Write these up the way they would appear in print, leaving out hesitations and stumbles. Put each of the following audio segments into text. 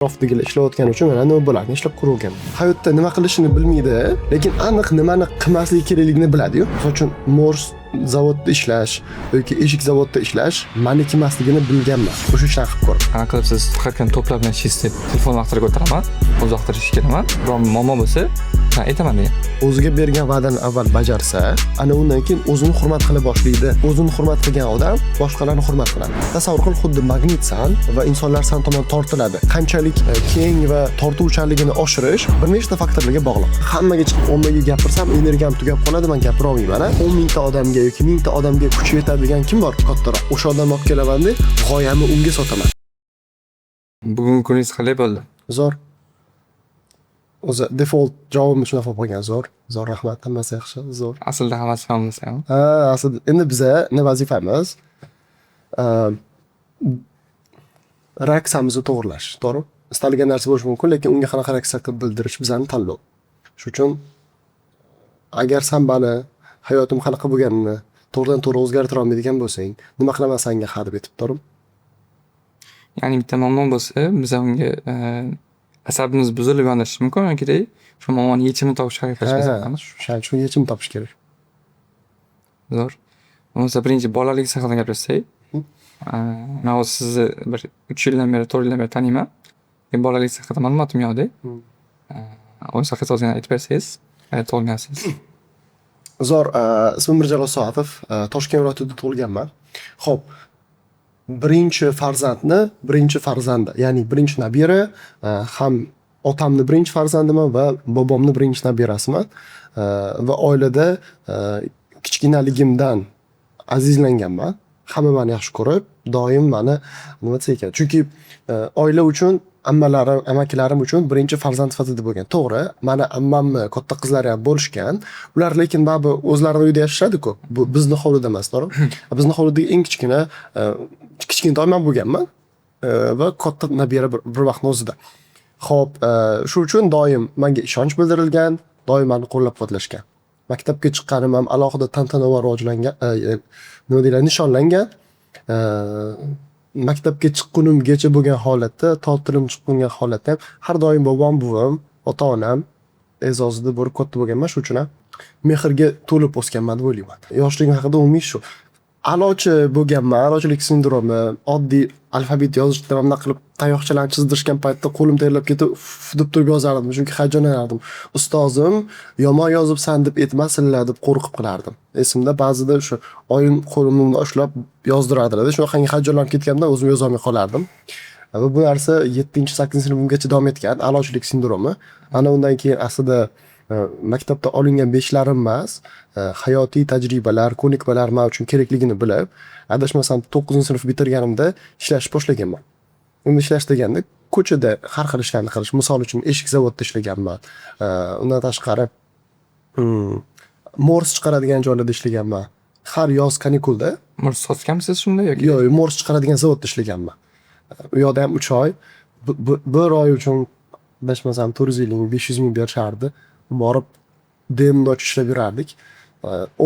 Atrofdagilar ishlayotgani uchun mana nima bo'larkan, ishlab ko'rganman. Hayotda nima qilishini bilmaydi, lekin aniq nimani qilmasligi kerakligini biladi-yu. Misol uchun, mors zavodda ishlash yoki eshik zavodda ishlash maniki emasligini bilganman. O'sha ishlarni qilib ko'rib. Qanaqa qilib siz har kuni to'plar bilan ishlaysiz deb telefon vaqtida ko'taraman, o'z vaqtida ishga kelaman. Biror muammo bo'lsa, man aytaman degan. O'ziga bergan va'dani avval bajarsa, ana undan keyin o'zini hurmat qila boshlaydi. O'zini hurmat qilgan odam boshqalarni hurmat qiladi. Tasavvur qil, xuddi magnitsan va insonlar san tomon tortiladi. Qanchalik keng va tortuvchanligini oshirish bir nechta faktorlarga bog'liq. Hammaga chiqib 10 mingga gapirsam, energiyam tugab qoladi, man gapira olmayman. 10 mingta odamga yoki 1000 ta odamga kuchi yetadigan kim bor kattaroq? O'sha odamni olib kelaman deb, g'oyamni unga sotaman. Bugungi kuningiz qalay bo'ldi? Zo'r. O'zi default javobim shunaqa bo'lib qolgan. Zo'r. Zo'r, rahmat. Hammasi yaxshi. Zo'r. Aslida hammasi ham bo'lsa ham. Ha, aslida endi biza nima vazifamiz? Reaksiyamizni to'g'irlash, to'g'rimi? Istalgan narsa bo'lishi mumkin, lekin unga qanaqa reaksiya qilib bildirish bizani tanlov. Shuning uchun agar san mani hayotim qanaqa bo'lganini to'g'ridan to'g'ri o'zgartira olmaydigan bo'lsang, nima qilaman sanga ha deb aytib, to'g'rimi? Ya'ni bitta muammo bo'lsa, biza unga asabimiz buzilib yondashishi mumkin yoki shu muammoni yechimini topishga harakat qilishimiz Ha, o'shaning uchun yechim topish kerak. Zo'r. Bo'lmasa, birinchi bolaligingiz haqida gaplashsak. Man hozir sizni bir 3 yildan beri, 4 yildan beri taniyman. Lekin bolaligingiz haqida ma'lumotim yo'qda. O'zingiz haqida ozgina aytib bersangiz, qayerda tug'ilgansiz? Zo'r, ismim Mirjalol Soatov, Toshkent viloyatida tug'ilganman. Xo'p, birinchi farzandni birinchi farzandi, ya'ni birinchi nabira, ham otamni birinchi farzandiman va bobomni birinchi nabirasiman. Va oilada kichkinaligimdan azizlanganman. Hamma mani yaxshi ko'rib, doim mani, nima desak ekan, chunki oila uchun, ammalarim, amakilarim uchun birinchi farzand sifatida bo'lgan. To'g'ri, mani ammamni katta qizlari ham bo'lishgan. Ular lekin baribir o'zlarini uyida yashashadi-ku. Bu bizni hovlida emas, to'g'rimi? Bizni hovlidagi eng kichkina kichkintoy man bo'lganman va katta nabira bir vaqtni o'zida. Xo'p, shu uchun doim menga ishonch bildirilgan, doim mani qo'llab-quvvatlashgan. Maktabga chiqqanim ham alohida tantanavor rivojlangan, nima deyiladi, nishonlangan. Maktabga chiqqunimgacha bo'lgan holatda, to tilim chiqqunga holatda ham har doim bobom, buvim, ota-onam e'zozida bo'lib katta bo'lganman. Shuning uchun ham mehrga to'lib o'sganman deb o'ylayman. Yoshligim haqida umumiy shu. A'lochi bo'lganman, a'lochilik sindromi, oddiy alfabet yozishda mana bunaqa qilib tayoqchalarni chizdirishgan paytda qo'lim terlab ketib, uff deb turib yozardim, chunki hayajonlanardim. Ustozim yomon yozibsan deb aytmasinlar deb qo'rqib qilardim. Esimda, ba'zida o'sha oyim qo'limni ushlab yozdirardilar. Shunaqangi hayajonlanib ketganimdan o'zim yozolmay qolardim. Va bu narsa yettinchi, sakkizinchi sinfimgacha davom etgan, a'lochilik sindromi. Ana undan keyin aslida maktabda olingan beshlarim emas, hayotiy tajribalar, ko'nikmalar man uchun kerakligini bilib, adashmasam, to'qqizinchi sinf bitirganimda ishlash boshlaganman. Endi ishlash deganda ko'chada har xil ishlarni qilish. Misol uchun, eshik zavodida ishlaganman. Undan tashqari, mors chiqaradigan joylarda ishlaganman. Har yoz kanikulda. Mors sotganmisiz shunda yoki? Yo'q, mors chiqaradigan zavodda ishlaganman. U yoqda ham 3 oy, bir oy uchun adashmasam 450 ming, 500 ming berishardi. Borib день ночь ishlab yurardik.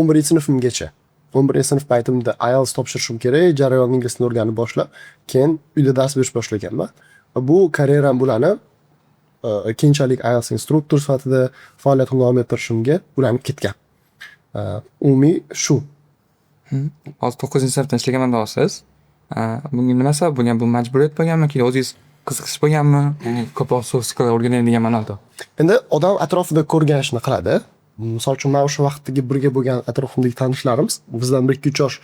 11-sinfimgacha. 11-sinf paytimda IELTS topshirishim kerak, jarayonni ingliz tilini o'rganib boshlab, keyin uyda dars berish boshlaganman. Va bu karyeram ulanib, keyinchalik IELTS instruktor sifatida faoliyatimni davom ettirishimga ulanib ketgan. Umumiy shu. Hozir to'qqizinchi sinfda ishlaganman deyapsiz. Bunga nima sabab bo'lgan? Bu majburiyat bo'lganmi yoki o'zingiz qiziqish bo'lganmi? Ya'ni ko'proq soft skill o'rganay degan ma'noda. Endi odam atrofida ko'rgan ishni qiladi. Misol uchun, man o'sha vaqtdagi birga bo'lgan atrofimdagi tanishlarimiz, bizdan 1-2-3 yosh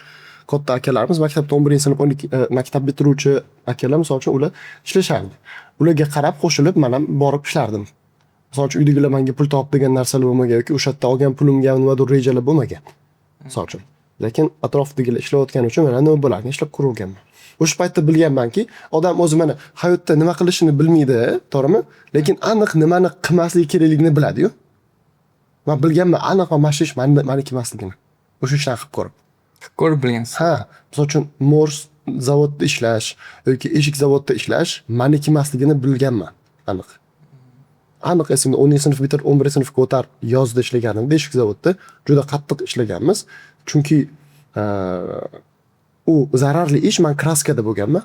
katta akalarimiz, maktabda 11-sinf, 12, maktab bitiruvchi akalar, misol uchun, ular ishlashardi. Ularga qarab qo'shilib man ham borib ishlardim. Misol uchun, uydagilar manga pul top degan narsalar bo'lmagan yoki o'sha yerda olgan pulimga nimadir rejalar bo'lmagan. Misol uchun. Lekin atrofdagilar ishlayotgani uchun mana nima bo'larkan, ishlab ko'rganman. O'sha paytda bilganmanki, odam o'zi mana hayotda nima qilishini bilmaydi, to'g'rimi? Lekin aniq nimani qilmasligi kerakligini biladi-yu. Man bilganman aniq mana shu ish maniki emasligini. O'sha ishlarni qilib ko'rib. Qilib ko'rib bilgansiz. Ha, misol uchun, mors zavodda ishlash yoki eshik zavodda ishlash maniki emasligini bilganman aniq. Aniq esimda, 10-sinf bitirib, 11-sinfga o'tar yozda ishlaganimda eshik zavodda juda qattiq ishlaganmiz. Chunki u zararli ish, man kraskada bo'lganman.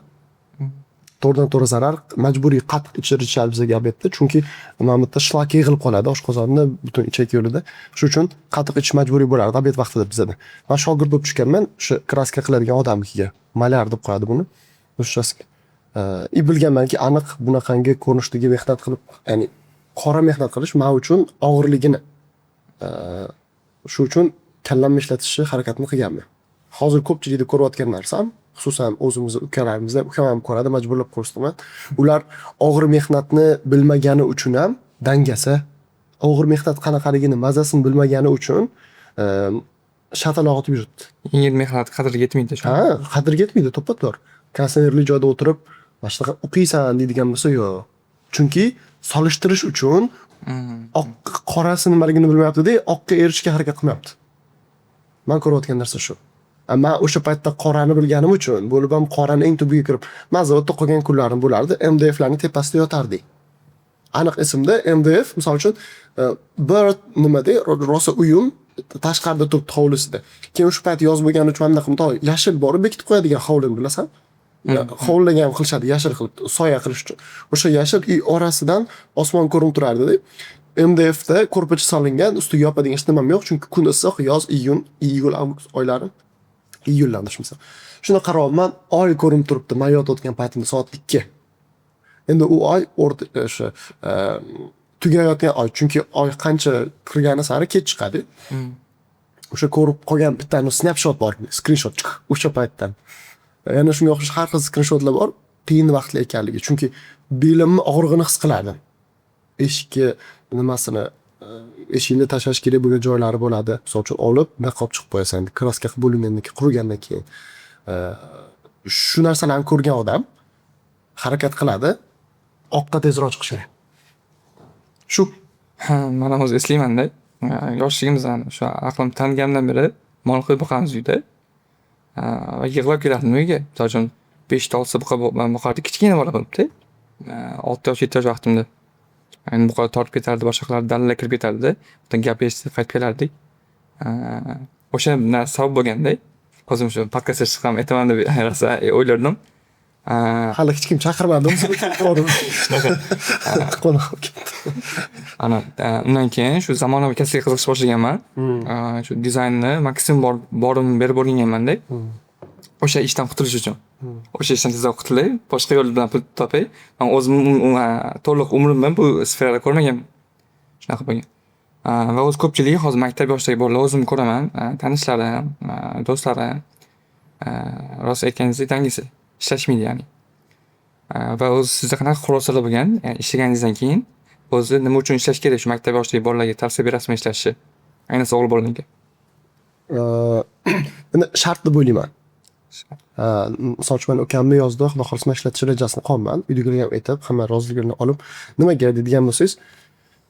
To'g'ridan to'g'ri zarar. Majburiy qatiq ichirishadi bizga обед da, chunki mana bu yerda shlak yig'ilib qoladi oshqozonda, butun ichak yo'lida. Shuning uchun qatiq ichish majburiy bo'lardi обед vaqtida bizada. Man shogird bo'lib tushganman o'sha краска qiladigan odamnikiga. Маляр deb qo'yadi buni ruschasiga. И bilganmanki, aniq bunaqangi ko'rinishdagi mehnat qilib, ya'ni qora mehnat qilish man uchun og'irligini. Shu uchun kallamni ishlatishni harakatini qilganman. Hozir ko'pchilikda ko'rayotgan narsam, xususan o'zimizni ukalarimizda, ukam ham ko'radi, majburlab ko'rsataman. Ular og'ir mehnatni bilmagani uchun ham dangasa, og'ir mehnat qanaqaligini, mazasini bilmagani uchun shatalog'itib otib yuribdi. Yengil mehnat qadriga yetmaydi shu. Ha, qadriga yetmaydi, to'ppa-to'g'ri. Konditsionerli joyda o'tirib, mana shunaqa o'qiysan deydigan bo'lsa, yo'q. Chunki solishtirish uchun oq qorasi nimaligini bilmayapti-da, oqqa erishishga harakat qilmayapti. Man ko'rayotgan narsa shu. Man o'sha paytda qorani bilganim uchun bo'lib ham qorani eng tubiga kirib, man zavodda qolgan kunlarim bo'lardi, MDFlarning tepasida yotardik. Aniq esimda, MDF misol uchun bir nimada rosa uyum tashqarida turibdi, hovlisida. Keyin o'sha payt yoz bo'lgani uchun mana bunaqa mundoq yashil borib bekitib qo'yadigan hovlini bilasan? Hovlilarga ham qilishadi yashil qilib, soya qilish uchun. O'sha yashil uy orasidan osmon ko'rinib turardi-da. MDFda ko'rpacha solingan, ustiga yopadigan hech nimam yo'q, chunki kun issiq, yoz, iyun, iyul, avgust oylari. Iyulda adashmasam. Shunda qarayapman, oy ko'rinib turibdi. Man yotayotgan paytimda soat 2. Endi u oy o'rta o'sha tugayotgan oy, chunki oy qancha kirgani sari kech chiqadi. O'sha ko'rib qolgan bitta snapshot bor, skrinshot o'sha paytdan. Yana shunga o'xshash har xil skrinshotlar bor, qiyin vaqtlar ekanligi. Chunki belimni og'rig'ini his qilardim. Eshikka nimasini, eshikni tashlash kerak bo'lgan joylari bo'ladi. Misol uchun olib, bunaqa olib chiqib qo'yasan. Краска qilib bo'lingandan keyin, qurigandan keyin. Shu narsalarni ko'rgan odam harakat qiladi oqqa tezroq chiqishga. Shu. Ha, man ham o'zi eslaymanda. Yoshligimizdan, o'sha aqlim tanigandan beri mol qo'y boqamiz uyda. Va yig'lab kelardim uyga. Misol uchun, beshta, oltita buqa boqardik kichkina bola bo'libda. 6 yosh, 7 yosh vaqtimda. Endi buqalar tortib ketardi, boshqa qilardi, dalaga kirib ketardida. Bitta gap eshitib qaytib kelardik. O'sha narsa sabab bo'lganda, o'zim shu podkastga chiqsam aytaman deb rosa o'ylardim. Hali hech kim chaqirmadi. Qo'noq bo'lib ketdi. Ana, undan keyin shu zamonaviy kasbga qiziqish boshlaganman. Shu dizaynni maksimum borimni berib o'rganganmanda. O'sha ishdan qutulish uchun. O'sha ishdan tezroq qutulay, boshqa yo'l bilan pul topay. Man o'zim to'liq umrimni bu sferada ko'rmaganman. Shunaqa bo'lgan. Va o'zi ko'pchiligi hozir maktab yoshidagi bolalar, o'zim ko'raman, tanishlarim, do'stlarim, rost aytganingizdek, dangasa, ishlashmaydi ya'ni. Va o'zi sizda qanaqa xulosalar bo'lgan, ya'ni ishlaganingizdan keyin o'zi nima uchun ishlash kerak, shu maktab yoshidagi bolalarga tavsiya berasizmi ishlashni? Ayniqsa o'g'il bolalarga. Endi shart deb o'ylayman. Misol uchun, mani ukamni yozda, xudo xohlasa, man ishlatish rejasini qilyapman. Uydagilarga ham aytib, hamma roziligini olib. Nimaga deydigan bo'lsangiz,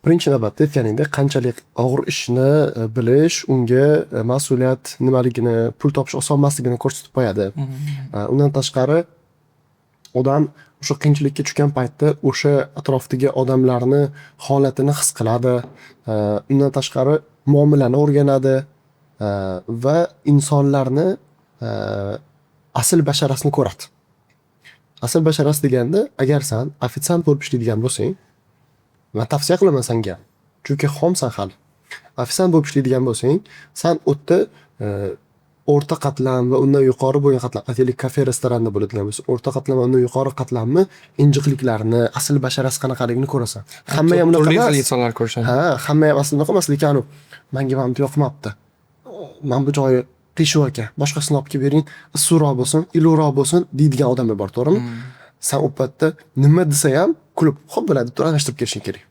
birinchi navbatda aytganingdek, qanchalik og'ir ishni bilish, unga mas'uliyat nimaligini, pul topish oson emasligini ko'rsatib qo'yadi. Undan tashqari, odam o'sha qiyinchilikka tushgan paytda o'sha atrofdagi odamlarni holatini his qiladi. Undan tashqari, muomalani o'rganadi va insonlarni asl basharasini ko'radi. Asl basharasi deganda, agar san ofitsiant bo'lib ishlaydigan bo'lsang, man tavsiya qilaman sanga, chunki xomsan hali. Ofitsiant bo'lib ishlaydigan bo'lsang, san u yerda o'rta qatlam va undan yuqori bo'lgan qatlam, aytaylik, kafe, restoranda bo'ladigan bo'lsa, o'rta qatlam va undan yuqori qatlamni injiqliklarini, asl basharasi qanaqaligini ko'rasan. Hamma ham unaqa Turli xil emas. insonlar ko'rishadi. Ha, hamma ham aslida unaqa emas, lekin anavi manga mana bu yoqmabdi. Mana bu joyi qiyshuv ekan, boshqasini olib kelib bering, issiqroq bo'lsin, iliqroq bo'lsin deydigan odamlar bor, to'g'rimi? San u paytda nima desa ham kulib, "Xo'p, bo'ladi" deb turib almashtirib kelishing kerak.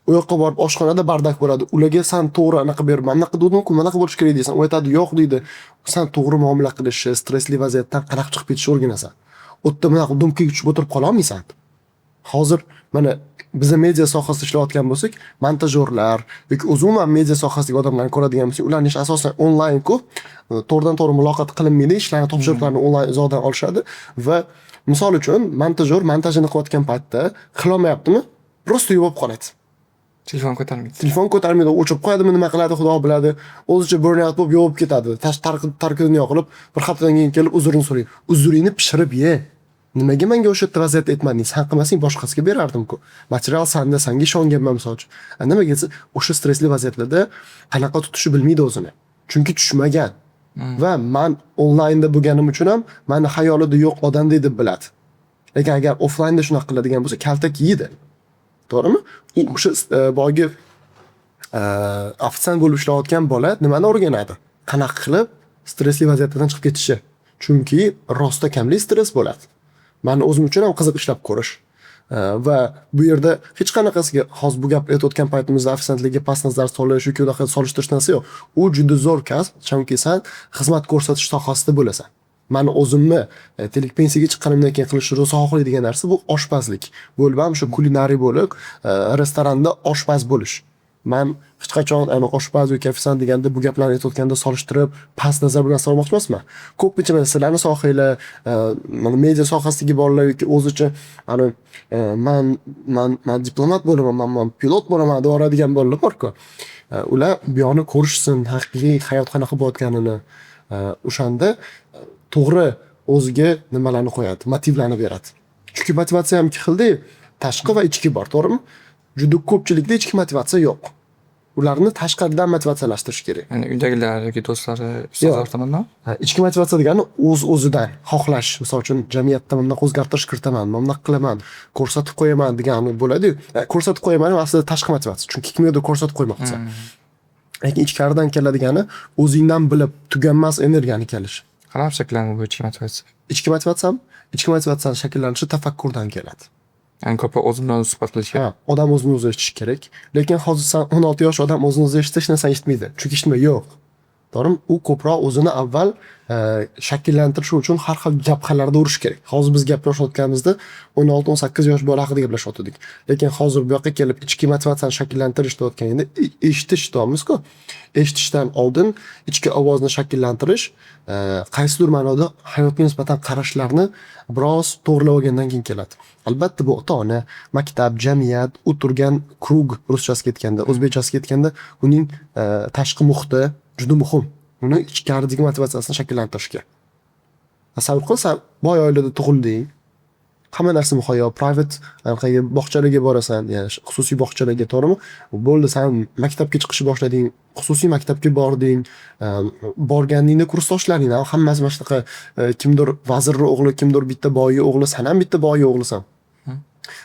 U yoqqa borib oshxonada бардак bo'ladi. Ularga san to'g'ri anaqa berib, "Mana bunaqa degandim-ku, mana bunaqa bo'lishi kerak" deysan. U aytadi, "Yo'q" deydi. San to'g'ri muomala qilishni, stressli vaziyatdan qanaqa chiqib ketishni o'rganasan. U yerda bunaqa dumkaga tushib o'tirib qololmaysan. Hozir mana biza media sohasida ishlayotgan bo'lsak, montajyorlar yoki o'zi umuman media sohasidagi odamlarni ko'radigan bo'lsak, ularning ishi asosan onlayn ko'p. To'g'ridan to'g'ri muloqot qilinmaydi, ishlarni, topshiriqlarni onlayn uzoqdan olishadi va misol uchun montajyor montajini qilayotgan paytda qilolmayaptimi, просто yopib qoladi. Telefon ko'tarmaydi. Telefon ko'tarmaydi, o'chirib qo'yadimi, nima qiladi, xudo biladi. O'zicha burnout bo'lib yopib ketadi. Tarki dunyo qilib, bir haftadan keyin kelib uzrini so'raydi. Uzringni pishirib ye. Nimaga menga o'sha yerda vaziyatda aytmading? San qilmasang, boshqasiga berardim-ku. Material sanda, sanga ishonganman, misol uchun. Nimaga desa, o'sha stressli vaziyatlarda qanaqa tutishni bilmaydi o'zini. Chunki tushmagan. Va man onlaynda bo'lganim uchun ham mani xayolida yo'q odamdek deb biladi. Lekin agar offlaynda shunaqa qiladigan bo'lsa, kaltak yeydi. To'g'rimi? U o'sha boyagi ofitsiant bo'lib ishlayotgan bola nimani o'rganadi? Qanaqa qilib stressli vaziyatlardan chiqib ketishi. Chunki rostda kamlik stress bo'ladi. Mani o'zim uchun ham qiziq ishlab ko'rish. Va bu yerda hech qanaqasiga hozir bu gapni aytayotgan paytimizda ofitsiantlarga past nazar solish yoki unaqa solishtirish narsa yo'q. U juda zo'r kasb, chunki san xizmat ko'rsatish sohasida bo'lasan. Mani o'zimni, aytaylik, pensiyaga chiqqanimdan keyin qilishni rosa xohlaydigan narsa bu oshpazlik. Bo'lib ham shu kulinariy bo'lib, restoranda oshpaz bo'lish. Man hech qachon ana oshpaz yoki ofitsiant deganda, bu gaplarni aytayotganda solishtirib, past nazar bilan solmoqchi emasman. Ko'pincha mana sizlarni sohanglar, mana media sohasidagi bolalar yoki o'zicha ani man diplomat bo'laman, man pilot bo'laman deb yuboradigan bolalar bor-ku. Ular bu yoqni ko'rishsin, haqiqiy hayot qanaqa bo'layotganini. O'shanda to'g'ri o'ziga nimalarni qo'yadi, motivlarni beradi. Chunki motivatsiya ham ikki xilda, tashqi va ichki bor, to'g'rimi? Juda ko'pchilikda ichki motivatsiya yo'q. Ularni tashqaridan motivatsiyalashtirish kerak. Ya'ni uydagilar yoki do'stlari, ustozlar tomonidan? Ha, ichki motivatsiya degani o'z-o'zidan xohlash. Misol uchun, jamiyatda bunaqa o'zgartirish kiritaman, mana bunaqa qilaman, ko'rsatib qo'yaman degani bo'ladi-yu. Ko'rsatib qo'yaman ham aslida tashqi motivatsiya. Chunki kimgadir ko'rsatib qo'ymoqchisan. Lekin ichkaridan keladigani o'zingdan bilib tuganmas energiyani kelishi. Qanaqa shakllanadi bu ichki motivatsiya? Ichki motivatsiyami? Ichki motivatsiyani shakllanishi tafakkurdan keladi. Ya'ni ko'proq o'zim bilan suhbat qilish kerak. Ha, odam o'zini o'zi eshitishi kerak. Lekin hozir san 16 yosh odam o'zini o'zi eshitsa, hech narsani eshitmaydi. Chunki eshitma yo'q. To'g'rimi? U ko'proq o'zini avval shakllantirish uchun har xil jabhalarda urish kerak. Hozir biz gaplashayotganimizda 16-18 yosh bola haqida gaplashayotgandik. Lekin hozir bu yoqqa kelib ichki motivatsiyani shakllantirish deyotganingda eshitish deyapmiz-ku. Eshitishdan oldin ichki ovozni shakllantirish, qaysidir ma'noda hayotga nisbatan qarashlarni biroz to'g'rilab olgandan keyin keladi. Albatta, bu ota-ona, maktab, jamiyat, o'tirgan круг, ruschasiga aytganda, o'zbekchasiga aytganda uning tashqi muhiti juda muhim. Uni ichkaridagi motivatsiyasini shakllantirishga. Tasavvur qil, san boy oilada tug'ilding. Hamma narsa muhayyo, private anaqaga bog'chalarga borasan, ya'ni xususiy bog'chalarga, to'g'rimi? Bo'ldi, san maktabga chiqishni boshlading, xususiy maktabga bording, borganingda kursdoshlaring ham hammasi mana shunaqa, kimdir vazirni o'g'li, kimdir bitta boyni o'g'li, san ham bitta boyni o'g'lisan.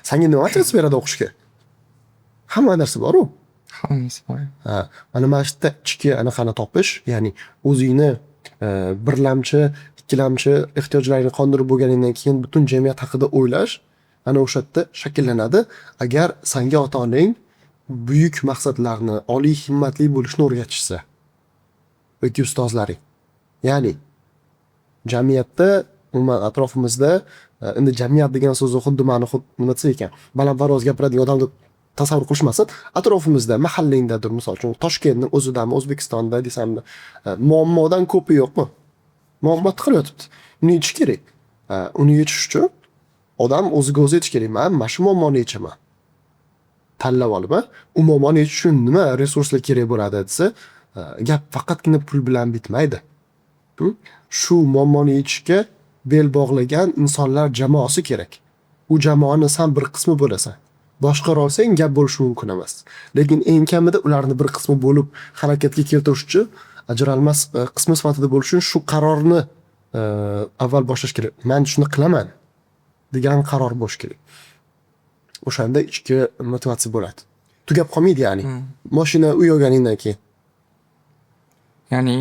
Sanga nima motivatsiya beradi o'qishga? Hamma narsa bor-u. Hammasi bor. Ha, mana shu yerda ichki anaqani topish, ya'ni o'zingni birlamchi, ikkilamchi ehtiyojlaringni qondirib bo'lganingdan keyin butun jamiyat haqida o'ylash ana o'sha yerda shakllanadi. Agar sanga ota-onang buyuk maqsadlarni, oliy himmatli bo'lishni o'rgatishsa yoki ustozlaring. Ya'ni jamiyatda, umuman atrofimizda, endi jamiyat degan so'zni xuddi mani nima desak ekan, balandparvoz gapiradigan odam deb tasavvur qilishmasin. Atrofimizda, mahallangdadir, misol uchun, Toshkentni o'zidami, O'zbekistonda desammi, muammodan ko'pi yo'qmi? Muammo tiqilyotibdi. Uni yechish kerak. Uni yechish uchun odam o'ziga o'zi aytish kerak. Man mana shu muammoni yechaman. Tanlab olib, u muammoni yechish uchun nima resurslar kerak bo'ladi desa, gap faqatgina pul bilan bitmaydi. Shu muammoni yechishga bel bog'lagan insonlar jamoasi kerak. U jamoani san bir qismi bo'lasan. Boshqara olsang, gap bo'lishi mumkin emas. Lekin eng kamida ularni bir qismi bo'lib harakatga keltirish uchun, ajralmas qismi sifatida bo'lish uchun shu qarorni avval boshlash kerak. Man shuni qilaman degan qaror bo'lishi kerak. O'shanda ichki motivatsiya bo'ladi. Tugab qolmaydi ya'ni. Moshina, uy olganingdan keyin. Ya'ni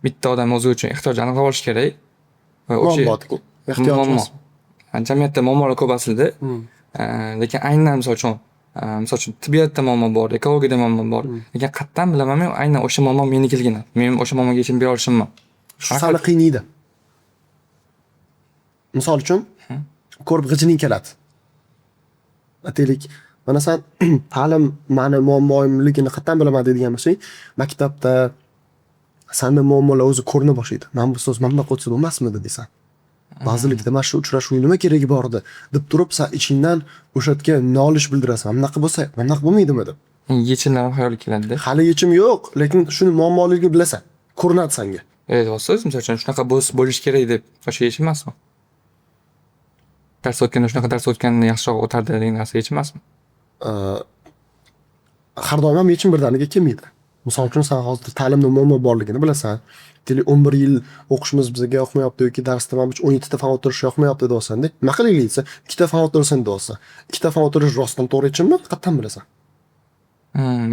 bitta odam o'zi uchun ehtiyoj aniqlab olishi kerak va o'sha Muammo, ehtiyoj muammo. emas. Jamiyatda muammolar ko'p aslida. Lekin aynan misol uchun tibbiyotda muammo bor, ekologiyada muammo bor. Lekin qayerdan bilaman men aynan o'sha muammo menikiligini? Men o'sha muammoga yechim bera olishimmi? Shu sani qiynaydi. Misol uchun, ko'rib g'ijining keladi. Aytaylik, mana san ta'lim mani muammoimligini qayerdan bilaman deydigan bo'lsang, maktabda sanda muammolar o'zi ko'rina boshlaydi. Mana bu so'z mana bunaqa o'tsa bo'lmasmidi deysan. Vazirlikda mana shu uchrashuvni nima keragi bor edi deb turib, san ichingdan o'sha yerga nolish bildirasan. Mana bunaqa bo'lsa, mana bunaqa bo'lmaydimi deb. Yechimlar ham xayolga keladida. Hali yechim yo'q, lekin shuni muammoligini bilasan. Ko'rinadi sanga. Aytyapsiz, misol uchun, shunaqa bo'lishi kerak deb, o'sha yechim emasmi? Dars o'tganda shunaqa dars o'tganda yaxshiroq o'tardi degan narsa yechim emasmi? Har doim ham yechim birdaniga kelmaydi. Misol uchun, san hozir ta'limda muammo borligini bilasan. Deylik, 11 yil o'qishimiz bizga yoqmayapti yoki darsda mana bu 17 ta fan o'tirish yoqmayapti deyapsan-da. Nima qilaylik desa, ikkita fan o'tirsin deyapsan. Ikkita fan o'tirish rostdan to'g'ri yechimmi? Qayerdan bilasan?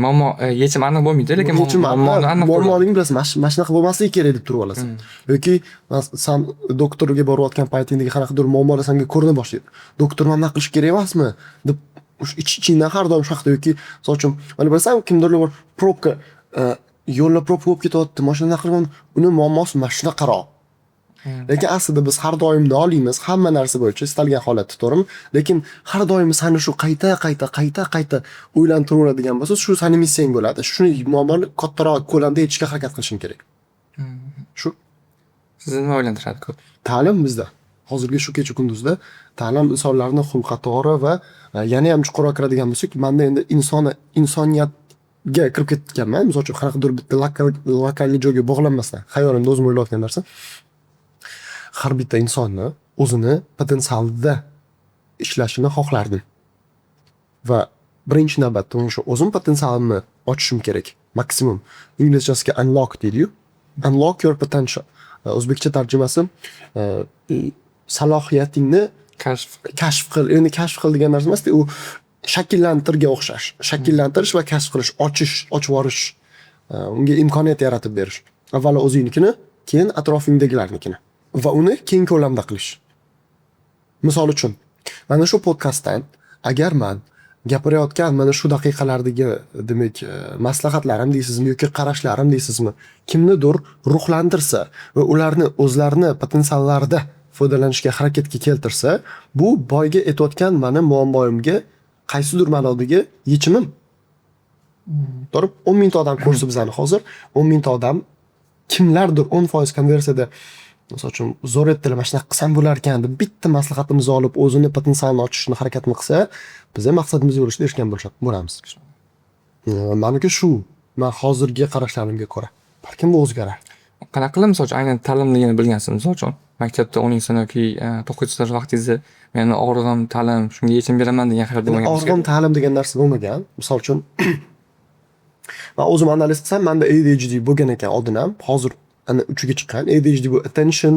Muammo yechim aniq bo'lmaydi, lekin yechim muammoni aniq ko'radi. Muammoligini bilasan. Mana shunaqa bo'lmasligi kerak deb turib olasan. Yoki san doktorga borayotgan paytingdagi qanaqadir muammolar senga ko'rina boshlaydi. Doktor mana bunaqa qilish kerak emasmi deb ich-ichingdan har doim shu haqda yoki misol uchun, mana bilasan, kimdirlar bor, probka, yo'llar probka bo'lib ketyapti, mashina bunaqa qilgan, uni muammosi mana shunaqaroq. Lekin aslida biz har doim noliymiz hamma narsa bo'yicha istalgan holatda, to'g'rimi? Lekin har doim sani shu qayta-qayta, qayta-qayta o'ylantiraveradigan bo'lsa, shu sani missiyang bo'ladi. Shuni muammoni kattaroq ko'lamda yechishga harakat qilishing kerak. Shu. Sizni nima o'ylantiradi ko'p? Ta'lim bizda. Hozirgi shu kecha kunduzda ta'lim insonlarni xulq-atvori va yana ham chuqurroq kiradigan bo'lsak, manda endi insoniyatga kirib ketganman. Misol uchun, qanaqadir bitta lokalniy joyga bog'lanmasdan, xayolimda o'zim o'ylayotgan narsa. Har bitta insonni o'zini potensialida ishlashini xohlardim. Va birinchi navbatda o'sha o'zim potensialimni ochishim kerak. Maksimum. Inglizchasiga unlock deydi-yu. Unlock your potential. O'zbekcha tarjimasi salohiyatingni kashf kashf qil. Endi kashf qil degan narsa emas, u shakllantirga o'xshash. Shakllantirish va kashf qilish, ochish, ochib yuborish, unga imkoniyat yaratib berish. Avvalo o'zingnikini, keyin atrofingdagilarnikini va uni keng ko'lamda qilish. Misol uchun, mana shu podkastdan agar man gapirayotgan mana shu daqiqalardagi, demak, maslahatlarim deysizmi yoki qarashlarim deysizmi, kimnidir ruhlantirsa va ularni o'zlarini potensiallarida foydalanishga harakatga keltirsa, bu boyga aytayotgan mani muammoimga qaysidir ma'nodagi yechimim. To'g'ri, 10 mingta odam ko'rsa bizani hozir, 10 mingta odam kimlardir 10% konversiyada, misol uchun, zo'r etdilar, mana shunaqa qilsam bo'lar ekan deb bitta maslahatimizni olib, o'zini potensialini ochishni harakatini qilsa, biz ham maqsadimizga erishishga erishgan bo'lamiz. Maniki shu, man hozirgi qarashlarimga ko'ra. Balkim bu o'zgarar. Qanaqa qilib, misol uchun, aynan ta'limligini bilgansiz, misol uchun, maktabda 10 sinf yoki 9 sinf vaqtingizda meni og'rig'im ta'lim, shunga yechim beraman degan xayolda bo'lganmisiz? Og'rig'im ta'lim degan narsa bo'lmagan. Misol uchun, man o'zim analiz qilsam, manda ADHD bo'lgan ekan oldin ham. Hozir ana uchiga chiqqan. ADHD bu Attention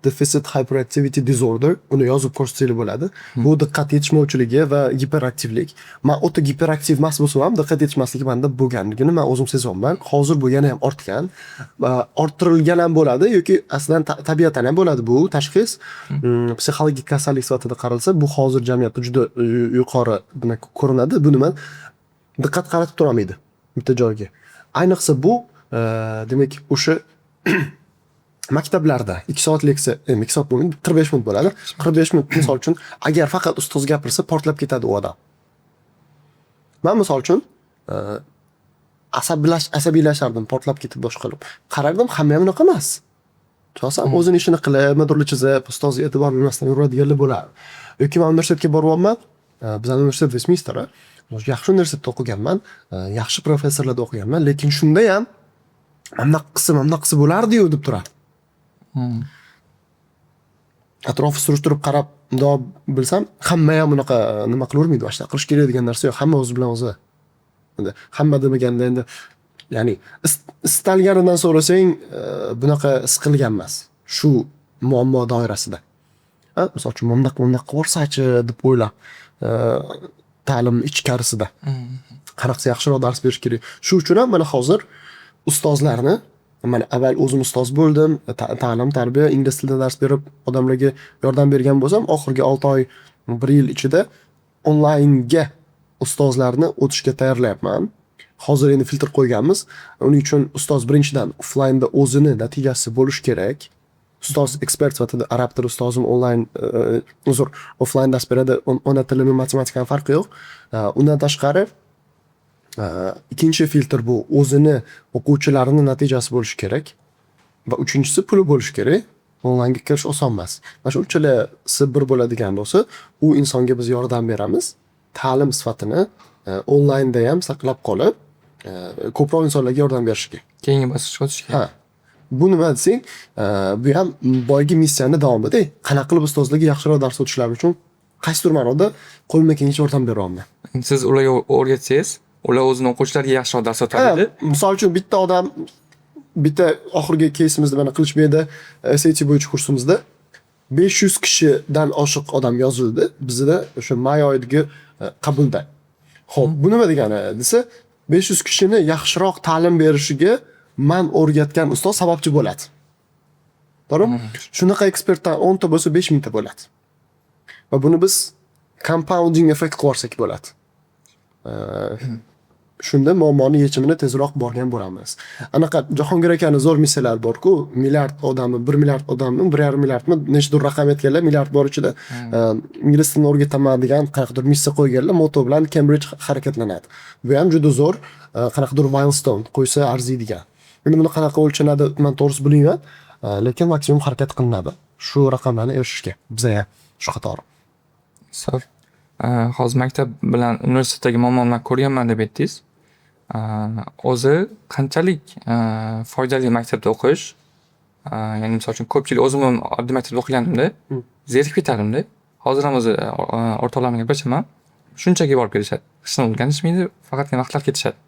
Deficit Hyperactivity Disorder. Uni yozib ko'rsanglar bo'ladi. Bu diqqat yetishmovchiligi va giperaktivlik. Man o'ta giperaktiv emas bo'lsam ham, diqqat yetishmasligi manda bo'lganligini man o'zim sezyapman. Hozir bu yana ham ortgan. Va orttirilgan ham bo'ladi yoki aslan tabiatan ham bo'ladi bu tashxis. Psixologik kasallik sifatida qaralsa, bu hozir jamiyatda juda yuqori demak ko'rinadi. Bu nima? Diqqat qaratib turolmaydi bitta joyga. Ayniqsa bu, demak, o'sha maktablarda 2 soat leksiya, endi 2 soat bo'lmaydi, 45 minut bo'ladi. 45 minut, misol uchun, agar faqat ustoz gapirsa, portlab ketadi u odam. Man, misol uchun, asabiylashardim, portlab ketib boshqa qilib. Qarardim, hamma ham unaqa emas. Tushunasam, o'zini ishini qilib, nimadirlar chizib, ustozga e'tibor bermasdan yuradiganlar bo'lardi. Yoki man universitetga boryapman, bizani universitet Vestminster, yaxshi universitetda o'qiganman, yaxshi professorlarda o'qiganman, lekin shunda ham mana bunaqa qilsa, mana bunaqa qilsa bo'lardi-yu deb turardim. Atrofi surishtirib qarab, mundoq bilsam, hamma ham unaqa nima qilavermaydi, mana shunaqa qilish kerak degan narsa yo'q. Hamma o'zi bilan o'zi. Endi hamma demaganda endi, ya'ni istalganidan so'rasang, bunaqa his qilgan emas. Shu muammo doirasida. Ha, misol uchun, mana bunaqa, bunaqa qilib yuborsachi deb o'ylab, ta'lim ichkarisida. Qanaqa qilsa yaxshiroq dars berish kerak. Shu uchun ham mana hozir ustozlarni, mana avval o'zim ustoz bo'ldim, ta'lim, tarbiya, ingliz tilida dars berib odamlarga yordam bergan bo'lsam, oxirgi 6 oy, 1 yil ichida onlaynga ustozlarni o'tishga tayyorlayapman. Hozir endi filtr qo'yganmiz. Uning uchun ustoz birinchidan offlaynda o'zini natijasi bo'lishi kerak. Ustoz ekspert sifatida arab tili ustozim onlayn, uzr, offlayn dars beradi. Ona tilini, matematikani farqi yo'q. Undan tashqari, ikkinchi filtr bu o'zini o'quvchilarini natijasi bo'lishi kerak va uchinchisi puli bo'lishi kerak. Onlaynga kirish oson emas. Mana shu uchalasi bir bo'ladigan bo'lsa, u insonga biz yordam beramiz. Ta'lim sifatini onlaynda ham saqlab qolib, ko'proq insonlarga yordam berishga. Keyingi bosqichga o'tishga. Ha. Bu nima desang, bu ham boyagi missiyani davomida. Qanaqa qilib ustozlarga yaxshiroq dars o'tishlari uchun Qaysidir ma'noda qo'limdan kelgancha yordam beryapman. Siz ularga o'rgatsangiz, ular o'zini o'quvchilariga yaxshiroq dars Ha, o'tadi. misol uchun, bitta odam, bitta oxirgi keysimizda, mana Qilichbekda SAT bo'yicha kursimizda 500 kishidan oshiq odam yozildi bizda o'sha may oyidagi qabulda. Xo'p, bu nima degani desa, 500 kishini yaxshiroq ta'lim berishiga man o'rgatgan ustoz sababchi bo'ladi. To'g'rimi? Shunaqa ekspertdan 10 ta bo'lsa, 5000 ta bo'ladi. Va buni biz compounding effect qilib yuborsak bo'ladi. Shunda muammoni yechimini tezroq borgan bo'lamiz. Anaqa Jahongir akani zo'r missiyalari bor-ku, milliard odamni, 1 milliard odamni, 1,5 milliardmi, nechtadir raqam aytganlar, milliard bor ichida. Ingliz tilini o'rgataman degan qanaqadir missiya qo'yganlar, motto bilan Cambridge harakatlanadi. Bu ham juda zo'r, qanaqadir milestone qo'ysa arziydigan. Endi buni qanaqa o'lchanadi, man to'g'risi bilmayman. Lekin maksimum harakat qilinadi shu raqamlarni erishishga. Biza ham shu qatori. Zo'r. Hozir maktab bilan universitetdagi muammoni man ko'rganman deb aytdingiz. O'zi qanchalik foydali maktabda o'qish? Ya'ni misol uchun, ko'pchilik, o'zim ham oddiy maktabda o'qiganimda zerikib ketardimda. Hozir ham o'zi o'rtoqlarimga gaplashaman. Shunchaki borib kelishadi. Hech nima o'rganishmaydi, faqatgina vaqtlari ketishadi.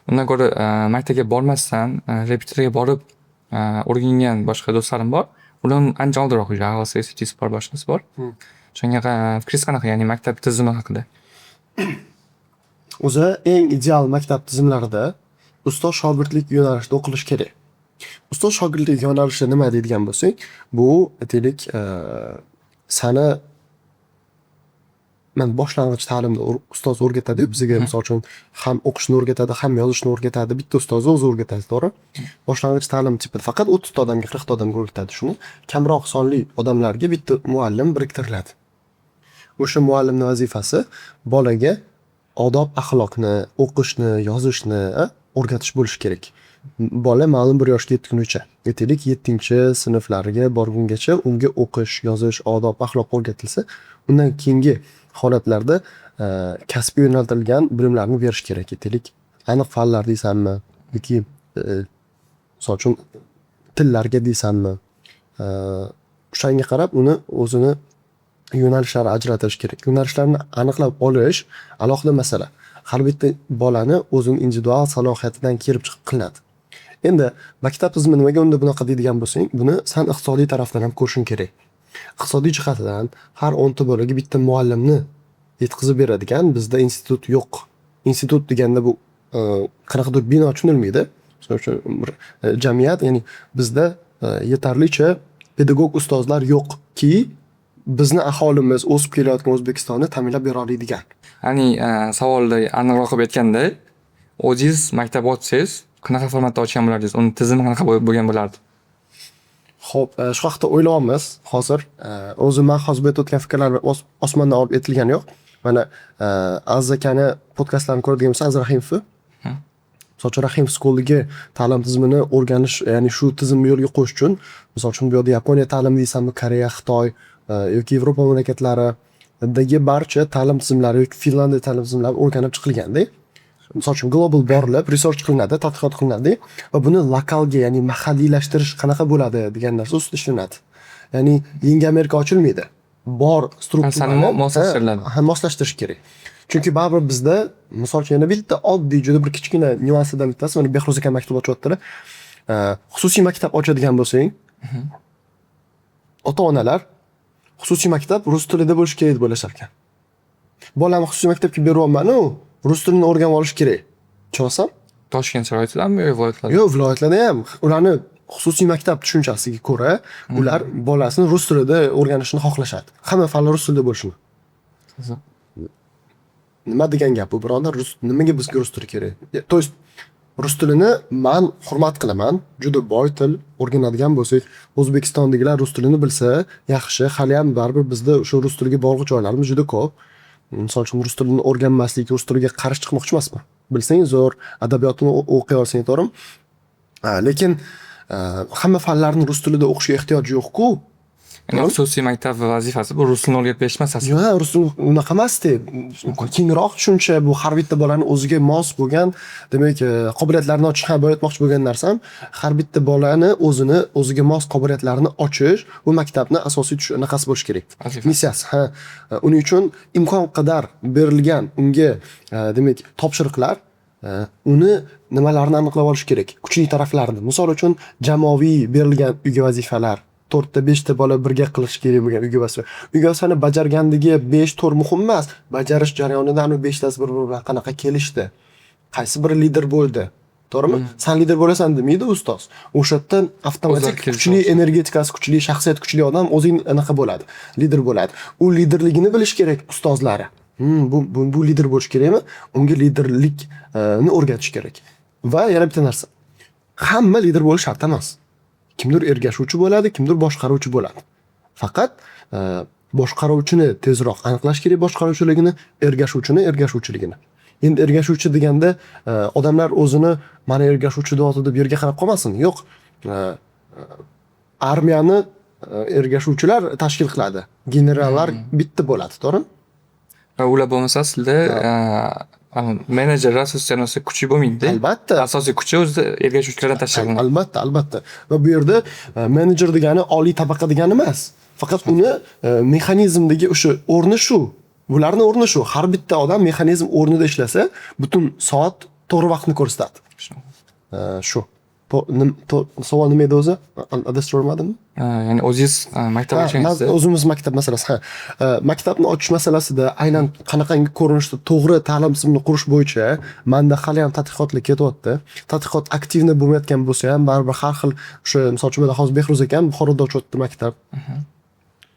Undan ko'ra maktabga bormasdan repetitorga borib o'rgangan boshqa do'stlarim bor. Ular ancha oldinroq, уже IELTS, SATsi bor, boshqasi bor. Shunga fikringiz qanaqa, ya'ni maktab tizimi haqida? O'zi eng ideal maktab tizimlarida ustoz shogirdlik yo'nalishida o'qilishi kerak. Ustoz shogirdlik yo'nalishi nima deydigan bo'lsak, bu, aytaylik, sani mana boshlang'ich ta'limda ustoz o'rgatadi-yu bizga, misol uchun, ham o'qishni o'rgatadi, ham yozishni o'rgatadi. Bitta ustoz o'zi o'rgatadi, to'g'ri? Boshlang'ich ta'lim tipida faqat 30 ta odamga, 40 ta odamga o'rgatadi shuni. Kamroq sonli odamlarga bitta muallim biriktiriladi. O'sha muallimni vazifasi bolaga odob axloqni, o'qishni, yozishni o'rgatish bo'lishi kerak. Bola ma'lum bir yoshga yetgunicha, aytaylik, yettinchi sinflarga borgungacha unga o'qish, yozish, odob axloq o'rgatilsa, undan keyingi holatlarda kasbga yo'naltirilgan bilimlarni berish kerak. Aytaylik, aniq fanlar deysanmi yoki misol uchun, tillarga deysanmi, o'shanga qarab uni o'zini yo'nalishlari ajratilishi kerak. Yo'nalishlarni aniqlab olish alohida masala. Har bitta bolani o'zini individual salohiyatidan kelib chiqib qilinadi. Endi maktab tizimi nimaga unda bunaqa deydigan bo'lsang, buni san iqtisodiy tarafdan ham ko'rishing kerak. Iqtisodiy jihatidan har 10 ta bolaga bitta muallimni yetkazib beradigan bizda institut yo'q. Institut deganda bu qanaqadir bino tushunilmaydi. Misol uchun, bir jamiyat, ya'ni bizda yetarlicha pedagog ustozlar yo'qki, bizni aholimiz o'sib kelayotgan O'zbekistonni ta'minlab bera oladigan. Ya'ni savolni aniqroq qilib aytganda, o'zingiz maktab ochsangiz, qanaqa formatda ochgan bo'lardingiz? Uni tizimi qanaqa bo'lgan bo'lardi? Xo'p, shu haqda o'ylayapmiz hozir. O'zi man hozir bu aytayotgan fikrlar osmondan olib aytilgani yo'q. Mana Aziz akani podkastlarini ko'radigan bo'lsa, Aziz Rahimovni. Misol uchun, Rahimov Schooldagi ta'lim tizimini o'rganish, ya'ni shu tizimni yo'lga qo'yish uchun, misol uchun, bu yoqda Yaponiya ta'limi deysanmi, Koreya, Xitoy yoki Yevropa mamlakatlaridagi barcha ta'lim tizimlari yoki Finlandiya ta'lim tizimlari o'rganib chiqilganda, misol uchun, global borilib, research qilinadi, tadqiqot qilinadi va buni lokalga, ya'ni mahalliylashtirish qanaqa bo'ladi degan narsa ustida ishlanadi. Ya'ni yangi Amerika ochilmaydi. Bor strukturani Moslashtiriladi. Ha, moslashtirish kerak. Chunki baribir bizda, misol uchun, yana bitta oddiy, juda bir kichkina nyuanslardan bittasi, mana Behruz aka maktab ochyaptilar. Xususiy maktab ochadigan bo'lsang, ota-onalar xususiy maktab rus tilida bo'lishi kerak deb o'ylashar ekan. Bolamni xususiy maktabga beryapman-u, rus tilini o'rganib olish kerak. Tushunyapsan? Toshkent sharoitidami yo viloyatlarda? Yo'q, viloyatlarda ham ularni xususiy maktab tushunchasiga ko'ra, ular bolasini rus tilida o'rganishini xohlashadi. Hamma fanlar rus tilida bo'lishini. Qiziq. Nima degan gap bu, birodar? Rus nimaga bizga rus tili kerak? То есть rus tilini man hurmat qilaman. Juda boy til, o'rganadigan bo'lsak, O'zbekistondagilar rus tilini bilsa yaxshi. Haliyam baribir bizda o'sha rus tiliga bog'liq joylarimiz juda ko'p. Misol uchun, rus tilini o'rganmaslik, rus tiliga qarshi chiqmoqchi emasman. Bilsang zo'r, adabiyotini o'qiy olsang, to'g'rimi? Lekin hamma fanlarni rus tilida o'qishga ehtiyoj yo'q-ku. Ya'ni xususiy maktab vazifasi bu rus tilini o'rgatib berish emas aslida. Yo'q, rus tili unaqa emasda. Kengroq tushuncha bu. Har bitta bolani o'ziga mos bo'lgan, demak, qobiliyatlarini ochish. Ha, boya aytmoqchi bo'lgan narsam, har bitta bolani o'zini o'ziga mos qobiliyatlarini ochish bu maktabni asosiy anaqasi bo'lishi kerak. Vazifasi. Missiyasi, ha. Uning uchun imkon qadar berilgan unga, demak, topshiriqlar, uni nimalarni aniqlab olish kerak, kuchli taraflarini. Misol uchun, jamoaviy berilgan uyga vazifalar, to'rtta, beshta bola birga qilishi kerak bo'lgan uyga vazifa. Uyga vazifani bajargandagi besh, to'rt muhim emas, bajarish jarayonida anavi beshtasi bir biri bilan qanaqa kelishdi, qaysi biri lider bo'ldi, to'g'rimi? "San lider bo'lasan", demaydi ustoz. O'sha yerdan avtomatik O'zlari kelishib kuchli olishadi. Energetikasi kuchli, shaxsiyati kuchli odam o'zing anaqa bo'ladi, lider bo'ladi. U liderligini bilish kerak ustozlari. Bu lider bo'lishi kerakmi? Unga liderlikni o'rgatish kerak. Va yana bitta narsa, hamma lider bo'lishi shart emas. Kimdir ergashuvchi bo'ladi, kimdir boshqaruvchi bo'ladi. Faqat boshqaruvchini tezroq aniqlash kerak boshqaruvchiligini, ergashuvchini ergashuvchiligini. Endi ergashuvchi deganda odamlar o'zini "mana ergashuvchi deyapti" deb yerga qarab qolmasin. Yo'q, armiyani ergashuvchilar tashkil qiladi. Generallar bitta bo'ladi, to'g'rimi? Va ular bo'lmasa, aslida menejerlar asosiyasi kuchi bo'lmaydi. Albatta. Asosiy kuchi o'zida ergashuvchilardan tashkil qilinadi. Albatta. Va bu yerda menejer degani oliy tabaqa degani emas. Faqat uni mexanizmdagi o'sha o'rni shu. Bularni o'rni shu. Har bitta odam mexanizm o'rnida ishlasa, butun soat to'g'ri vaqtni ko'rsatadi. Shu. Savol nima edi o'zi? Adashtirmadimmi? Ya'ni o'zingiz maktab Ha, ochgansizda. O'zimiz maktab masalasi, ha. Maktabni ochish masalasida aynan qanaqangi ko'rinishda to'g'ri ta'lim tizimini qurish bo'yicha manda hali ham tadqiqotlar ketyapti. Tadqiqot активный bo'lmayotgan bo'lsa ham, baribir har xil o'sha, misol uchun, mana hozir Behruz akam Buxoroda ochyapti maktab.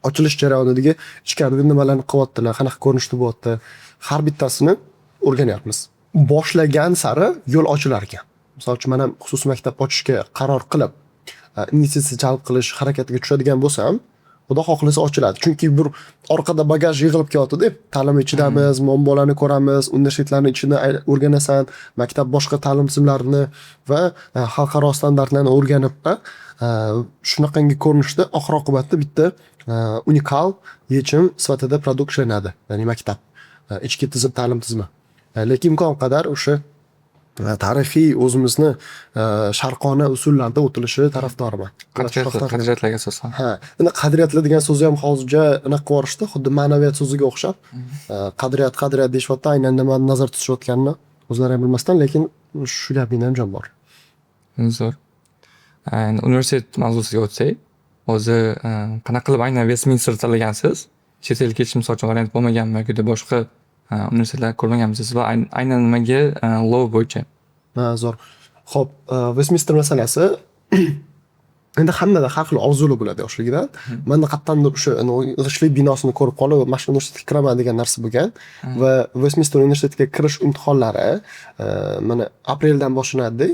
Ochilish jarayonidagi ichkarida nimalarni qilyaptilar, qanaqa ko'rinishda bo'lyapti, har bittasini o'rganyapmiz. Boshlagan sari yo'l ochilar ekan. Misol uchun, man ham xususiy maktab ochishga qaror qilib, investitsiya jalb qilish harakatiga tushadigan bo'lsam, Xudo xohlasa, ochiladi. Chunki bir orqada bagaj yig'ilib kelyapti-da. Ta'lim ichidamiz, muammolarni ko'ramiz, universitetlarni ichida o'rganasan, maktab boshqa ta'lim tizimlarini va xalqaro standartlarni o'rganib, shunaqangi ko'rinishda oxir oqibatda bitta unikal yechim sifatida продукт ishlanadi. Ya'ni maktab, ichki tizim, ta'lim tizimi. Lekin imkon qadar o'sha tarixiy o'zimizni sharqona usullarda o'tilishi tarafdoriman. Qadriyatlarga asosan. Ha, endi qadriyatlar degan so'zni ham hozircha anaqa qilib yuborishdi, xuddi ma'naviyat so'ziga o'xshab. Qadriyat, qadriyat deyishyapti, aynan nimani nazarda tutishayotganini o'zlari ham bilmasdan, lekin shu gapingda ham jon bor. Zo'r. Endi universitet mavzusiga o'tsak, o'zi qanaqa qilib aynan Westminster tanlagansiz? Chet elga ketish, misol uchun, variant bo'lmaganmi yoki boshqa universitetlar ko'rmaganmisiz va aynan nimaga law bo'yicha? Ha, zo'r. Xo'p, Westminster masalasi, endi hammada har xil orzular bo'ladi yoshligida. Manda qayerdandir o'sha g'ishtli binosini ko'rib qolib, mana shu universitetga kiraman degan narsa bo'lgan. Va Westminster universitetiga kirish imtihonlari mana apreldan boshlanadi.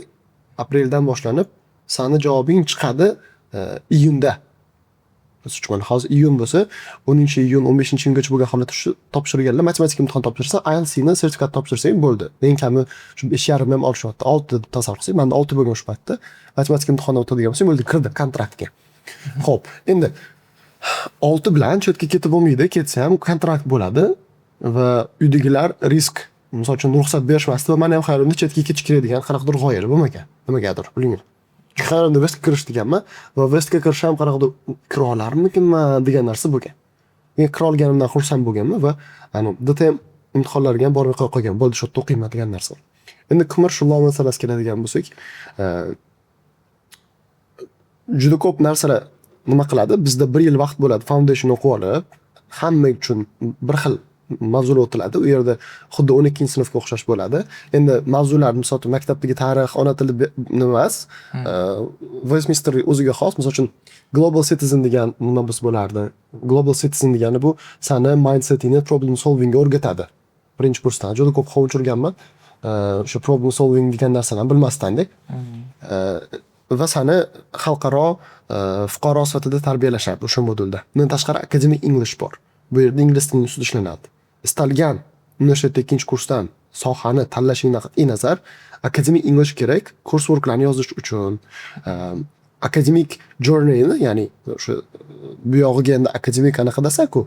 Apreldan boshlanib, sani javobing chiqadi iyunda. Mana hozir iyun bo'lsa, 10-iyun, 15-iyungacha bo'lgan holatda shu topshirganlar matematika imtihon topshirsa, IELTSni sertifikat topshirsang bo'ldi. Eng kami shu 5,5 ham olishyapti. 6 deb tasavvur qilsak, manda 6 bo'lgan o'sha paytda. Matematika imtihonidan o'tadigan bo'lsang bo'ldi, kirdi kontraktga. Xo'p, endi 6 bilan chetga ketib bo'lmaydi, ketsa ham kontrakt bo'ladi va uydagilar risk, misol uchun, ruxsat berishmasdi va mani ham xayolimda chetga ketish kerak degan qanaqadir g'oyalar bo'lmagan. Nimagadir, bilmayman. Xayolimda Westga kirish deganman va Westga kirish ham qanaqadir kira olarmikinman degan narsa bo'lgan. Men kira olganimdan xursand bo'lganman va DTM imtihonlariga ham bormay qo'ya qolgan. Bo'ldi, shu yerda o'qiyman degan narsa. Endi commercial law masalasiga keladigan bo'lsak, juda ko'p narsalar nima qiladi? Bizda bir yil vaqt bo'ladi foundation o'qib olib, hamma uchun bir xil mavzular o'tiladi. U yerda xuddi 12-sinfga o'xshash bo'ladi. Endi mavzular, misol uchun, maktabdagi tarix, ona tili nima emas. Westminster o'ziga xos, misol uchun, Global Citizen degan nimamiz bo'lardi. Global Citizen degani bu sani mindsetingni problem solvingga o'rgatadi. Birinchi kursdan juda ko'p xov uchirganman. O'sha problem solving degan narsani bilmasdanda. Va sani xalqaro fuqaro sifatida tarbiyalashadi o'sha modulda. Undan tashqari Academic English bor. Bu yerda ingliz tilini ustida ishlanadi. Istalgan universitetda ikkinchi kursdan sohani tanlashingdan qat'iy nazar Academic English kerak courseworklarni yozish uchun, Akademik journeyni, ya'ni o'sha bu yog'iga endi akademik anaqa dasanku,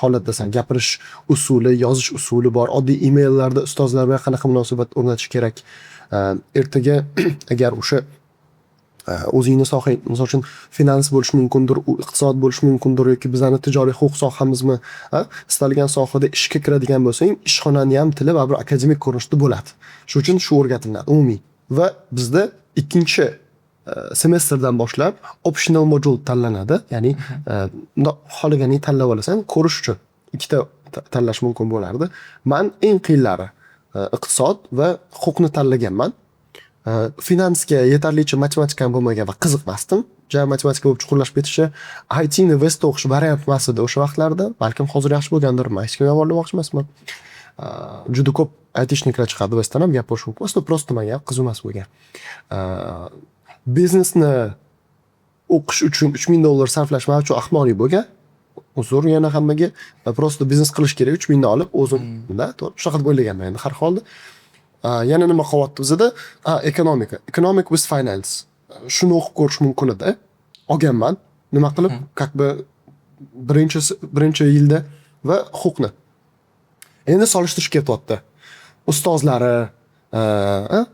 holatdasan, gapirish usuli, yozish usuli bor, oddiy emaillarda ustozlar bilan qanaqa munosabat o'rnatish kerak. Ertaga agar o'sha o'zingni sohang, misol uchun, finans bo'lishi mumkindir, u iqtisod bo'lishi mumkindir yoki bizani tijoriy huquq sohamizmi, istalgan sohada ishga kiradigan bo'lsang, ishxonani ham tili baribir akademik ko'rinishda bo'ladi. Shu uchun shu o'rgatiladi umumiy. Va bizda ikkinchi semestrdan boshlab optional modul tanlanadi, ya'ni bundoq xohlaganingni tanlab olasan ko'rish uchun. Ikkita tanlash mumkin bo'lardi. Man eng qiyinlari, iqtisod va huquqni tanlaganman. Finansga yetarlicha matematikam bo'lmagan va qiziqmasdim. Ja matematika bo'lib chuqurlashib ketishi, ITni Westda o'qish variant emas edi o'sha vaqtlarda. Balkim hozir yaxshi bo'lgandir, man hech kimni yomonlamoqchi emasman. Juda ko'p айтишник lar chiqadi Westdan ham, gap bo'lishi mumkin emas, просто manga ham qiziq emas bo'lgan. Biznesni o'qish uchun 3000 dollar sarflash man uchun ahmoqlik bo'lgan. Uzr yana hammaga, просто biznes qilish kerak, 3000ni olib o'zim da, to'g'ri, shunaqa deb o'ylaganman endi har holda. Yana nima qolyapti bizada? Ha, ekonomika. Economic with finance. Shuni o'qib ko'rish mumkin edi. Olganman. Nima qilib, как бы birinchi yilda va huquqni. Endi solishtirish ketyapti. Ustozlari,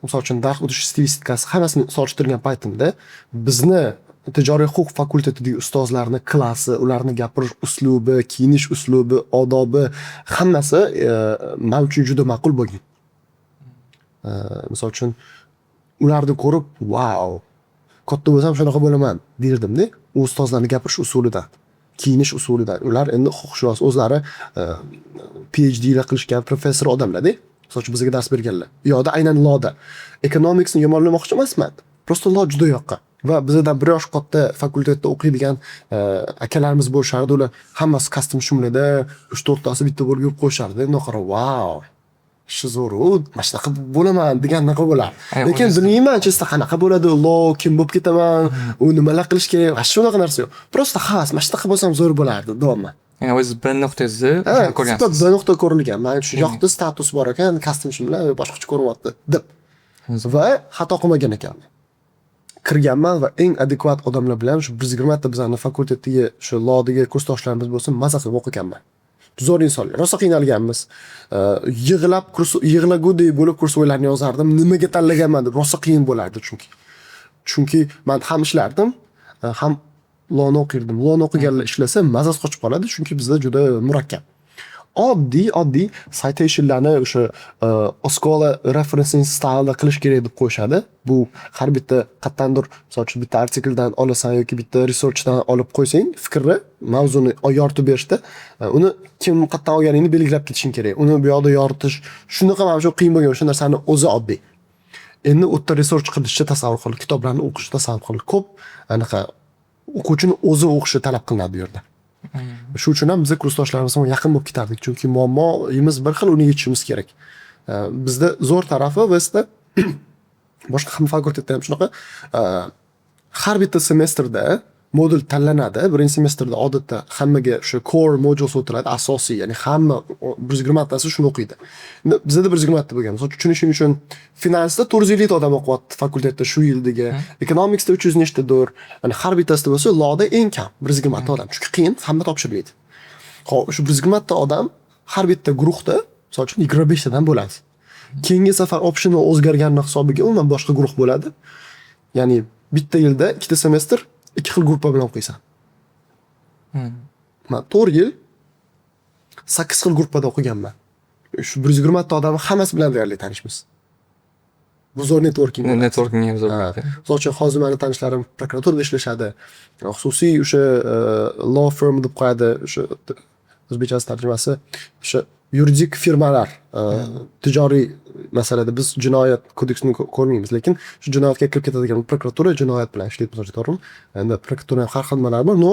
misol uchun, dars o'tish stilistikasi, hammasini solishtirgan paytimda bizni tijoriy huquq fakultetidagi ustozlarni klassi, ularni gapirish uslubi, kiyinish uslubi, odobi, hammasi man uchun juda ma'qul bo'lgan. Misol uchun, ularni ko'rib, "Vau, katta bo'lsam shunaqa bo'laman" derdimda. U ustozlarni gapirish usulidan, kiyinish usulidan. Ular endi huquqshunos, o'zlari PhDlar qilishgan professor odamlarda. Misol uchun, bizga dars berganlar. U yoqda aynan lawda. Economicsni yomonlamoqchi emasman. Просто law juda yoqqan. Va bizdan bir yosh katta fakultetda o'qiydigan akalarimiz bo'lishardi. Ular hammasi kostyum shimlarda, uch to'rttasi bitta bo'lib yurib qo'yishardi. Bundoq qarab, "Vau, shu zo'r-u, mana shunaqa bo'laman" degannaqa bo'lardi. Lekin bilmayman, чисто qanaqa bo'ladi, law, kim bo'lib ketaman, u nimalar qilish kerak, вообще unaqa narsa yo'q. Просто havas, mana shunaqa bo'lsam zo'r bo'lardi, deyapman. Ya'ni o'zingiz bir nuqtangizni Ha, ko'rgansiz. sifat bir nuqta ko'rilgan. Man shu yoqda status bor ekan, kostyum shimlar boshqacha ko'rinyapti deb. Va xato qilmagan ekanman. Kirganman va eng adekvat odamlar bilan, shu 120 ta bizani fakultetdagi, shu lawdagi kursdoshlarimiz bo'lsin, maza qilib o'qiganman. Zo'r insonlar. Rosa qiynalganmiz. Yig'lab kurs, yig'lagudek bo'lib курсовой larni yozardim. Nimaga tanlaganman deb rosa qiyin bo'lardi chunki. Chunki man ham ishlardim, ham lawni o'qirdim. Lawni o'qiganlar ishlasa, mazasi qochib qoladi, chunki bizda juda murakkab. Oddiy oddiy citationlarni o'sha Oskola referencing styleda qilish kerak deb qo'yishadi. Bu har bitta qayerdandir, misol uchun, bitta artikldan olasan yoki bitta researchdan olib qo'ysang, fikrni, mavzuni yoritib berishda uni kim, qayerdan olganingni belgilab ketishing kerak. Uni bu yoqda yoritish shunaqa mana shu qiyin bo'lgan o'sha narsani o'zi oddiy. Endi u yerda research qilishni tasavvur qil, kitoblarni o'qishni tasavvur qil. Ko'p anaqa o'quvchini o'zi o'qishi talab qilinadi bu yerda. Shu uchun ham biza kursdoshlarimiz bilan yaqin bo'lib ketardik. Chunki muammoimiz bir xil, uni yechishimiz kerak. Bizda zo'r tarafi, Westda, boshqa hamma fakultetda ham shunaqa, har bitta semestrda modul tanlanadi. Birinchi semestrda odatda hammaga o'sha core modules o'tiladi, asosiy, ya'ni hamma 120 tasi shuni o'qiydi. Endi bizada 120 ta bo'lgan. Misol uchun, tushunishing uchun, finansda 450 ta odam o'qiyapti fakultetda shu yildagi. Economicsda 300 nechtadir. Ya'ni har bittasida bo'lsa, lawda eng kam 120 ta odam. Chunki qiyin, hamma topshirmaydi. Xo'p, shu 120 ta odam har bitta guruhda, misol uchun, 25 tadan bo'ladi. Keyingi safar optional o'zgarganini hisobiga umuman boshqa guruh bo'ladi. Ya'ni bitta yilda ikkita semestr ikki xil gruppa bilan o'qiysan. Man 4 yil sakkiz xil gruppada o'qiganman. Shu 120 ta odamni hammasi bilan deyarli tanishmiz. Bu zo'r networking bo'ladi. Networking ham zo'r. Ha. Misol uchun, hozir mani tanishlarim prokuraturada ishlashadi. Xususiy o'sha law firm deb qo'yadi, o'sha o'zbekchasi tarjimasi o'sha yuridik firmalar, tijoriy masalada biz jinoyat kodeksini ko'rmaymiz, lekin shu jinoyatga kirib ketadigan prokuratura jinoyat bilan ishlaydi, misol uchun, to'g'rimi? Endi prokuratura ham har xil nimalar bor, но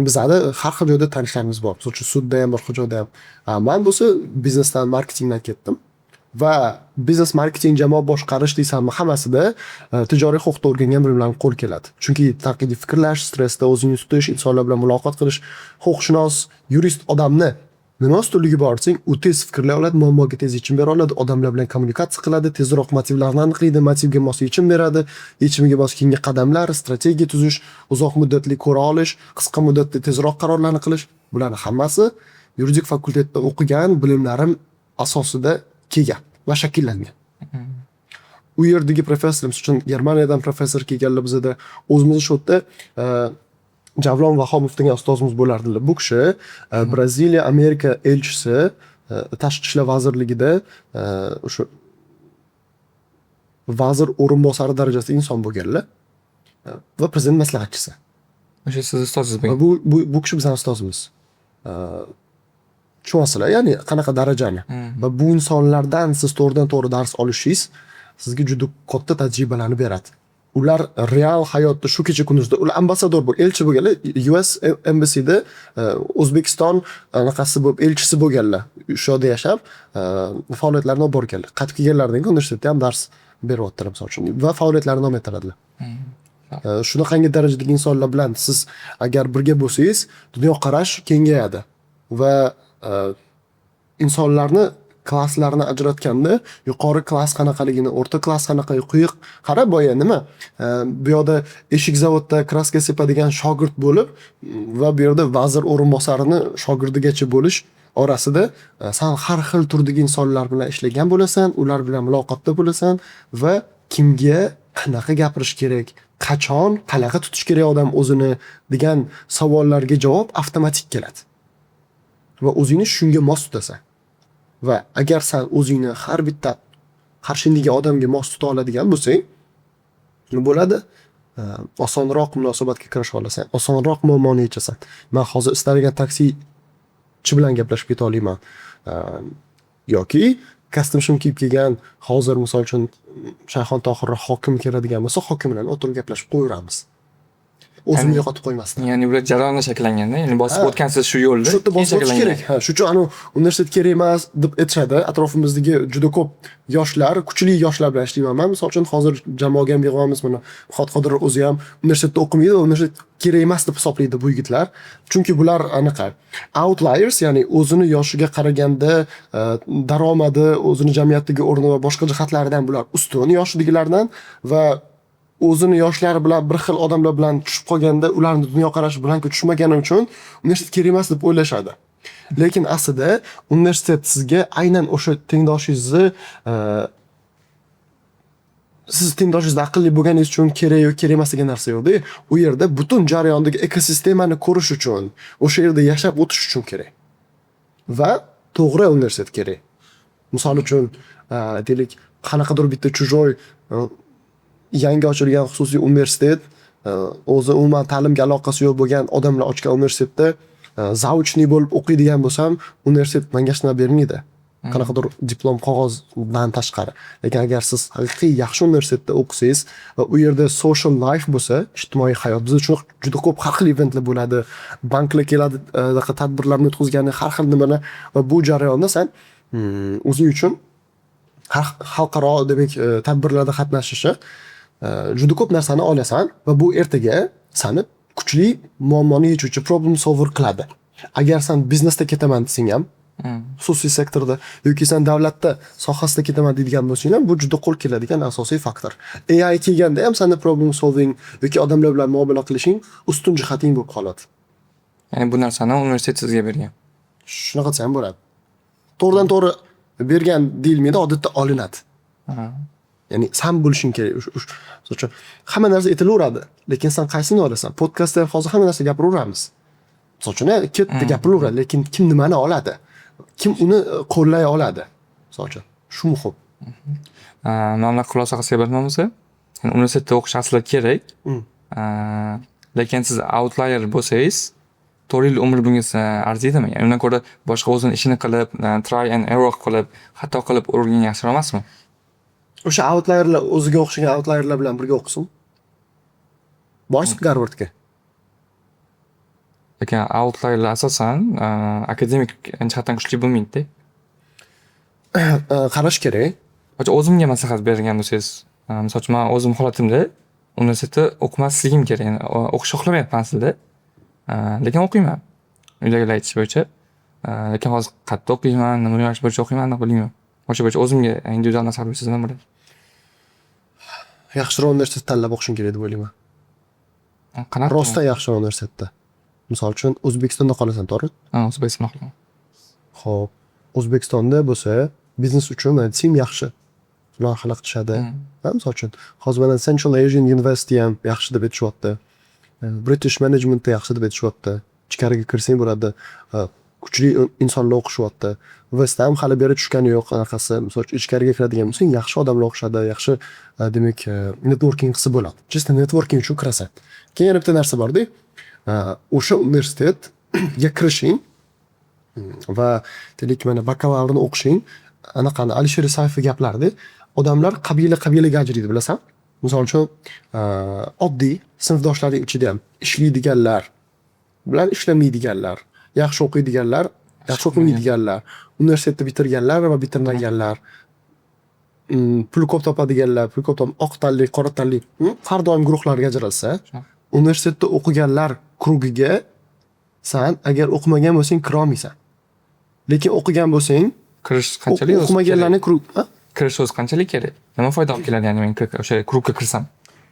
bizani har xil joyda tanishlarimiz bor. Misol uchun, sudda ham, boshqa joyda ham. Man bo'lsa biznesdan, marketingdan ketdim. Va biznes, marketing, jamoa boshqarish deysanmi, hammasida tijoriy huquqda o'rgangan bilimlarim qo'l keladi. Chunki tanqidiy fikrlash, stressda o'zingni tutish, insonlar bilan muloqot qilish, huquqshunos, yurist odamni Nima ustunligi bor desang, u tez fikrlay oladi, muammoga tez yechim bera oladi, odamlar bilan kommunikatsiya qiladi, tezroq motivlarni aniqlaydi, motivga mos yechim beradi, yechimiga mos keyingi qadamlar, strategiya tuzish, uzoq muddatli ko'ra olish, qisqa muddatda tezroq qarorlarni qilish, bularni hammasi yuridik fakultetda o'qigan bilimlarim asosida kelgan va shakllangan. U yerdagi professor, misol uchun, Germaniyadan professor kelganlar bizada, o'zimizni shu yerda Javlon Vahobov degan ustozimiz bo'lardilar. Bu kishi Braziliya Amerika elchisi, tashqi ishlar vazirligida o'sha vazir o'rinbosari darajasida inson bo'lganlar va prezident maslahatchisi. O'sha sizni ustozingiz bo'lgan. Bu kishi bizani ustozimiz. Tushunyapsizlar, ya'ni qanaqa darajani. Va bu insonlardan siz to'g'ridan to'g'ri dars olishingiz sizga juda katta tajribalarni beradi. Ular real hayotda shu kecha kunduzda ular ambassador bo'lgan, elchi bo'lganlar, US Embassyda O'zbekiston anaqasi bo'lib, elchisi bo'lganlar. O'sha yerda yashab, faoliyatlarini olib borganlar. Qaytib kelganlaridan keyin universitetda ham dars beryaptilar, misol uchun, va faoliyatlarini davom ettiradilar. Shunaqangi darajadagi insonlar bilan siz agar birga bo'lsangiz, dunyoqarash kengayadi va insonlarni klasslarni ajratganda yuqori klass qanaqaligini, o'rta klass qanaqa, quyi, qara, boya nima, bu yoqda eshik zavodda краска sepadigan shogird bo'lib va bu yerda vazir o'rinbosarini shogirdigacha bo'lish orasida san har xil turdagi insonlar bilan ishlagan bo'lasan, ular bilan muloqotda bo'lasan va kimga qanaqa gapirish kerak, qachon, qanaqa tutish kerak odam o'zini degan savollarga javob avtomatik keladi. Va o'zingni shunga mos tutasan. Va agar san o'zingni har bitta qarshingdagi odamga mos tuta oladigan bo'lsang, nima bo'ladi? Osonroq munosabatga kirisha olasan, osonroq muammoni yechasan. Man hozir istalgan taksichi bilan gaplashib keta olaman. Yoki kostyum shim kiyib kelgan, hozir, misol uchun, Shayxontohur hokim keladigan bo'lsa, hokim bilan o'tirib gaplashib qo'yaveramiz. O'zimni yo'qotib qo'ymasdan. Ya'ni bular jarayonda shakllanganda, ya'ni bosib o'tgansiz shu yo'lni. Shu yerda bosib o'tish kerak. Ha, shuning uchun anavi universitet kerak emas deb aytishadi. Atrofimizdagi juda ko'p yoshlar, kuchli yoshlar bilan ishlayman man. Misol uchun, hozir jamoaga ham yig'yapmiz mana. Muhot Qodirov o'zi ham universitetda o'qimaydi va universitet kerak emas deb hisoblaydi bu yigitlar. Chunki bular anaqa outliers, ya'ni o'zini yoshiga qaraganda daromadi, o'zini jamiyatdagi o'rni va boshqa jihatlaridan bular ustun yoshidagilardan va o'zini yoshlari bilan bir xil odamlar bilan tushib qolganda ularni dunyoqarashi bilan tushmagani uchun universitet kerak emas deb o'ylashadi. Lekin aslida universitet sizga aynan o'sha tengdoshingizni siz tengdoshingizni aqlli bo'lganingiz uchun kerak yoki kerak emas degan narsa yo'qda. U yerda butun jarayondagi ekosistemani ko'rish uchun, o'sha yerda yashab o'tish uchun kerak. Va to'g'ri universitet kerak. Misol uchun, deylik, qanaqadir bitta чужой yangi ochilgan xususiy universitet, o'zi umuman ta'limga aloqasi yo'q bo'lgan odamlar ochgan universitetda заочный bo'lib o'qiydigan bo'lsam, universitet menga hech nima bermaydi. Qanaqadir diplom qog'ozdan tashqari. Lekin agar siz haqiqiy yaxshi universitetda o'qisangiz va u yerda social life bo'lsa, ijtimoiy hayot, biz uchun juda ko'p har xil eventlar bo'ladi. Banklar keladi, anaqa tadbirlarni o'tkazgani, har xil nimalar va bu jarayonda san o'zing uchun har xalqaro, demak, tadbirlarda qatnashishi juda ko'p narsani olasan va bu ertaga sani kuchli muammoni yechuvchi, problem solver qiladi. Agar san biznesda ketaman desang ham, xususiy sektorda yoki san davlatda sohasida ketaman deydigan bo'lsang ham, bu juda qo'l keladigan asosiy faktor. AI kelganda ham sani problem solving yoki odamlar bilan muomala qilishing ustun jihating bo'lib qoladi. Ya'ni bu narsani universitet sizga bergan. Shunaqa desa ham bo'ladi. To'g'ridan to'g'ri bergan deyilmaydi, odatda olinadi. Ya'ni san bo'lishing kerak. Misol uchun, hamma narsa aytilaveradi, lekin san qaysini olasan? Podkastda ham hozir hamma narsa gapiraveramiz. Misol uchun, ketdi, gapiraveradi, lekin kim nimani oladi? Kim uni qo'llay oladi? Misol uchun, shu muhim. Mana bunaqa xulosa qilsak bo'lsa, universitetda o'qish aslida kerak. Lekin siz outlier bo'lsangiz, 4 yil umr bunga arziydimi? Ya'ni undan ko'ra boshqa o'zini ishini qilib, try and error qilib, xato qilib o'rgangan yaxshiroq emasmi? O'sha outlierlar, o'ziga o'xshagan outlierlar bilan birga o'qisin. Borsin Garvardga. Lekin outlierlar asosan akademik jihatdan kuchli bo'lmaydi-da. Qarash kerak. O'zimga maslahat bergan bo'lsangiz, misol uchun, man o'zim holatimda universitetda o'qimasligim kerak. Ya'ni o'qishni xohlamayapman aslida. Lekin o'qiyman. Uydagilar aytishi bo'yicha. Lekin hozir qayerda o'qiyman, nima yo'nalish bo'yicha o'qiyman, aniq bilmayman. O'sha bo'yicha o'zimga individual maslahat bersangiz nima bo'ladi? Yaxshiroq universitet tanlab o'qishing kerak deb o'ylayman. Qanaqa? Rostdan yaxshiroq universitetda. Misol uchun, O'zbekistonda qolasan, to'g'ri? Ha, O'zbekistonda qolaman. Xo'p, O'zbekistonda bo'lsa, biznes uchun SIM yaxshi. Ular xalaqit tushadi. Ha, misol uchun, hozir mana Central Asian University ham yaxshi deb aytishyapti. British Managementda yaxshi deb aytishyapti. Ichkariga kirsang bo'ladi. Kuchli insonlar o'qishyapti. West ham hali beri tushgani yo'q anaqasi. Misol uchun, ichkariga kiradigan bo'lsang, yaxshi odamlar o'qishadi, yaxshi, demak, networking qilsa bo'ladi. Чисто networking uchun kirasan. Keyin yana bitta narsa borda, o'sha universitetga kirishing va, deylik, mana bakalavrni o'qishing, anaqani Alisher Isayev gaplarida odamlar qabila qabilaga ajraydi, bilasanmi? Misol uchun, oddiy sinfdoshlaring ichida ham ishlaydiganlar bilan ishlamaydiganlar, yaxshi o'qiydiganlar, yaxshi o'qimaydiganlar, universitetni bitirganlar va bitirmaganlar, pul ko'p topadiganlar, pul ko'p oq tanli, qora tanli, har doim guruhlarga ajralsa, universitetda o'qiganlar круг iga san agar o'qimagan bo'lsang, kirolmaysan. Lekin o'qigan bo'lsang, Kirish qanchalik o'zi o'qimaganlarni kerak? Круг, ha? Kirish o'zi qanchalik kerak? Nima foyda olib keladi, ya'ni men o'sha круг ga kirsam?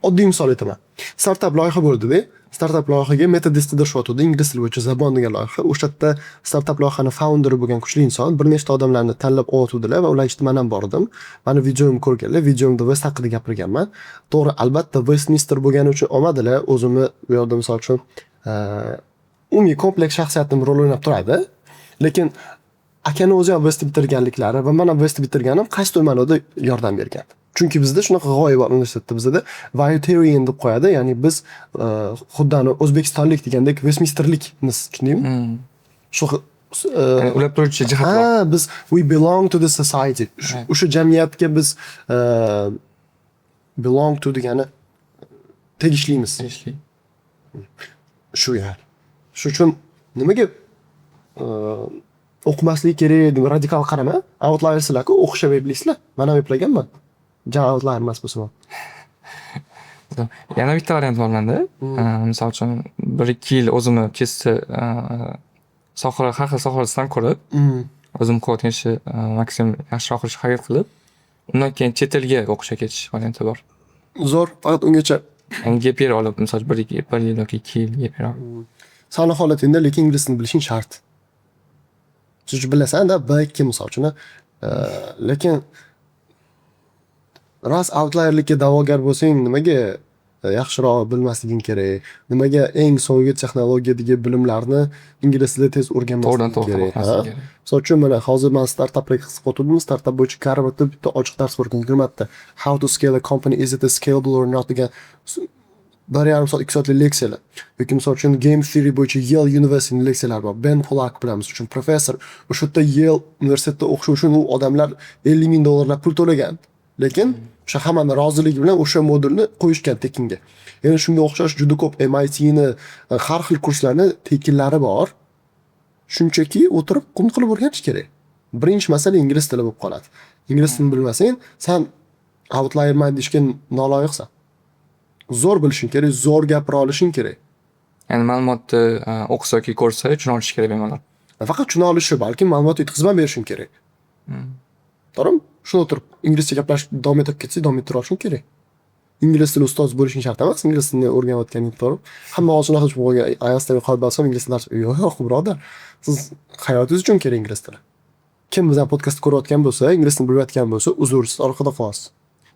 Oddiy misol aytaman. Startap loyiha bo'ldi-da. Startap loyihaga metodist qidirishyotgandi. Ingliz tili bo'yicha Zabon degan loyiha. O'sha yerda startap loyihani founderi bo'lgan kuchli inson bir nechta odamlarni tanlab olyotgandilar va ular ichida man ham bor edim. Mani videomni ko'rganlar, videomda West haqida gapirganman. To'g'ri, albatta, Westminster bo'lgani uchun olmadilar. O'zimni u yoqda, misol uchun, umumiy kompleks shaxsiyatim rol o'ynab turadi. Lekin akani o'zi ham Westni bitirganliklari va man ham Westni bitirganim qaysidir ma'noda yordam bergan. Chunki bizda shunaqa g'oya bor universitetda, bizada Valuetarian deb qo'yadi. Ya'ni biz xuddi ani o'zbekistonlik degandek Westminsterlikmiz, tushundingmi? Shunaqa Ya'ni ulab turuvchi jihat bor. Ha, biz we belong to the society. O'sha jamiyatga biz belong to degani tegishlimiz. Tegishli. Shu yani. Shu uchun nimaga o'qimaslik kerak deb radikal qarama. Outliersizlar-ku, o'qishib eplaysizlar. Man ham eplaganman. Ja outlier emas bo'lsam ham. Yana bitta variant bor menda. Misol uchun, 1-2 yil o'zimni чисто sohalar, har xil sohalardan ko'rib, o'zim qilayotgan ishni maksimum yaxshiroq qilishga harakat qilib, undan keyin chet elga o'qishga ketish varianti bor. Zo'r, faqat ungacha Ya'ni gap year olib, misol uchun, bir yil yoki 2 yil gap year olib. Sani holatingda lekin ingliz tilini bilishing shart. Misol uchun, bilasan-da, B2, misol uchun, lekin rost outlierlikka da'vogar bo'lsang, nimaga yaxshiroq bilmasliging kerak? Nimaga eng so'nggi texnologiyadagi bilimlarni ingliz tilida tez o'rganmasliging To'g'ridan to'g'ri kerak? qabul Ha? qilmaslik kerak. Misol uchun, mana hozir man startaplarga qiziqyotgandim. Startap bo'yicha Garvardda bitta ochiq dars bor ekan, 20 ta. How to scale a company, is it a scalable or not degan 1,5 soat, 2 soatlik leksiyalar. Yoki, misol uchun, game theory bo'yicha Yale Universityning leksiyalari bor. Ben Polak bilan, misol uchun, professor. O'sha yerda Yale universitetida o'qish uchun u odamlar 50 ming dollarlab pul to'lagan. Lekin o'sha hammani roziligi bilan o'sha modulni qo'yishgan tekinga. Yana shunga o'xshash juda ko'p MITni har xil kurslarni tekinlari bor. Shunchaki o'tirib qunt qilib o'rganish kerak. Birinchi masala ingliz tili bo'lib qoladi. Ingliz tilini bilmasang, san outlierman deyishga noloyiqsan. Zo'r bilishing kerak, zo'r gapira olishing kerak. Ya'ni ma'lumotni o'qisa yoki ko'rsa tushuna olishi kerak bemalol. Nafaqat tushuna olishi, balkim ma'lumot yetkazib ham berishing kerak. To'g'rimi? Shuni o'tirib inglizcha gaplashib davom etib ketsak, davom ettira olishing kerak. Ingliz tili ustozi bo'lishing shart emas, ingliz tilini o'rganayotganing, to'g'rimi? Hamma hozir shunaqa tushunib qolgan, IELTS qo'yib olsam ingliz tilini dars. Yo'q, birodar. Siz hayotingiz uchun kerak ingliz tili. Kim bizani podkastni ko'rayotgan bo'lsa, ingliz tilini bilmayotgan bo'lsa, uzr, siz orqada qolasiz.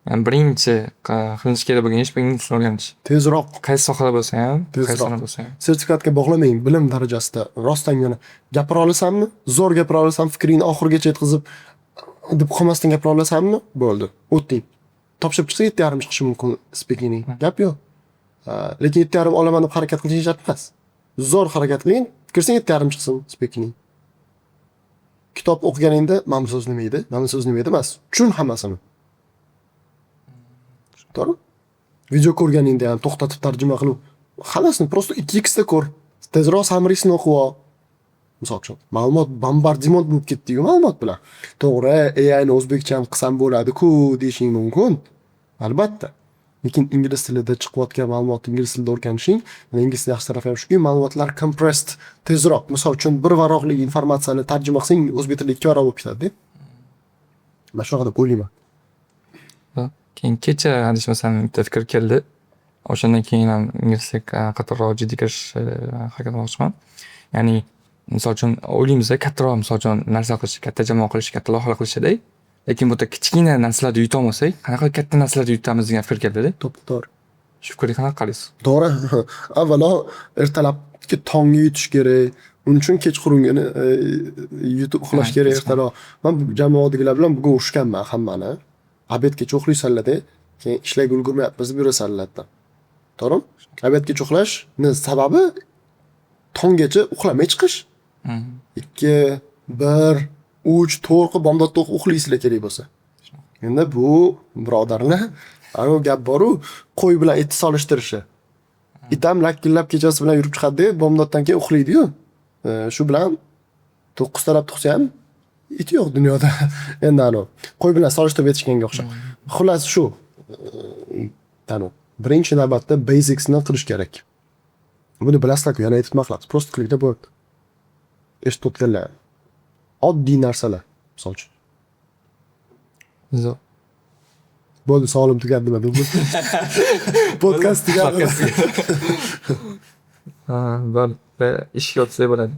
Ya'ni birinchi qilinishi kerak bo'lgan ish bu ingliz tilini o'rganish. Tezroq. Qaysi sohada bo'lsa ham, qaysi Tezroq. sohada bo'lsa ham. Sertifikatga bog'lamang, bilim darajasida rostangina gapira olasanmi? Zo'r gapira olasan, fikringni oxirigacha yetkazib deb qolmasdan gapira olasanmi? Bo'ldi. O'tding. Topshirib chiqsa 7,5 chiqishi mumkin speakingning. Gap yo'q. Lekin 7,5 olaman deb harakat qilishing shart emas. Zo'r harakat qiling, kirsang 7,5 chiqsin speakingning. Kitob o'qiganingda mana bu so'z nima edi, mana bu so'z nima edi emas. Tushun hammasini. To'g'rimi? Video ko'rganingda ham to'xtatib tarjima qilib, hammasini просто 2x da ko'r. Tezroq summarysini o'qib ol. Misol uchun, ma'lumot bombardimon bo'lib ketdi-yu ma'lumot bilan. To'g'ri, AI ni o'zbekcha ham qilsam bo'ladi-ku deyishing mumkin. Albatta. Lekin ingliz tilida chiqayotgan ma'lumotni ingliz tilida o'rganishing, ingliz tilini yaxshi tarafi ham shuki, ma'lumotlar compressed, tezroq. Misol uchun, bir varaqlik informatsiyani tarjima qilsang, o'zbek tilida ikki varaq bo'lib ketadi-da. Man shunaqa deb o'ylayman. Keyin kecha, adashmasam, bitta fikr keldi. O'shandan keyin ham ingliz tiliga qattiqroq, jiddiy kirishishni harakat qilmoqchiman. Ya'ni, misol uchun, o'ylaymiz, kattaroq, misol uchun, narsa qilish, katta jamoa qilish, katta loyihalar qilishda, lekin bu yerda kichkina narsalarda yutolmasak, qanaqa qilib katta narsalarda yutamiz degan fikr keldida. To'ppa-to'g'ri. Shu fikrga qanaqa qaraysiz? To'g'ri. Avvalo ertalabki tongga yutish kerak. Uning uchun kechqurungini yutib uxlash kerak ertaroq. Man jamoadagilar bilan bugun urushganman hammani. Обед gacha uxlaysanlar-da, keyin ishlarga ulgurmayapmiz deb yurasanlar deb. To'g'rimi? Обед gacha uxlashni sababi tonggacha uxlamay chiqish. 2, 1, 3, 4 qilib bomdodda uxlaysizlar kerak bo'lsa. Endi bu, birodarlar, anavi gap boru, qo'y bilan itni solishtirishi. It ham lakillab kechasi bilan yurib chiqadi-da, bomdoddan keyin uxlaydi-yu. Shu bilan to'qqiztalab tug'sa ham it yo'q dunyoda. Endi anavi qo'y bilan solishtirib aytishganga o'xshab. Xullas shu. Anavi birinchi navbatda basicsni qilish kerak. Buni bilasizlar-ku, yana aytib nima qilamiz? Просто qilinglar, bo'ldi. Eshitib o'tganlar. Oddiy narsalar, misol uchun. Zo'r. Bo'ldi, savolim tugadi nima deb. Podkast tugadi. Ha, bo'ldi. Ishga o'tsak bo'ladi.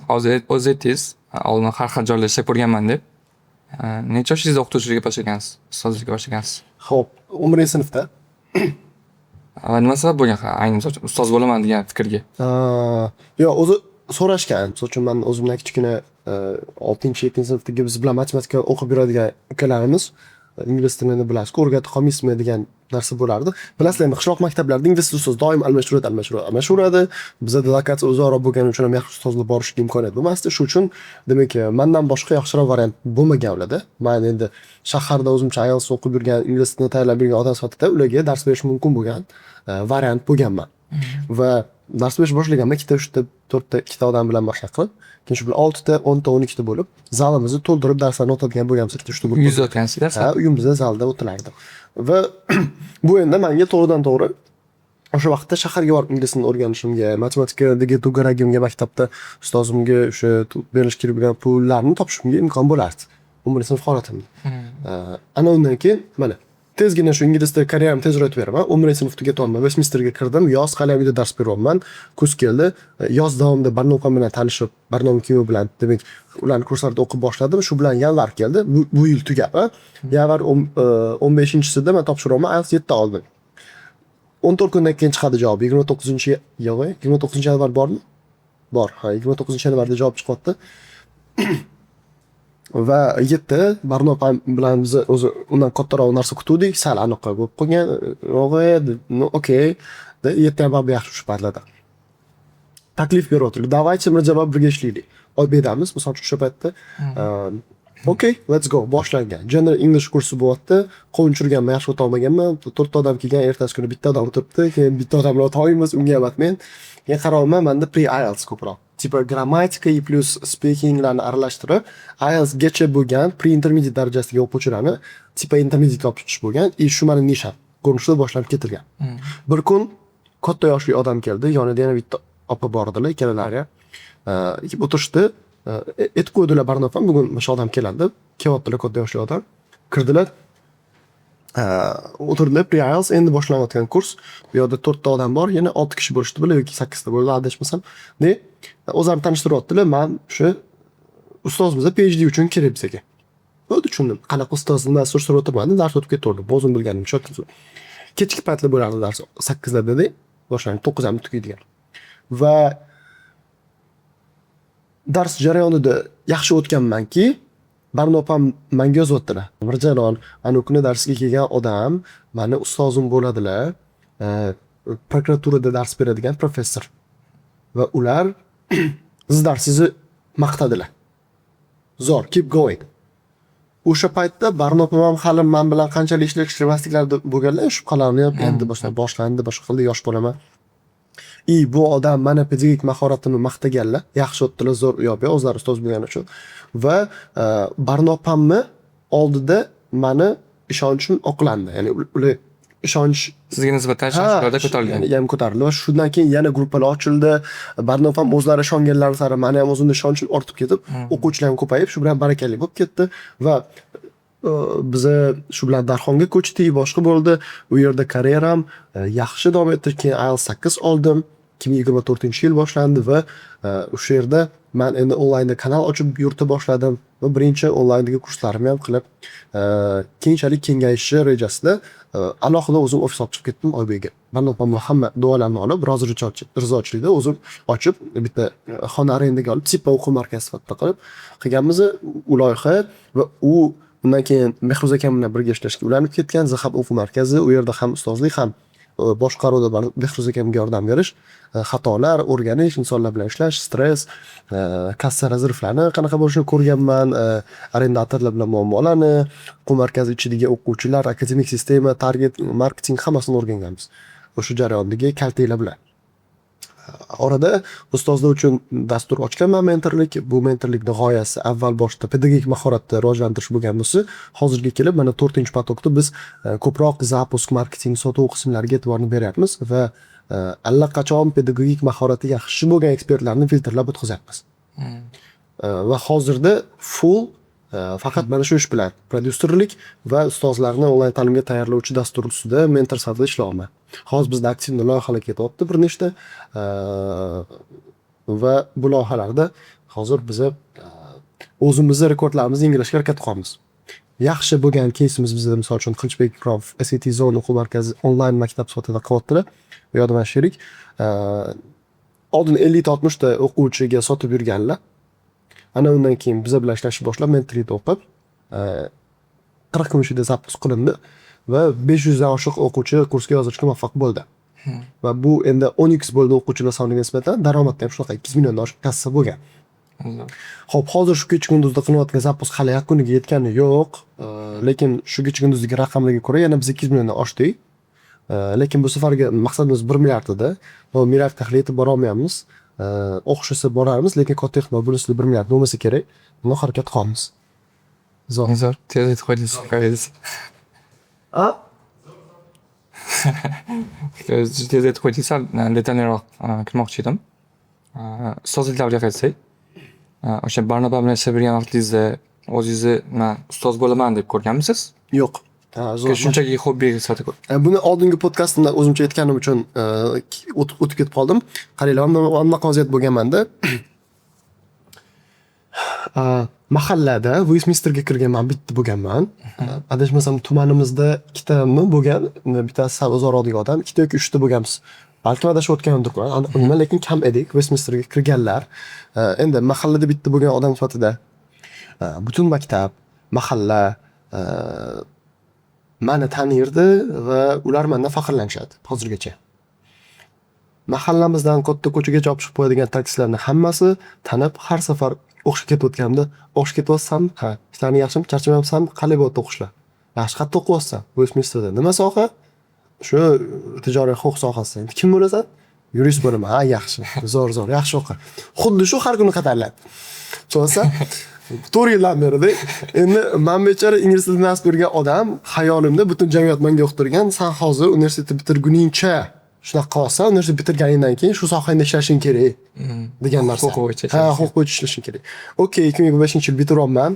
Hozir o'zi aytdingiz, oldin har xil joylarda ishlab ko'rganman deb. Necha yoshingizda o'qituvchilikka boshlagansiz? Ustozlikka boshlagansiz? Xo'p, 11-sinfda. Va nima sabab bo'lgan, ayni, misol uchun, ustoz bo'laman degan fikrga? Yo'q, o'zi so'rashgan. Misol uchun, man o'zimdan kichkina, oltinchi, yettinchi sinfdagi biz bilan matematika o'qib yuradigan ukalarimiz ingliz tilini bilasizku, o'rgatib qolmaysizmi degan narsa bo'lardi. Bilasizlar, endi qishloq maktablarida ingliz tili ustozi doim almashaveradi, almashaveradi, almashaveradi. Bizada lokatsiya uzoqroq bo'lgani uchun ham yaxshi ustozlar borishga imkoniyat bo'lmasdi. Shu uchun, demak, mandan boshqa yaxshiroq variant bo'lmagan ularda. Man endi shaharda o'zimcha IELTS o'qib yurgan, ingliz tilini tayyorlab yurgan odam sifatida ularga dars berish mumkin bo'lgan variant bo'lganman. Va dars berish boshlaganman ikkita, uchta, to'rtta, ikkita odam bilan boshlab qilib, keyin shu bilan oltita, 10ta, 12ta bo'lib, zalimizni to'ldirib darslarni o'tadigan bo'lganmiz. Ikkita, uchta guruh. Uyingizda o'tgansiz darslar? Ha, uyimizda zalda o'tilardi. Va bu endi menga to'g'ridan to'g'ri o'sha vaqtda shaharga borib ingliz tilini o'rganishimga, matematikadagi to'garagimga, maktabda ustozimga o'sha berilishi kerak bo'lgan pullarni topishimga imkon bo'lardi. 11-sinf holatimda. Ana undan keyin mana tezgina shu ingliz tili karyeramni tezroq aytib beraman. 11-sinf tugatyapman. Westminsterga kirdim. Yoz hali ham uyda dars beryapman. Kuz keldi. Yoz davomida Barno opam bilan tanishib, Barno kuyov bilan, demak, ularni kurslarida o'qib boshladim. Shu bilan yanvar keldi. Bu yil tugab, yanvar 15-sida man topshiryapman. IELTS 7 oldim. 14 kundan keyin chiqadi javob. 29, yo'q, 29-yanvar bormi? Bor. Ha, 29-yanvarda javob chiqyapti. Va 7 Barno opam bilan biz o'zi undan kattaroq narsa kutuvdik. Sal anaqa bo'lib qolgan. Yo'q, ну okey. 7 ham baribir yaxshi o'sha paytlarda. Taklif beryaptilar. Давайте, Mirjalol, birga ishlaylik. Oybekdamiz, misol uchun, o'sha paytda. Okey, let's go. Boshlangan. General English kursi bo'lyapti. Qo'l uchirganman, yaxshi o'ta olmaganman. To'rtta odam kelgan, ertasi kuni bitta odam o'tiribdi. Keyin bitta odam bilan o'ta olmaymiz, unga ham aytmen. Keyin qarayapman, menda pre IELTS ko'proq. Типа grammatika и плюс speakinglarni aralashtirib, IELTS gacha bo'lgan pre intermediate darajasidagi o'quvchilarni типа intermediate olib chiqish bo'lgan. И shu mani nisham ko'rinishida boshlanib ketilgan. Bir kun katta yoshli odam keldi, yonida yana bitta opa bor edilar, ikkalalari ham. O'tirishdi. Aytib qo'ydilar, Barno opam bugun mana shu odam keladi deb. Kelyaptilar, katta yoshli odam. Kirdilar. O'tirdilar, pre IELTS endi boshlanayotgan kurs. Bu yoqda to'rtta odam bor, yana olti kishi bo'lishdi bular yoki sakkizta bo'ldi, adashmasam. De, o'zlarini tanishtiryaptilar. Man o'sha ustozimiz PhD uchun kerak bizga. Bo'ldi, tushundim. Qanaqa ustoz, nima surishtirib o'tirmadim, dars o'tib ketaverdim. O'zim bilganimcha. Kechki paytlar bo'lardi dars, 8larda boshlanib, 9 yarimda tugaydigan. Va dars jarayonida yaxshi o'tganmanki, Barno opam manga yozyaptilar. Mirjalol, anavi kuni darsga kelgan odam mani ustozim bo'ladilar. Prokuraturada dars beradigan professor. Va ular siz darsingizni maqtadilar. Zo'r, keep going. O'sha paytda Barno opam ham hali man bilan qanchalik ishlab ishlamasliklarida bo'lganlar, shubhalanib, endi boshlandi, boshqa qildi, yosh bolaman. И bu odam mani pedagogik mahoratimni maqtaganlar, yaxshi o'tdilar, zo'r, u yoq bu yoq, o'zlari ustoz bo'lgani uchun. Va Barno opamni oldida mani ishonchim oqlandi. Ya'ni ular Ishonch Sizga nisbatan ha, ishonchlarda ko'tarilgan. Ham ko'tarildi va shundan keyin yana gruppalar ochildi. Barnov ham o'zlari ishonganlari sari mani ham o'zimda ishonchim ortib ketib, o'quvchilar ham ko'payib, shu bilan barakali bo'lib ketdi va biza shu bilan Darxonga ko'chdik, boshqa bo'ldi. U yerda karyeram yaxshi davom etdi. Keyin IELTS 8 oldim. 2024-yil boshlandi va o'sha yerda man endi onlaynda kanal ochib yurita boshladim va birinchi onlayndagi kurslarimni ham qilib, keyinchalik kengayishi rejasida alohida o'zim ofis olib chiqib ketdim Oybekga. Barnov hamma duolarni olib, rozi rizochilikda o'zim ochib, bitta xona arendaga olib, типа o'quv markazi sifatida qilib qilganmiz u loyiha va u undan keyin Behruz akam bilan birga ishlashga ulanib ketgan Zahab o'quv markazi. U yerda ham ustozlik, ham boshqaruvda Behruz akamga yordam berish, xatolar o'rganish, insonlar bilan ishlash, stress, kassa rezervlarni qanaqa bo'lishini ko'rganman, arendatorlar bilan muammolarni, o'quv markazi ichidagi o'quvchilar, akademik sistema, target, marketing, hammasini o'rganganmiz o'sha jarayondagi kaltaklar bilan. Orada ustozlar uchun dastur ochganman, mentorlik. Bu mentorlikni g'oyasi avval boshda pedagogik mahoratni rivojlantirish bo'lgan bo'lsa, hozirga kelib mana to'rtinchi поток da biz ko'proq запуск, marketing, sotuv qismlariga e'tiborni beryapmiz va allaqachon pedagogik mahorati yaxshi bo'lgan ekspertlarni filtrlab o'tkazyapmiz. Va hozirda full faqat mana shu ish bilan, prodyuserlik va ustozlarni onlayn ta'limga tayyorlovchi dastur ustida mentor sifatida ishlayapman. Hozir bizda активный loyihalar ketyapti bir nechta va bu loyihalarda hozir biza o'zimizni rekordlarimizni yangilashga harakat qilyapmiz. Yaxshi bo'lgan keysimiz bizda, misol uchun, Qilichbek Ikromov SAT Zone o'quv markazi onlayn maktab sifatida qilyaptilar. U yoqda man sherik. Oldin 50 ta, 60 ta o'quvchiga sotib yurganlar. Ana undan keyin biza bilan ishlashni boshlab, mentorlikda o'qib, 40 kun ichida запуск qilindi va 500 dan oshiq o'quvchi kursga yozilishga muvaffaq bo'ldi. Va bu endi 10x bo'ldi o'quvchilar soniga nisbatan, daromadda ham shunaqa, 200 milliondan oshiq kassa bo'lgan. Xo'p, hozir shu kecha kunduzda qilinayotgan запуск hali yakuniga yetgani yo'q. Lekin shu kecha kunduzdagi raqamlarga ko'ra yana biz 200 milliondan oshdik. Lekin bu safargi maqsadimiz 1 milliard edi. Bu milliardga hali yetib borolmayapmiz. O'xshasa boramiz, lekin katta ehtimol bunisida 1 milliard bo'lmasa kerak. Buni harakat qilyapmiz. Zo'r. Zo'r, tez aytib qo'ydingiz. A? Tez aytib qo'ydingiz, sal detalliroq kirmoqchi edim. Ustozlik davriga qaytsak, o'sha Barnoba bilan ishlab yurgan vaqtingizda o'zingizni man ustoz bo'laman deb ko'rganmisiz? Yo'q. Ha, zo'r. Shunchaki hobbi sifatida Buni oldingi podkastimda o'zimcha aytganim uchun o'tib ketib qoldim. Qaranglar, mana bunaqa vaziyat bo'lganmanda. Mahallada Westminsterga kirgan man bitta bo'lganman. Adashmasam, tumanimizda ikkitami bo'lgan, bittasi sal uzoqroqdagi odam, ikkita yoki uchta bo'lganmiz. Balkim adashayotgandirman, aniq bilmayman, lekin kam edik Westminsterga kirganlar. Endi mahallada bitta bo'lgan odam sifatida butun maktab, mahalla mani tanirdi va ular mandan faxrlanishadi hozirgacha. Mahallamizdan katta ko'chagacha olib chiqib qo'yadigan taksilarni hammasi tanib, har safar o'qishga ketayotganimda, "O'qishga ketyapsanmi? Ha. Ishlaring yaxshimi? Charchamayapsanmi? Qalay bo'lyapti o'qishlar? Yaxshi, qayerda o'qiyapsan? Westminsterda. Nima soha? Shu tijoriy huquq sohasi. Kim bo'lasan? Yurist bo'laman. Ha, yaxshi. Zo'r, zo'r, yaxshi o'qi." Xuddi shu har kuni qaytariladi. Tushunyapsan? 4 yildan berida. Endi man bechora ingliz tilida dars bergan odam, xayolimda butun jamiyat menga uqtirgan, san hozir universitetni bitirguningcha shunaqa qilyapsan, universitet bitirganingdan keyin shu sohangda ishlashing kerak degan narsa. Huquq bo'yicha Ha, ishlashing. Huquq bo'yicha ishlashing kerak. Okey, 2025-yil bitiryapman.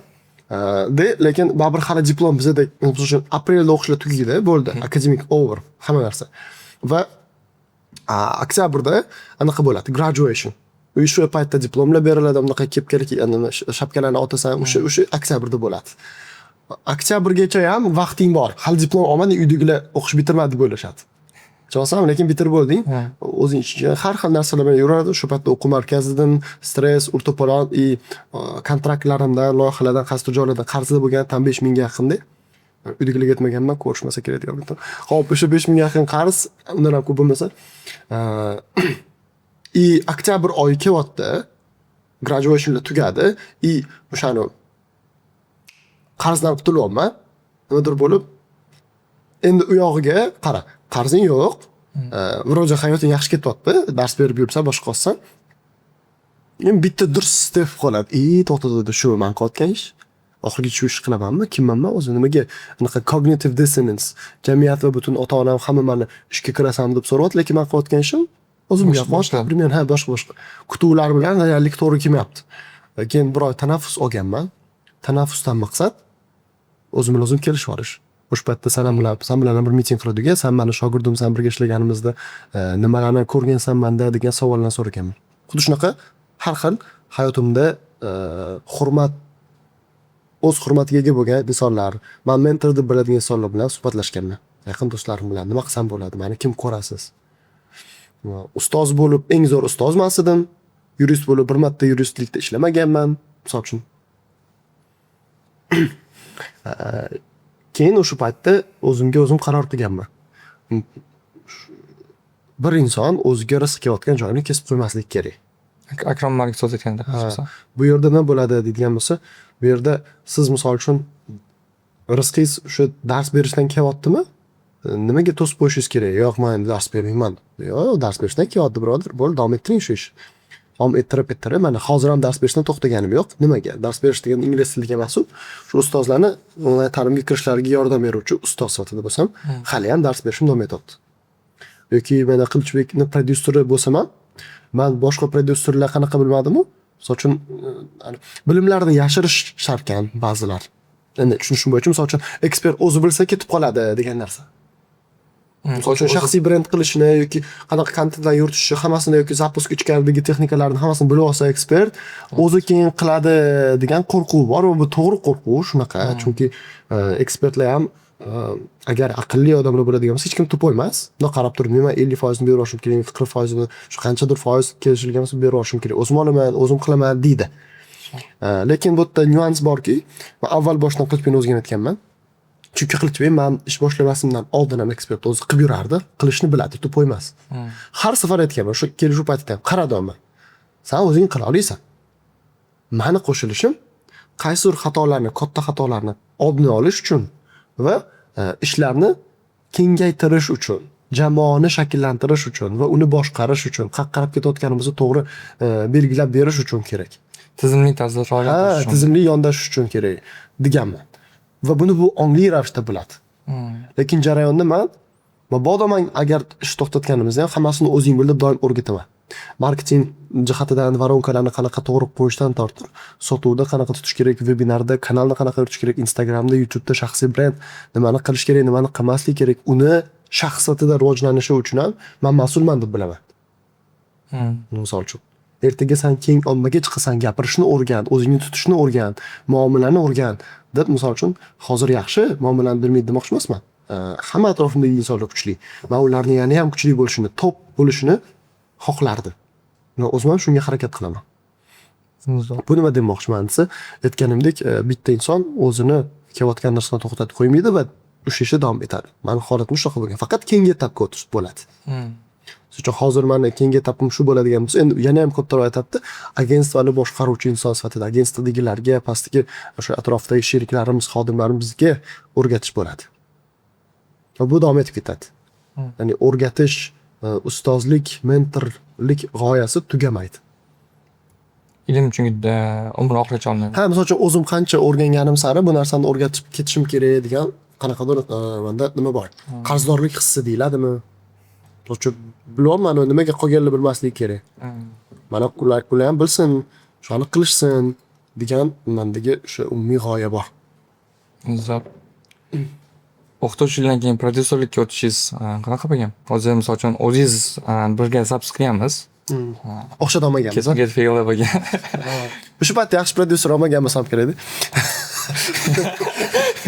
De, lekin baribir hali diplom bizada, misol uchun, aprelda o'qishlar tugaydi, bo'ldi. Akademik over, hamma narsa. Va oktyabrda anaqa bo'ladi, graduation. O'sha paytda diplomlar beriladi, bunaqa kepkalik, nima, shapkalarni otasan, o'sha oktyabrda bo'ladi. Oktyabrgacha ham vaqting bor. Hali diplom olmading, uydagilar o'qish bitirmadi deb o'ylashadi. Tushunyapsanmi? Lekin bitirib bo'lding. O'zing ichiga har xil narsalar bilan yuradi. Shu paytda o'quv markazidan stress, ur-to'polon и kontraktlarimdan, loyihalardan, qaysidir joylardan qarzli bo'lgan, tam 5000 ga yaqinda. Uydagilarga aytmaganman, ko'rishmasa kerak degan umiddaman. Xo'p, o'sha 5000 ga yaqin qarz, undan ham ko'p bo'lmasa. И oktyabr oyi kelyapti. Graduationlar tugadi и o'shani qarzdan qutulyapman. Nimadir bo'lib, endi u yog'iga qara, qarzing yo'q. Вроде hayoting yaxshi ketyapti. Dars berib yuribsan, boshqa qilsan. Endi bitta durs deb qoladi. И to'xta, to'xta, shu man qilayotgan ish. Oxirigacha shu ishni qilamanmi? Kimman man o'zi? Nimaga anaqa cognitive dissonance, jamiyat va butun ota-onam hamma mani ishga kirasanmi deb so'rayapti, lekin man qilayotgan ishim o'zimga yoqyapti. Примерно, ha, boshqa. Kutuvlar bilan reallik to'g'ri kelmayapti. Keyin bir oy tanaffus olganman. Tanaffusdan maqsad o'zim bilan o'zim kelishib olish. O'sha paytda san bilan, san bilan ham bir miting qildik, san mani shogirdimsan, birga ishlaganimizda nimalarni ko'rgansan manda degan savollarni so'raganman. Xuddi shunaqa har xil hayotimda hurmat, o'z hurmatiga ega bo'lgan insonlar, man mentor deb biladigan insonlar bilan suhbatlashganman. Yaqin do'stlarim bilan nima qilsam bo'ladi, mani kim ko'rasiz? Ustoz bo'lib eng zo'r ustoz emas edim. Yurist bo'lib bir marta yuristlikda ishlamaganman, misol uchun. Keyin o'sha paytda o'zimga o'zim qaror qilganman. Bir inson o'ziga rizq kelayotgan joyini kesib qo'ymaslik kerak. Akrom Malik so'z aytganda. Bu yerda nima bo'ladi deydigan bo'lsa, bu yerda siz misol uchun rizqingiz o'sha dars berishdan kelyaptimi? Nimaga to'sib qo'yishingiz kerak? Yo'q, men endi dars bermayman. Yo'q, dars berishdan kelyapti, birodar. Bo'ldi, davom ettiring shu ishni. Davom ettirib, mana hozir ham dars berishdan to'xtaganim yo'q. Nimaga? Dars berish degan ingliz tiliga emas-u, shu ustozlarni onlayn ta'limga kirishlariga yordam beruvchi ustoz sifatida bo'lsam, hali ham dars berishim davom etyapti. Yoki mana Qilichbekni prodyuseri bo'lsam ham, man boshqa prodyuserlar qanaqa bilmadim-u, misol uchun bilimlarni yashirish shartkan ba'zilar. Endi tushunishim bo'yicha, misol uchun ekspert o'zi bilsa ketib qoladi degan narsa. Misol uchun shaxsiy brend qilishni yoki qanaqa kontentlar yuritishni hammasini yoki запуск ichkaridagi texnikalarni hammasini bilib olsa ekspert o'zi keyin qiladi degan qo'rquv bor va bu to'g'ri qo'rquv shunaqa. Chunki ekspertlar ham agar aqlli odamlar bo'ladigan bo'lsa hech kim тупой emas. Bundoq qarab turib, men 50% berib yuborishim kerak, 40%ni, shu qanchadir foiz kelishilgan bo'lsa berib yuborishim kerak. O'zim olaman, o'zim qilaman deydi. Lekin bu yerda nyuans borki, men avval boshdan Qilichbekni o'ziga ham aytganman. Chunki Qilichbek man ish boshlamasimdan oldin ham ekspert o'zi qilib yurardi, qilishni biladi, тупой emas. Har safar aytganman, o'sha kelishuv paytida ham qaradi man. San o'zing qila olasan. Mani qo'shilishim qaysidir xatolarni, katta xatolarni oldini olish uchun va ishlarni kengaytirish uchun, jamoani shakllantirish uchun va uni boshqarish uchun, qayerga qarab ketayotganimizni to'g'ri belgilab berish uchun kerak. Tizimli tarzda rivojlantirish uchun. Tizimli yondashish uchun kerak deganman. Va buni bu ongli ravishda biladi. Lekin jarayonda man mabodo man agar ish to'xtatganimizda ham hammasini o'zing bil deb doim o'rgataman. Marketing jihatidan воронка larni qanaqa to'g'ri qo'yishdan tortib, sotuvda qanaqa tutish kerak, vebinarda kanalni qanaqa yuritish kerak, Instagramda, YouTube'da shaxsiy brend nimani qilish kerak, nimani qilmaslik kerak, uni shaxs sifatida rivojlanishi uchun ham man mas'ulman deb bilaman. Misol uchun, ertaga san keng ommaga chiqasan, gapirishni o'rgan, o'zingni tutishni o'rgan, muomalani o'rgan deb misol uchun hozir yaxshi muomalani bilmaydi demoqchi emasman. Hamma atrofimdagi insonlar kuchli. Man ularni yana ham kuchli bo'lishini, top bo'lishini xohlardim. Men o'zim ham shunga harakat qilaman. Bu nima demoqchiman desa, aytganimdek, bitta inson o'zini kelayotgan narsani to'xtatib qo'ymaydi va o'sha ishda davom etadi. Mani holatim shunaqa bo'lgan. Faqat keyingi etapga o'tish bo'ladi. Shuning uchun hozir mani keyingi etapim shu bo'ladigan bo'lsa, endi yana ham kattaroq etapda agentstvani boshqaruvchi inson sifatida agentstvodagilarga, pastdagi o'sha atrofdagi sheriklarimiz, xodimlarimizga o'rgatish bo'ladi. Va bu davom etib ketadi. Ya'ni o'rgatish, ustozlik, mentorlik g'oyasi tugamaydi. Ilm chunki umr oxirigacha olinadi. Ha, misol uchun o'zim qancha o'rganganim sari bu narsani o'rgatib ketishim kerak degan qanaqadir menda nima bor. Qarzdorlik hissi deyiladimi? Misol uchun bilyapman, nimaga qolganlar bilmasligi kerak. Mana ular ham bilsin, shularni qilishsin degan mendagi o'sha umumiy g'oya bor. Zo'r. O'qituvchilikdan keyin prodyuserlikka o'tishingiz qanaqa bo'lgan? Hozir misol uchun o'zingiz birga запуск qilganmiz. O'xshata olmaganmiz. Ketma-ket fe'llar bo'lgan. O'sha paytda yaxshi prodyuser olmagan bo'lsam kerak edi.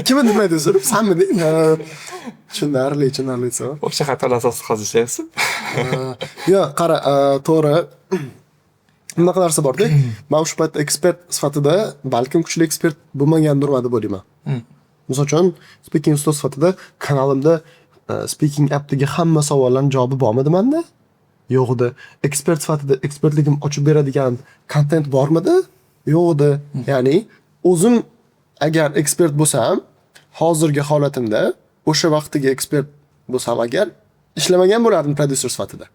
Kim edi prodyuser? Sanmi deng? Tushunarli, tushunarli savol. O'sha xatolar asosida hozir ishlayapsiz. Yo'q, qara, to'g'ri. Bunaqa narsa borda. Men o'sha paytda ekspert sifatida balkim kuchli ekspert bo'lmagandirman deb o'ylayman. Misol uchun, speaking ustoz sifatida kanalimda speaking appdagi hamma savollarning javobi bormidi menda? Yo'q edi. Ekspert sifatida ekspertligim ochib beradigan kontent bormidi? Yo'q edi. Ya'ni o'zim agar ekspert bo'lsam, hozirgi holatimda o'sha vaqtdagi ekspert bo'lsam agar ishlamagan bo'lardim prodyuser sifatida.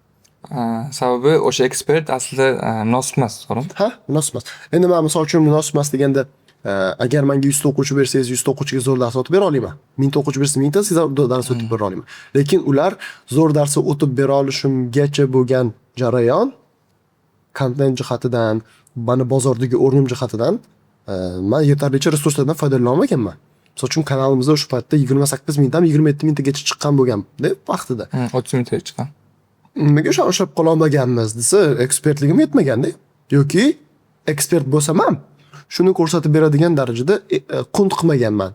Sababi o'sha ekspert aslida munosib emas, to'g'rimi? Ha, munosib emas. Endi men misol uchun munosib emas deganda Agar menga 100 ta o'quvchi bersangiz, 100 ta o'quvchiga zo'r dars o'tib bera olaman. 1000 ta o'quvchi bersangiz, 1000 tasiga zo'r dars o'tib bera olaman. Lekin ular zo'r dars o'tib bera olishimgacha bo'lgan jarayon kontent jihatidan, mani bozordagi o'rnim jihatidan man yetarlicha resurslardan foydalana olmaganman. Misol uchun, kanalimizda o'sha paytda 28 mingdan 27 mingtagacha chiqqan bo'lganda vaqtida. 30 mingtaga chiqqan. Nimaga o'shani ushlab qololmaganmiz desa, ekspertligim yetmaganda yoki ekspert bo'lsam ham shuni ko'rsatib beradigan darajada qunt qilmaganman.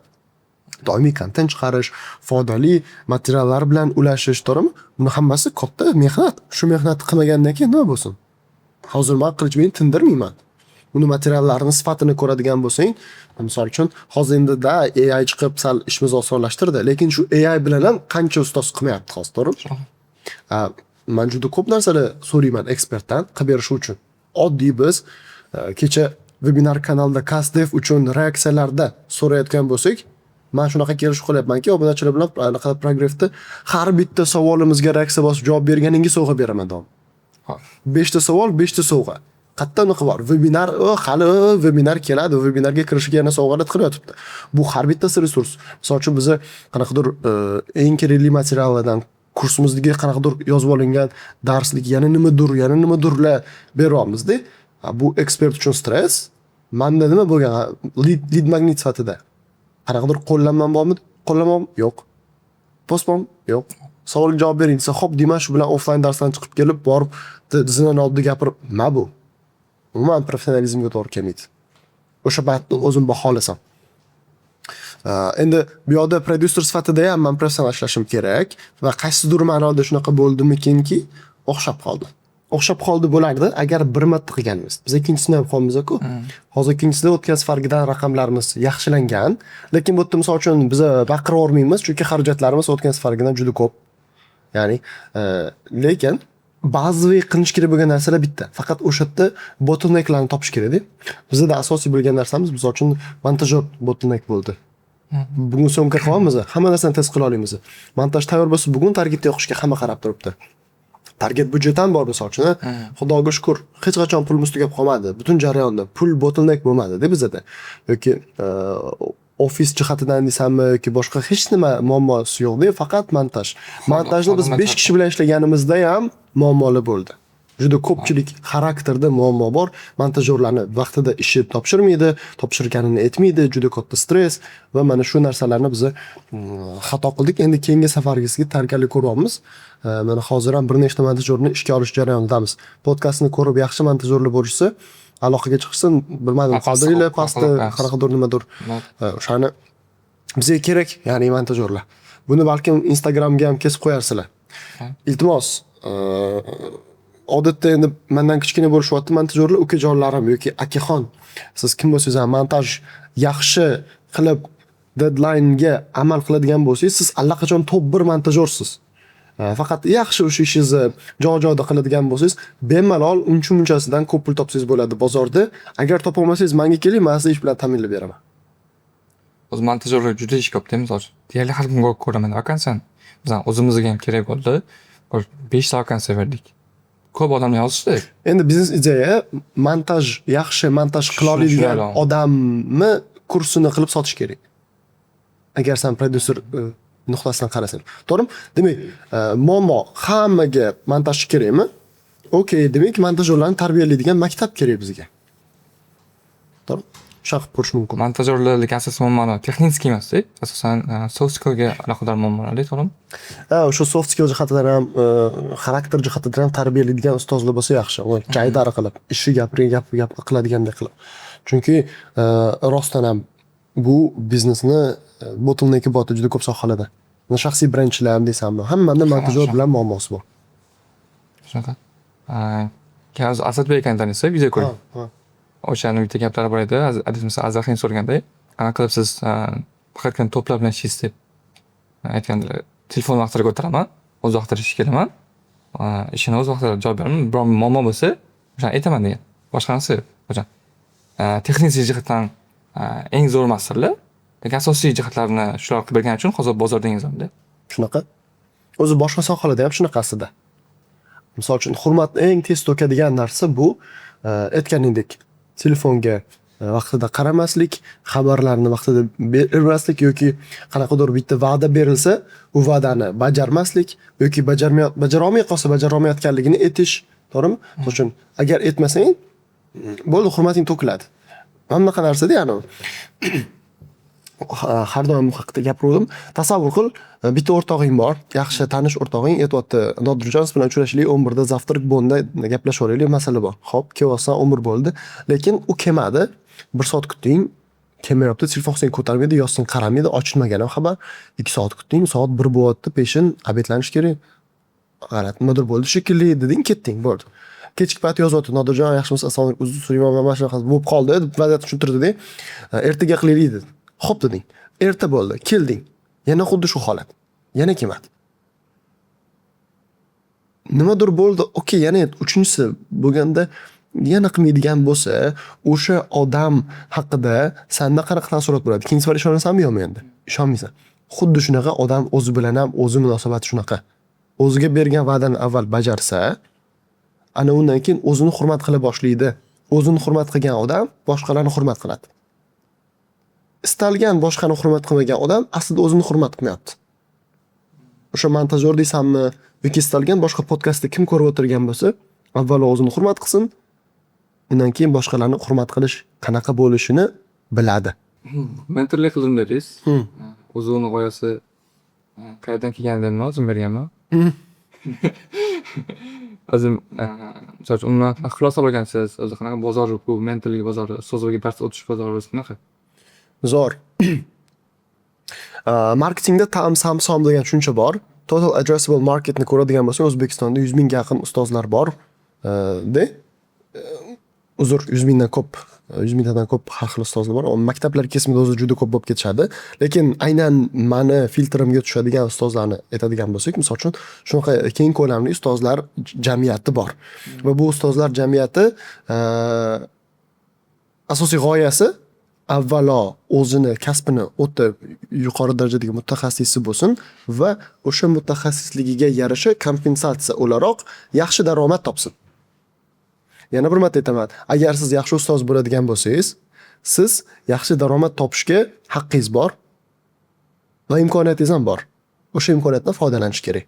Doimiy kontent chiqarish, foydali materiallar bilan ulashish, to'g'rimi? Buni hammasi katta mehnat. Shu mehnatni qilmagandan keyin nima bo'lsin? Hozir man Qilichbekni tindirmayman. Uni materiallarini sifatini ko'radigan bo'lsang, misol uchun, hozir endi-da AI chiqib sal ishimizni osonlashtirdi, lekin shu AI bilan ham qancha ustoz qilmayapti hozir, to'g'rimi? Man juda ko'p narsalar so'rayman ekspertdan qilib berishi uchun. Oddiy biz kecha webinar kanalida CastDev uchun reaksiyalarda so'rayotgan bo'lsak, man shunaqa kelishuv qilyapmanki, obunachilar bilan anaqa прогрев da har bitta savolimizga reaksiya bosib javob berganingga sovg'a beraman dom. 5 ta savol, 5 ta sovg'a. Qayerda unaqa bor? Webinar, hali webinar keladi, webinarga kirishiga yana sovg'alar tiqilyotibdi. Bu har bittasi resurs. Misol uchun, biza qanaqadir eng kerakli materiallardan kursimizdagi qanaqadir yozib olingan darslik, yana nimadir, yana nimadirlar beryapmiz-da. Bu ekspert uchun stress. Manda nima bo'lgan lead magnet sifatida? Qanaqadir qo'llanmam bormi? Qo'llanmam yo'q. Post bormi? Yo'q. Savolga javob bering desa, xo'p deyman, shu bilan offline darsdan chiqib kelib, borib zinani oldida gapirib, nima bu? Umuman professionalizmga to'g'ri kelmaydi. O'sha paytda o'zim baholasam. Endi bu yoqda prodyuser sifatida ham man professional ishlashim kerak va qaysidir ma'noda shunaqa bo'ldimikinki, o'xshab qoldi. O'xshab qoldi bo'lardi agar bir marta qilganimiz. Biz ikkinchisini ham qilyapmiz-ku. Hozir ikkinchisida o'tgan safargidan raqamlarimiz yaxshilangan, lekin bu yerda misol uchun biza baqiravermaymiz, chunki xarajatlarimiz o'tgan safargidan juda ko'p. Ya'ni, lekin bazaviy qilinishi kerak bo'lgan narsalar bitta. Faqat o'sha yerda bottlenecklarni topish kerakda. Bizda asosiy bilgan narsamiz, misol uchun, montajyor bottleneck bo'ldi. Bugun съёмка qilyapmiz, hamma narsani tez qila olamiz. Montaj tayyor bo'lsa, bugun targetda yoqishga hamma qarab turibdi. Target byudjet ham bor misol uchun. Xudoga shukur, hech qachon pulimiz tugab qolmadi. Butun jarayonda pul bottleneck bo'lmadi-da bizada. Yoki ofis jihatidan desammi yoki boshqa hech nima muammosi yo'qda, faqat montaj. Montajni biz 5 kishi bilan ishlaganimizda ham muammolar bo'ldi. Juda ko'pchilik xarakterda muammo bor. Montajyorlarni vaqtida ishi topshirmaydi, topshirganini aytmaydi, juda katta stress va mana shu narsalarni biz xato qildik. Endi keyingi safargisiga tayyorgarlik ko'ryapmiz. Mana hozir ham bir nechta montajyorni ishga olish jarayonidamiz. Podkastni ko'rib yaxshi montajyorlar bo'lishsa, aloqaga chiqishsin, bilmadim, qoldiringlar pastda qanaqadir nimadir. O'shani bizga kerak, ya'ni montajyorlar. Buni balkim Instagramga ham kesib qo'yarsizlar. Iltimos, odatda endi mendan kichkina bo'lishyapti montajyorlar, ukajonlarim yoki akaxon, siz kim bo'lsangiz ham montaj yaxshi qilib deadline'ga amal qiladigan bo'lsangiz, siz allaqachon top 1 montajyorsiz. Faqat yaxshi o'sha ishingizni joy-joyida qiladigan bo'lsangiz, bemalol uncha munchasidan ko'p pul topsangiz bo'ladi bozorda. Agar topolmasangiz menga keling, men sizni ish bilan ta'minlab beraman. O'zi montajyorlar juda ish ko'pda, misol uchun. Deyarli har kun ko'raman vakansiyani. Bizani o'zimizga ham kerak bo'ldi. Bir 5 ta vakansiya berdik. Ko'p odamlar yozishdi. Endi biznes ideya montaj, yaxshi montaj qila oladigan odamni kursini qilib sotish kerak. Agar san prodyuser nuqtasidan qarasang. To'g'rimi? Demak, muammo hammaga montajchi kerakmi? Okey, demak montajyorlarni tarbiyalaydigan maktab kerak bizga. To'g'rimi? Shunaqa qilib ko'rish mumkin. Montajyorlarga asosiy muammolar texnik emasda, asosan soft skillga aloqador muammolar, to'g'rimi? Ha, o'sha soft skill jihatidan ham, xarakter jihatidan ham tarbiyalaydigan ustozlar bo'lsa yaxshi. Jaydari qilib, ishi gapirgan gap gap qiladigandek qilib. Chunki rostdan ham bu biznesni bottlenecki bor juda ko'p sohalarda. Shaxsiy brendchilar ham desammi, hammani montajyor bilan muammosi bor. Shunaqa. Hozir Asadbek akani taniysiz, video ko'rib. O'shani bitta gaplari bor edi. Adashmasam Azahim so'raganda, qanaqa qilib siz faqatgina toplar bilan ishlaysiz deb aytgandilar. Telefon vaqtida ko'taraman, o'z vaqtida ishga kelaman, ishini o'z vaqtida javob beraman. Biror muammo bo'lsa, o'shani aytaman degan. Boshqa narsa yo'q hojam. Texnik jihatdan eng zo'r masterlar, lekin asosiy jihatlarni shular qilib bergani uchun hozir bozorda eng zo'rda. Shunaqa. O'zi boshqa sohalarda ham shunaqa aslida. Misol uchun, hurmatni eng tez to'kadigan narsa bu aytganingdek telefonga vaqtida qaramaslik, xabarlarni vaqtida bermaslik yoki qanaqadir bitta va'da berilsa, u va'dani bajarmaslik yoki bajara olmay qolsa, bajara olmayotganligini aytish, to'g'rimi? Misol uchun, agar aytmasang, bo'ldi, hurmating to'kiladi. Mana bunaqa narsada, ya'ni har doim bu haqida gapiruvdim. Tasavvur qil, bitta o'rtog'ing bor, yaxshi tanish o'rtog'ing aytyapti: "Nodirjon, siz bilan uchrashaylik, 11da завтрак bonda gaplashib olaylik, masala bor." Xo'p, kelyapsan, 11 bo'ldi. Lekin u kelmadi. 1 soat kutding, kelmayapti, telefon qilsang ko'tarmaydi, yozsang qaramaydi, ochilmagan ham xabar. 2 soat kutding, soat 1 bo'lyapti, peshin, обед lanish kerak. G'alati nimadir bo'ldi shekilli deding, ketding, bo'ldi. Kechki payt yozyapti: "Nodirjon, yaxshimisiz, assalomu alaykum, uzr so'rayman, mana shunaqa bo'lib qoldi", deb vaziyatni tushuntirdida. "Ertaga qilaylik", dedi. "Xo'p", deding. Erta bo'ldi, kelding. Yana xuddi shu holat. Yana kelmadi. Nimadir bo'ldi, okey, yana uchinchisi bo'lganda yana qilmaydigan bo'lsa, o'sha odam haqida sanda qanaqa taassurot bo'ladi? Keyingi safar ishonasanmi, yo'qmi endi? Ishonmaysan. Xuddi shunaqa odam o'zi bilan ham o'zi munosabati shunaqa. O'ziga bergan va'dani avval bajarsa, ana undan keyin o'zini hurmat qila boshlaydi. O'zini hurmat qilgan odam boshqalarni hurmat qiladi. Istalgan boshqani hurmat qilmagan odam aslida o'zini hurmat qilmayapti. O'sha montajyor deysanmi yoki istalgan boshqa podkastda kim ko'rib o'tirgan bo'lsa, avvalo o'zini hurmat qilsin, undan keyin boshqalarni hurmat qilish qanaqa bo'lishini biladi. Mentorlik qildim dedingiz. O'zi uni g'oyasi qayerdan kelganini o'zim berganman. O'zim, misol uchun, umuman xulosa olgansiz, o'zi qanaqa bozor bu mentorlik bozori, ustozlarga dars o'tish bozori o'zi qanaqa? Zo'r. Marketingda TAM, SAM, SOM degan tushuncha bor. Total addressable marketni ko'radigan bo'lsak, O'zbekistonda 100 mingga yaqin ustozlar bor. De. Uzr, 100 mingdan ko'p, 100 mingtadan ko'p har xil ustozlar bor. Maktablar kesimida o'zi juda ko'p bo'lib ketishadi. Lekin aynan mani filtrimga tushadigan ustozlarni aytadigan bo'lsak, misol uchun, shunaqa keng ko'lamli ustozlar jamiyati bor. Va bu ustozlar jamiyati asosiy g'oyasi avvalo o'zini kasbini o'ta yuqori darajadagi mutaxassisi bo'lsin va o'sha mutaxassisligiga yarasha kompensatsiya o'laroq yaxshi daromad topsin. Yana bir marta aytaman, agar siz yaxshi ustoz bo'ladigan bo'lsangiz, siz yaxshi daromad topishga haqqingiz bor va imkoniyatingiz ham bor. O'sha imkoniyatdan foydalanish kerak.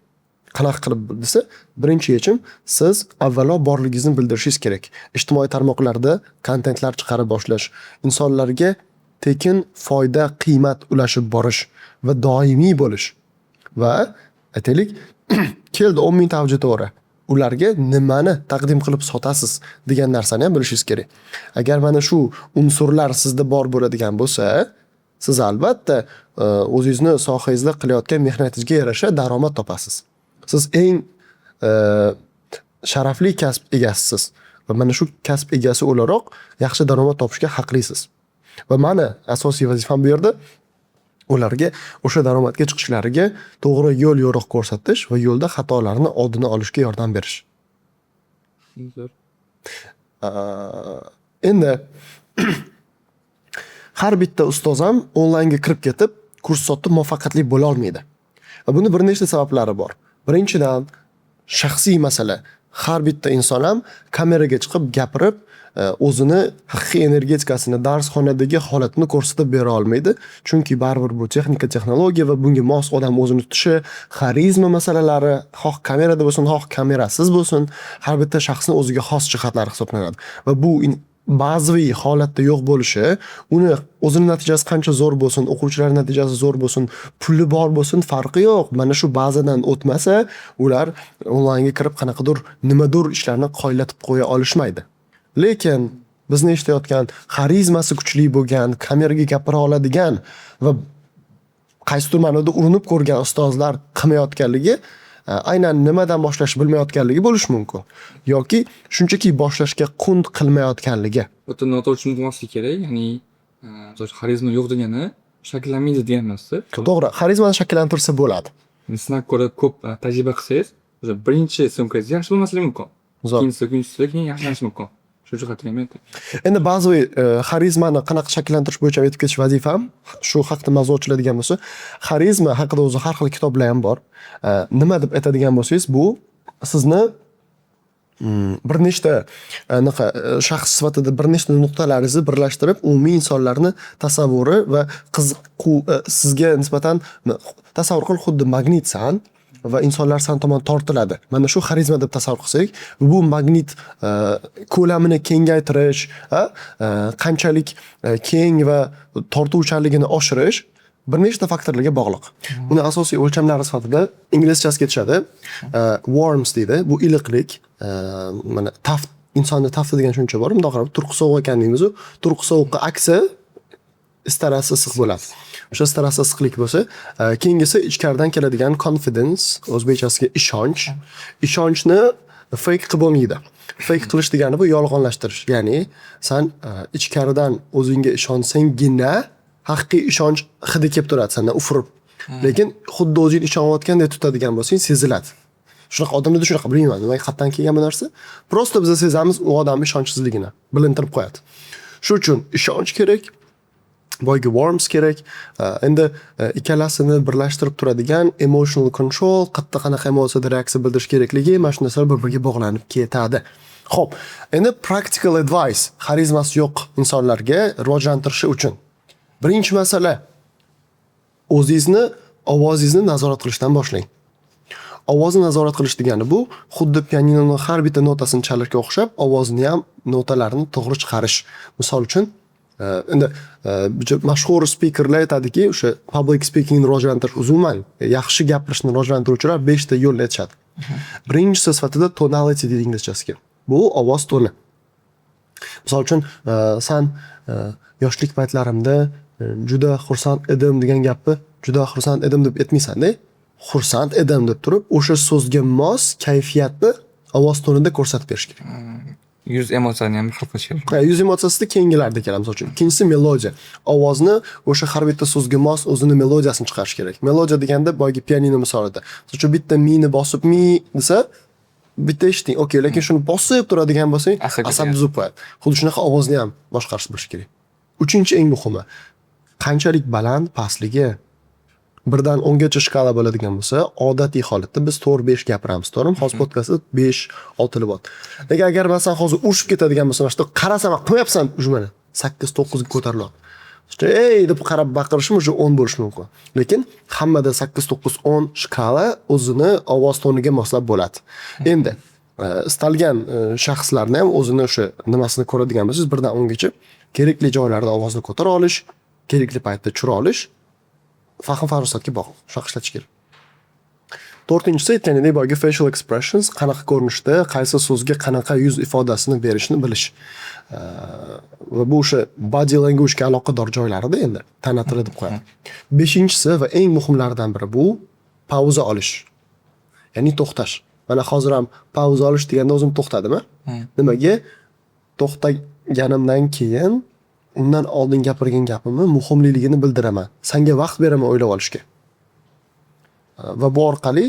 Qanaqa qilib desa, birinchi yechim: siz avvalo borligingizni bildirishingiz kerak. Ijtimoiy tarmoqlarda kontentlar chiqarib boshlash, insonlarga tekin foyda, qiymat ulashib borish va doimiy bo'lish. Va aytaylik, keldi 10 mingta auditoriya. Ularga nimani taqdim qilib sotasiz degan narsani ham bilishingiz kerak. Agar mana shu unsurlar sizda bor bo'ladigan bo'lsa, siz albatta o'zingizni sohangizda qilayotgan mehnatingizga yarasha daromad topasiz. Siz eng sharafli kasb egasisiz va mana shu kasb egasi o'laroq yaxshi daromad topishga haqlisiz. Va mani asosiy vazifam bu yerda ularga o'sha daromadga chiqishlariga to'g'ri yo'l yo'riq ko'rsatish va yo'lda xatolarni oldini olishga yordam berish. Zo'r. Endi har bitta ustoz ham onlaynga kirib ketib, kurs sotib muvaffaqiyatli bo'la olmaydi. Va buni bir nechta sabablari bor. Birinchidan, shaxsiy masala. Har bitta inson ham kameraga chiqib gapirib, o'zini haqiqiy energetikasini, darsxonadagi holatini ko'rsatib bera olmaydi. Chunki baribir bu texnika, texnologiya va bunga mos odam o'zini tutishi, xarizma masalalari, xoh kamerada bo'lsin, xoh kamerasiz bo'lsin, har bitta shaxsni o'ziga xos jihatlari hisoblanadi. Va bu bazaviy holatda yo'q bo'lishi, uni o'zini natijasi qancha zo'r bo'lsin, o'quvchilar natijasi zo'r bo'lsin, puli bor bo'lsin, farqi yo'q. Mana shu bazadan o'tmasa, ular onlaynga kirib qanaqadir nimadir ishlarni qoyillatib qo'ya olishmaydi. Lekin bizni eshitayotgan, xarizmasi kuchli bo'lgan, kameraga gapira oladigan va qaysidir ma'noda urinib ko'rgan ustozlar qilmayotganligi aynan nimadan boshlashni bilmayotganligi bo'lishi mumkin yoki shunchaki boshlashga qunt qilmayotganligi. Bu yerda noto'g'ri tushunilmasligi kerak, ya'ni misol uchun, xarizma yo'q degani shakllanmaydi degani emasda. To'g'ri, xarizmani shakllantirsa bo'ladi. Sinab ko'rib, ko'p tajriba qilsangiz, o'sha birinchi съёмка ngiz yaxshi bo'lmasligi mumkin. Zo'r. Ikkinchisi, uchinchisi keyin yaxshilanishi mumkin. Shu jihatdan ham aytdim. Endi ba'zi xarizmani qanaqa shakllantirish bo'yicha aytib ketish vazifam, shu haqda mavzu ochiladigan bo'lsa, xarizma haqida o'zi har xil kitoblar ham bor. Nima deb aytadigan bo'lsangiz, bu sizni Bir nechta anaqa shaxs sifatida bir nechta nuqtalaringizni birlashtirib, umumiy insonlarni tasavvuri va qiziquv sizga nisbatan, tasavvur qil, xuddi magnitsan va insonlar san tomon tortiladi. Mana shu xarizma deb tasavvur qilsak, bu magnit ko'lamini kengaytirish, qanchalik keng va tortuvchanligini oshirish bir nechta faktorlarga bog'liq. Uni asosiy o'lchamlari sifatida inglizchasiga aytishadi. Warmth deydi. Bu iliqlik. Mana taft, insonni tafti degan tushuncha bor. Bundoq qarab, turqi sovuq ekan deymiz-u, turqi sovuqqa aksi istarasi issiq bo'ladi. O'sha istarasi issiqlik bo'lsa, keyingisi ichkaridan keladigan confidence, o'zbekchasiga ishonch. Ishonchni fake qilib bo'lmaydi. Fake qilish degani bu yolg'onlashtirish. Ya'ni san ichkaridan o'zingga ishonsanggina haqiqiy ishonch hidi kelib turadi sendan ufurib. Lekin xuddi o'zing ishonayotgandek tutadigan bo'lsang, seziladi. Shunaqa odamlarda shunaqa, bilmayman, nimaga, qayerdan kelgan bu narsa. Просто biz sezamiz u odamni ishonchsizligini, bilintirib qo'yadi. Shu uchun ishonch kerak, boyagi warmth kerak. Endi ikkalasini birlashtirib turadigan emotional control, qayerda qanaqa emotsiyada reaksiya bildirish kerakligi, mana shu narsalar bir-biriga bog'lanib ketadi. Xo'p, endi practical advice xarizmasi yo'q insonlarga rivojlantirishi uchun. Birinchi masala, o'zingizni ovozingizni nazorat qilishdan boshlang. Ovozni nazorat qilish degani bu xuddi pianinoni har bitta notasini chalishga o'xshab, ovozni ham notalarini to'g'ri chiqarish. Misol uchun, endi mashhur spikerlar aytadiki, o'sha public speakingni rivojlantirish, umuman yaxshi gapirishni rivojlantiruvchilar 5 ta yo'lni aytishadi. Birinchisi sifatida tonality deydi inglizchasiga. Bu ovoz toni. Misol uchun, san "Yoshlik paytlarimda juda xursand edim" degan gapni "juda xursand edim" deb aytmaysan-da. "Xursand edim" deb turib, o'sha so'zga mos kayfiyatni ovoz tonida ko'rsatib berish kerak. Yuz emotsiyani ham hal qilish kerak. Ha, yuz emotsiyasida keyingilarda keladi, misol uchun. Ikkinchisi melodiya. Ovozni o'sha har bitta so'zga mos o'zini melodiyasini chiqarish kerak. Melodiya deganda boyagi pianino misolida. Misol uchun, bitta mini bosib mi desa, bitta eshiting, okey, lekin shuni bosib turadigan bo'lsang, asab asab ketadi. buzib qo'yadi. Xuddi shunaqa ovozni ham boshqarishni bilish kerak. Uchinchi, eng muhimi, qanchalik baland pastligi. 1 dan 10 gacha shkala bo'ladigan bo'lsa, odatiy holatda biz 4-5 gapiramiz, to'g'rimi? Hozir podkastda 5-6 bo'lyapti. Lekin agar masalan hozir urushib ketadigan bo'lsam, mana shu qarasam, "Qo'yapsan", уже mana 8-9 ga ko'tarilyapti. "Ey!" deb qarab baqirishim уже 10 bo'lishi mumkin. Lekin hammada 8, 9, 10 shkala o'zini ovoz toniga moslab bo'ladi. Endi istalgan shaxslarni ham o'zini o'sha nimasini ko'radigan bo'lsangiz, 1 dan 10 gacha kerakli joylarda ovozni ko'tara olish, kerakli paytda tushira olish fahm farosatga bog'liq. Shunaqa ishlatish kerak. To'rtinchisi, aytganidek, boyagi facial expressions, qanaqa ko'rinishda, qaysi so'zga qanaqa yuz ifodasini berishni bilish. Va bu o'sha body language ga aloqador joylarida, endi tana tili deb qo'yadi. Beshinchisi va eng muhimlaridan biri bu pauza olish. Ya'ni to'xtash. Mana hozir ham pauza olish deganda o'zim to'xtadim. Nimaga? To'xtaganimdan keyin undan oldin gapirgan gapimni muhimligini bildiraman. Sanga vaqt beraman o'ylab olishga. Va bu orqali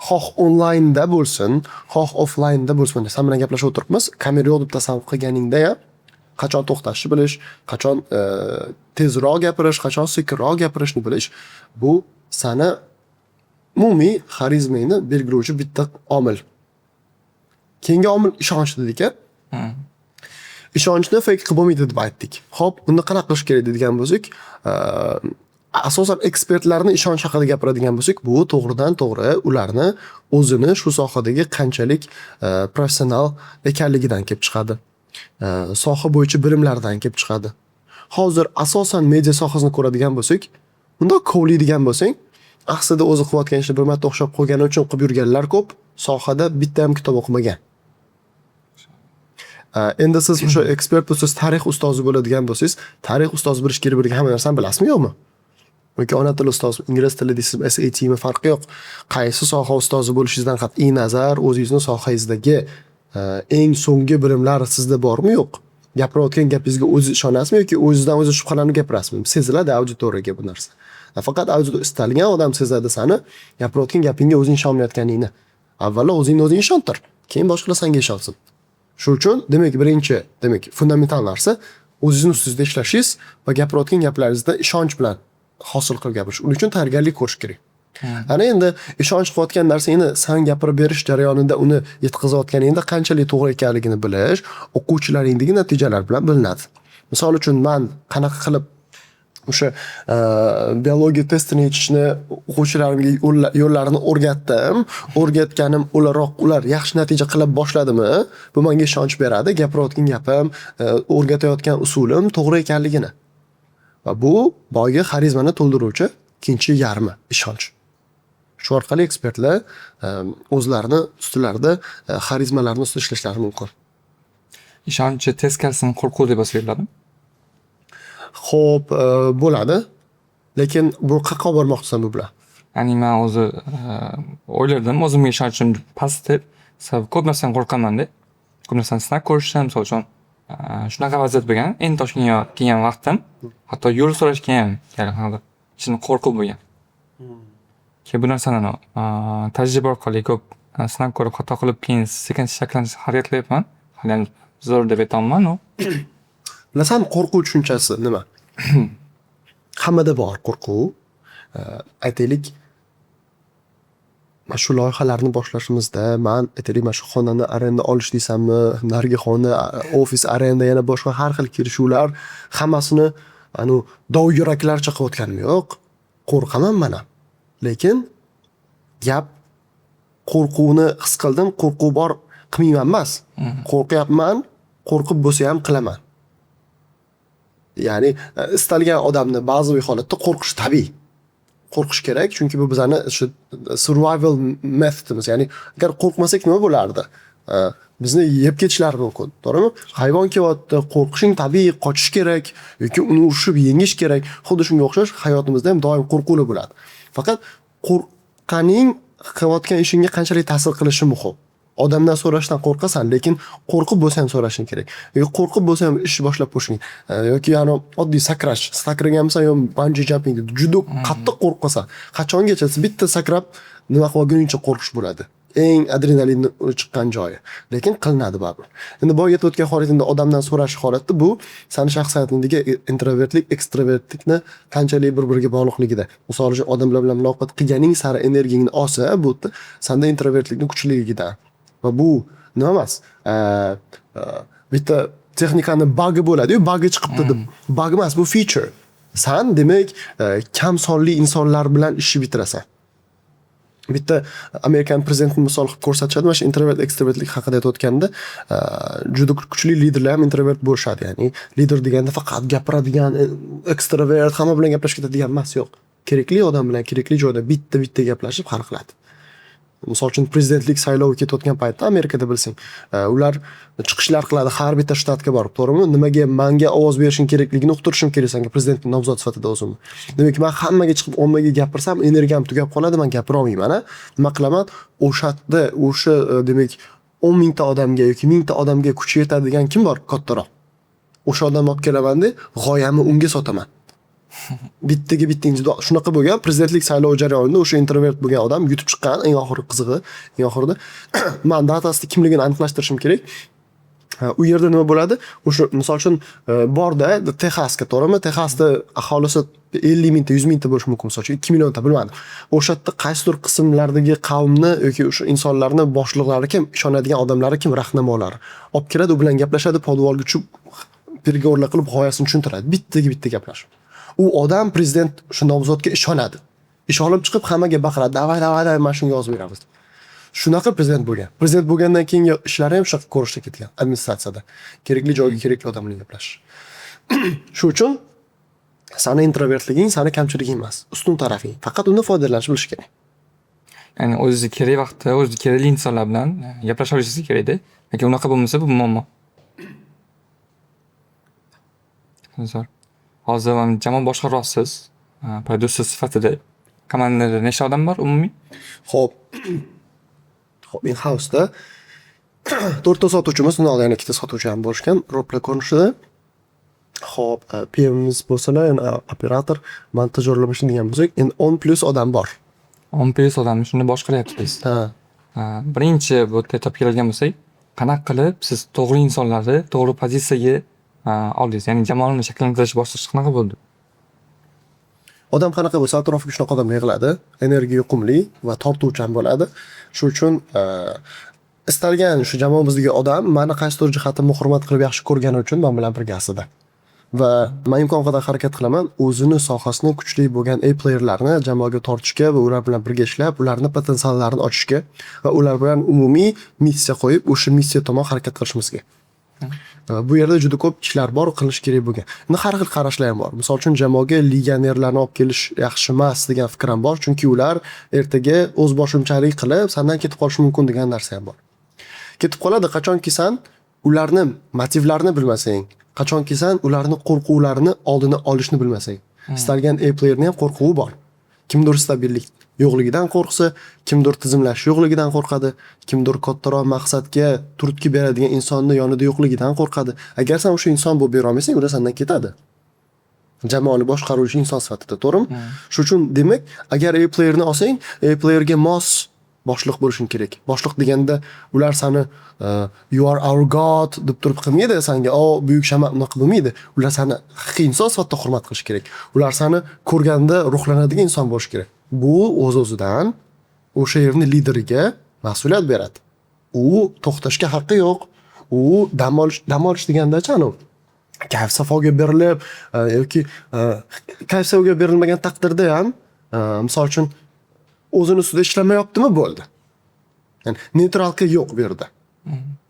xoh onlaynda bo'lsin, xoh offlaynda bo'lsin, mana san bilan gaplashib o'tiribmiz, kamera yo'q deb tasavvur qilganingda ham qachon to'xtashni bilish, qachon tezroq gapirish, qachon sekinroq gapirishni bilish, bu sani umumiy xarizmangni belgilovchi bitta omil. Keyingi omil ishonch dedik-a. Ishonchni fake qilib bo'lmaydi deb aytdik. Xo'p, unda qanaqa qilish kerak deydigan bo'lsak, asosan ekspertlarni ishonch haqida gapiradigan bo'lsak, bu to'g'ridan to'g'ri ularni o'zini shu sohadagi qanchalik professional ekanligidan kelib chiqadi. Soha bo'yicha bilimlaridan kelib chiqadi. Hozir asosan media sohasini ko'radigan bo'lsak, bundoq kovlaydigan bo'lsang, aslida o'zi qilayotgan ishni bir marta o'xshab qolgani uchun qilib yurganlar ko'p, sohada bitta ham kitob o'qimagan. Endi siz o'sha ekspert bo'lsangiz, tarix ustozi bo'ladigan bo'lsangiz, tarix ustozi bilishi kerak bo'lgan hamma narsani bilasizmi, yo'qmi? Yoki ona tili ustozi, ingliz tili deysizmi, SATmi, farqi yo'q. Qaysi soha ustozi bo'lishingizdan qat'iy nazar, o'zingizni sohangizdagi eng so'nggi bilimlar sizda bormi, yo'q? Gapirayotgan gapingizga o'zingiz ishonasizmi yoki o'zingizdan o'zingiz shubhalanib gapirasizmi? Seziladi auditoriyaga bu narsa. Nafaqat auditoriya, istalgan odam sezadi sani gapirayotgan gapingga o'zing ishonmayotganingni. Avvalo o'zingni o'zing ishontir, keyin boshqalar senga ishonsin. Shu uchun, demak, birinchi, demak, fundamental narsa o'zingizni ustingizda ishlashingiz va gapirayotgan gaplaringizda ishonch bilan hosil qilib gapirish. Uning uchun tayyorgarlik ko'rish kerak. Ana endi ishonch qilayotgan narsangni san gapirib berish jarayonida uni yetkazayotganingda qanchalik to'g'ri ekanligini bilish o'quvchilaringdagi natijalar bilan bilinadi. Misol uchun, man qanaqa qilib o'sha biologiya testini yechishni o'quvchilarimga yo'llarini o'rgatdim. O'rgatganim ular yaxshi natija qila boshladimi, bu menga ishonch beradi. Gapirayotgan gapim, o'rgatayotgan usulim to'g'ri ekanligini. Va bu boyagi xarizmani to'ldiruvchi ikkinchi yarmi ishonch. Shu orqali ekspertlar o'zlarini ustilarida xarizmalarni ustida ishlashlari mumkin. Ishonchni teskarisini qo'rquv deb bo'ladi? Xo'p, bo'ladi. Lekin bu qayerqa olib bormoqchisan bu bilan? Ya'ni man o'zi o'ylardim, o'zimga ishonchim past deb. Sababi ko'p narsadan qo'rqamanda. Ko'p narsani sinab ko'rishdan, misol uchun, shunaqa vaziyat bo'lgan. Endi Toshkentga kelgan vaqtim, hatto yo'l so'rashga ham qanaqadir ichimda qo'rquv bo'lgan. Keyin bu narsani tajriba orqali ko'p sinab ko'rib, xato qilib, keyin sekin shakllantirishga harakat qilyapman. Haliyam zo'r deb aytolmayman u. Bilasanmi, qo'rquv tushunchasi nima? Hammada bor qo'rquv. Aytaylik, mana shu loyihalarni boshlashimizda man, aytaylik, mana shu xonani arenda olish deysanmi, narigi xona, ofis arenda, yana boshqa har xil kelishuvlar, hammasini anu dovyuraklarcha qilayotganim yo'q. Qo'rqaman man ham. Lekin gap qo'rquvni his qildim, qo'rquv bor, qilmayman emas. Qo'rqyapman, qo'rqib bo'lsa ham qilaman. Ya'ni istalgan odamni ba'zi holatda qo'rqish tabiiy. Qo'rqish kerak, chunki bu bizani shu survival metodimiz. Ya'ni agar qo'rqmasak nima bo'lardi? Bizni yeb ketishlari mumkin, to'g'rimi? Hayvon kelyapti, qo'rqishing tabiiy, qochish kerak yoki uni urushib yengish kerak. Xuddi shunga o'xshash hayotimizda ham doim qo'rquvlar bo'ladi. Faqat qo'rqqaning qilayotgan ishingga qanchalik ta'sir qilishi muhim. Odamdan so'rashdan qo'rqasan, lekin qo'rqib bo'lsa ham so'rashing kerak. Yoki qo'rqib bo'lsa ham ish boshlab qo'yishing. Yoki yani oddiy sakrash, sakraganmisan yo bungee jumping juda qattiq qo'rqasan. Qachongacha bitta sakrab nima qilib olguningcha qo'rqish bo'ladi. Eng adrenalinni chiqqan joyi. Lekin qilinadi baribir. Endi boya aytib o'tgan holatimda odamdan so'rash holati bu sani shaxsiyatingdagi introvertlik, ekstravertlikni qanchalik bir-biriga bog'liqligida. Misol uchun, odamlar bilan muloqot qilganing sari energiyangni olsa, bu yerda sanda introvertlikni kuchliligidan. Va bu nima emas? Bitta texnikani bagi bo'ladi-yu, bagi chiqibdi deb. Bug emas, bu feature. San demak kam sonli insonlar bilan ishni bitirasan. Bitta Amerikan prezidentini misol qilib ko'rsatishadi. Mana shu introvert ekstravertlik haqida aytayotganda, juda kuchli liderlar ham introvert bo'lishadi. Ya'ni lider deganda faqat gapiradigan ekstravert, hamma bilan gaplashib ketadigan emas, yo'q. Kerakli odam bilan kerakli joyda bitta-bitta gaplashib hal qiladi. Misol uchun, prezidentlik saylovi ketayotgan paytda Amerikada bilsang, ular chiqishlar qiladi har bitta shtatga borib, to'g'rimi? Nimaga manga ovoz berishing kerakligini uqtirishim kerak sanga prezident nomzod sifatida o'zimni. Demak, man hammaga chiqib ommaga gapirsam, energiyam tugab qoladi, man gapira olmayman, a? Nima qilaman? O'sha yerda o'sha demak 10 mingta odamga yoki 1000 ta odamga kuchi yetadigan kim bor kattaroq? O'sha odamni olib kelamanda, g'oyamni unga sotaman. Bittaga bitta shunaqa bo'lgan prezidentlik saylovi jarayonida o'sha introvert bo'lgan odam yutib chiqqan. Eng oxiri qizig'i, eng oxirida man datasida kimligini aniqlashtirishim kerak. U yerda nima bo'ladi? O'sha misol uchun borda Texasga, to'g'rimi? Texasda aholisi 50 mingta, 100 mingta bo'lishi mumkin, misol uchun 2 millionta, bilmadim. O'sha yerda qaysidir qismlardagi qavmni yoki o'sha insonlarni boshliqlari kim, ishonadigan odamlari kim, rahnamolari. Olib keladi, u bilan gaplashadi, podvalga tushib переговор lar qilib g'oyasini tushuntiradi. Bittaga bitta gaplashib. U odam prezident shu nomzodga ishonadi. Ishonib chiqib hammaga baqiradi: "Давай, давай, давай, mana shunga yozib beramiz." Shunaqa prezident bo'lgan. Prezident bo'lgandan keyingi ishlari ham shunaqa ko'rinishda ketgan administratsiyada. Kerakli joyga kerakli odam bilan gaplashish. Shu uchun sani introvertliging sani kamchiliging emas, ustun tarafing. Faqat undan foydalanishni bilish kerak. Ya'ni o'zizga kerak vaqtda o'zizga kerakli insonlar bilan gaplasha olishingiz kerakda. Lekin unaqa bo'lmasa, bu muammo. Zo'r. Hozir mana jamoa boshqaryapsiz, prodyuser sifatida. Komandada nechta odam bor umumiy? Xo'p. Xo'p, in-house'da to'rtta sotuvchimiz, undan oldin yana ikkita sotuvchi ham bo'lishgan roleplay ko'rinishida. Xo'p, PMimiz bo'lsalar, yana operator, montajyorlar degan bo'lsak, endi 10 plyus odam bor. 10 plyus odamni shunda boshqaryapsiz. Ha. Birinchi bu yerda etapga keladigan bo'lsak, qanaqa qilib siz to'g'ri insonlarni to'g'ri pozitsiyaga oldingiz? Ya'ni jamoani shakllantirish bosqichi qanaqa bo'ldi? Odam qanaqa bo'lsa, atrofiga shunaqa odamlar yig'iladi. Energiya yuqumli va tortuvchan bo'ladi. Shu uchun istalgan shu jamoamizdagi odam mani qaysidir jihatimni hurmat qilib, yaxshi ko'rgani uchun man bilan birga aslida. Va man imkon qadar harakat qilaman o'zini sohasini kuchli bo'lgan A playerlarni jamoaga tortishga va ular bilan birga ishlab, ularni potensiallarini ochishga va ular bilan umumiy missiya qo'yib, o'sha missiya tomon harakat qilishimizga. Bu yerda juda ko'p ishlar bor qilinishi kerak bo'lgan. Endi har xil qarashlar ham bor. Misol uchun, jamoaga legionerlarni olib kelish yaxshi emas degan fikr ham bor. Chunki ular ertaga o'z boshimchalik qilib, sandan ketib qolishi mumkin degan narsa ham bor. Ketib qoladi, qachonki san ularni motivlarini bilmasang, qachonki san ularni qo'rquvlarini oldini olishni bilmasang. Istalgan A playerni ham qo'rquvi bor. Kimdir stabillik yo'qligidan qo'rqsa, kimdir tizimlash yo'qligidan qo'rqadi, kimdir kattaroq maqsadga turtki beradigan insonni yonida yo'qligidan qo'rqadi. Agar san o'sha inson bo'lib bera olmasang, ular sandan ketadi. Jamoani boshqaruvchi inson sifatida, to'g'rimi? Shu uchun, demak, agar A playerni olsang, A playerga mos boshliq bo'lishing kerak. Boshliq deganda ular sani "You are our god" deb turib qilmaydi sanga, "O, buyuk shaman", unaqa bo'lmaydi. Ular sani haqiqiy inson sifatida hurmat qilishi kerak. Ular sani ko'rganda ruhlanadigan inson bo'lishi kerak. Bu o'z-o'zidan o'sha yerni lideriga mas'uliyat beradi. U to'xtashga haqqi yo'q. U dam olish, dam olish degandachi, anavi kayf safoga berilib yoki kayf safoga berilmagan taqdirda ham, misol uchun, o'zini ustida ishlamayaptimi, bo'ldi. Ya'ni нейтралка yo'q bu yerda.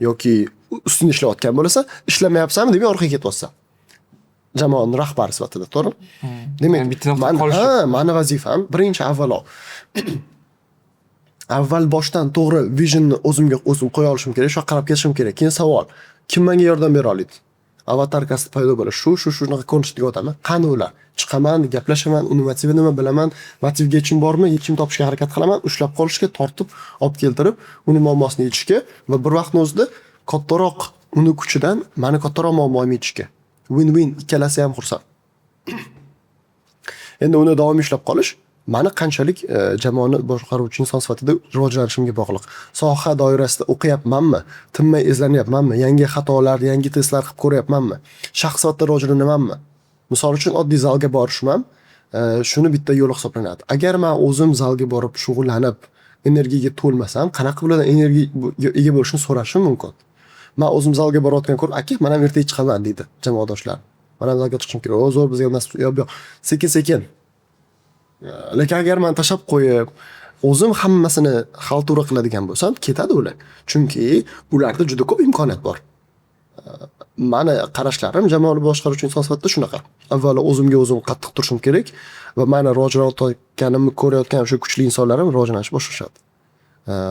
Yoki ustida ishlayotgan bo'lasan, ishlamayapsanmi, demak, orqaga ketyapsan. Jamoani rahbari sifatida, to'g'rimi? Demak, Yani bitta nuqtada mani, qolish. Ha, mani vazifam birinchi avvalo avval boshdan to'g'ri visionni o'zimga o'zim qo'ya olishim kerak, shu yoqqa qarab ketishim kerak. Keyin savol: kim menga yordam bera oladi? Аватарка si paydo bo'ladi. Shu, shu, shunaqa ko'rinishdagi odamlar. Qani ular? Chiqaman, gaplashaman, uni motivi nima, bilaman. Motivga yechim bormi? Yechim topishga harakat qilaman, ushlab qolishga, tortib olib keltirib, uni muammosini yechishga va bir vaqtni o'zida kattaroq uni kuchidan mani kattaroq muammoimni yechishga. Win-win, ikkalasi ham xursand. Endi uni davom ushlab qolish mani qanchalik jamoani boshqaruvchi inson sifatida rivojlanishimga bog'liq. Soha doirasida o'qiyapmanmi? Tinmay izlanyapmanmi? Yangi xatolar, yangi testlar qilib ko'ryapmanmi? Shaxs sifatida rivojlanamanmi? Misol uchun, oddiy zalga borishim ham shuni bitta yo'li hisoblanadi. Agar man o'zim zalga borib shug'ullanib, energiyaga to'lmasam, qanaqa qilib ulardan energiyaga ega bo'lishni so'rashim mumkin? Man o'zim zalga borayotgan ko'rib, "Aka, man ham ertaga chiqaman", deydi jamoadoshlarim. "Man ham zalga chiqishim kerak." "O, zo'r, bizga nasib, yo'q, yo'q." Sekin-sekin. Lekin agar man tashlab qo'yib, o'zim hammasini халтура qiladigan bo'lsam, ketadi ular. Chunki ularda juda ko'p imkoniyat bor. Mani qarashlarim jamoani boshqaruvchi inson sifatida shunaqa. Avvalo o'zimga o'zim qattiq turishim kerak va mani rivojlanayotganimni ko'rayotgan o'sha kuchli insonlarim rivojlanishni boshlashadi.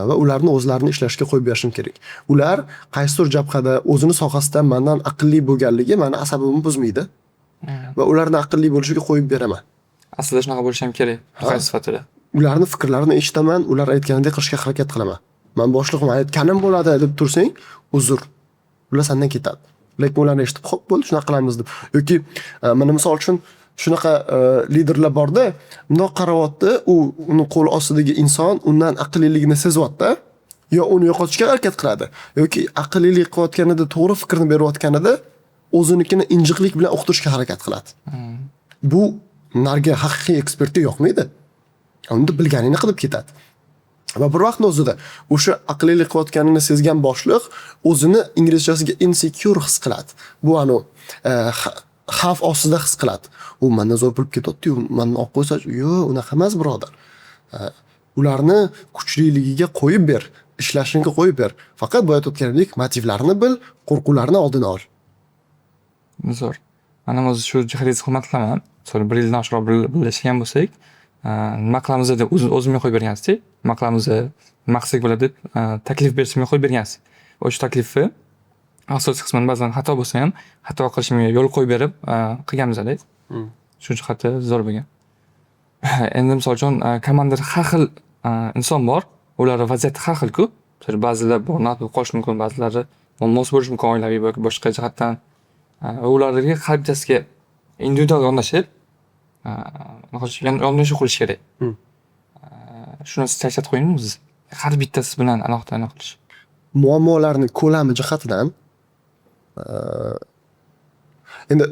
Va ularni o'zlarini ishlashga qo'yib berishim kerak. Ular qaysidir jabhada o'zini sohasida mandan aqlli bo'lganligi mani asabimni buzmaydi. Va ularni aqlli bo'lishiga qo'yib beraman. Aslida shunaqa bo'lishi ham kerak, muxlis sifatida. Ularni fikrlarini eshitaman, ular aytganidek qilishga harakat qilaman. Man boshlig'im, aytganim bo'ladi deb tursang, uzr. Ular sandan ketadi. Lekin ularni eshitib, "Xo'p, bo'ldi, shunaqa qilamiz" deb. Yoki mana misol uchun shunaqa liderlar borda, bundoq qarayapti, u uni qo'l ostidagi inson undan aqlliligini sezyapti. Yo uni yo'qotishga harakat qiladi, yoki aqllilik qilayotganida, to'g'ri fikrni berayotganida o'zinikini injiqlik bilan uqtirishga harakat qiladi. Bu narigi haqiqiy ekspertga yoqmaydi. Unda bilganini qilib ketadi. Va bir vaqtni o'zida o'sha aqllilik qilayotganini sezgan boshliq o'zini, inglizchasiga, insecure his qiladi. Bu anu xavf ostida his qiladi. U mandan zo'r bilib ketyapti-yu, mandan olib qo'ysa, yo'q, unaqa emas, birodar. Ularni kuchliligiga qo'yib ber, ishlashini qo'yib ber. Faqat boya aytayotganimdek, motivlarini bil, qo'rquvlarini oldini ol. Zo'r. Man ham o'zi shu jihatingizni hurmat qilaman. Misol, bir yildan oshiqroq birga ishlagan bo'lsak, nima qilamiz deb o'zimga qo'yib bergansizda. Nima qilamiz, nima qilsak bo'ladi deb taklif berishimga qo'yib bergansiz. O'sha taklifni asosiy qismini ba'zan xato bo'lsa ham, xato qilishimga yo'l qo'yib berib qilganmiz-da. Shu jihati zo'r bo'lgan. Endi misol uchun, komandada har xil inson bor. Ularni vaziyati har xil-ku. Misol, ba'zilar burnout bo'lib qolishi mumkin, ba'zilari muammosi bo'lishi mumkin oilaviy yoki boshqa jihatdan. Ularga har bittasiga individual yondashib, yondashuv qilish kerak. Shuni tavsiya qo'ymaymiz. Har bittasi bilan alohida anaqa qilish. Muammolarni ko'lami jihatidan, endi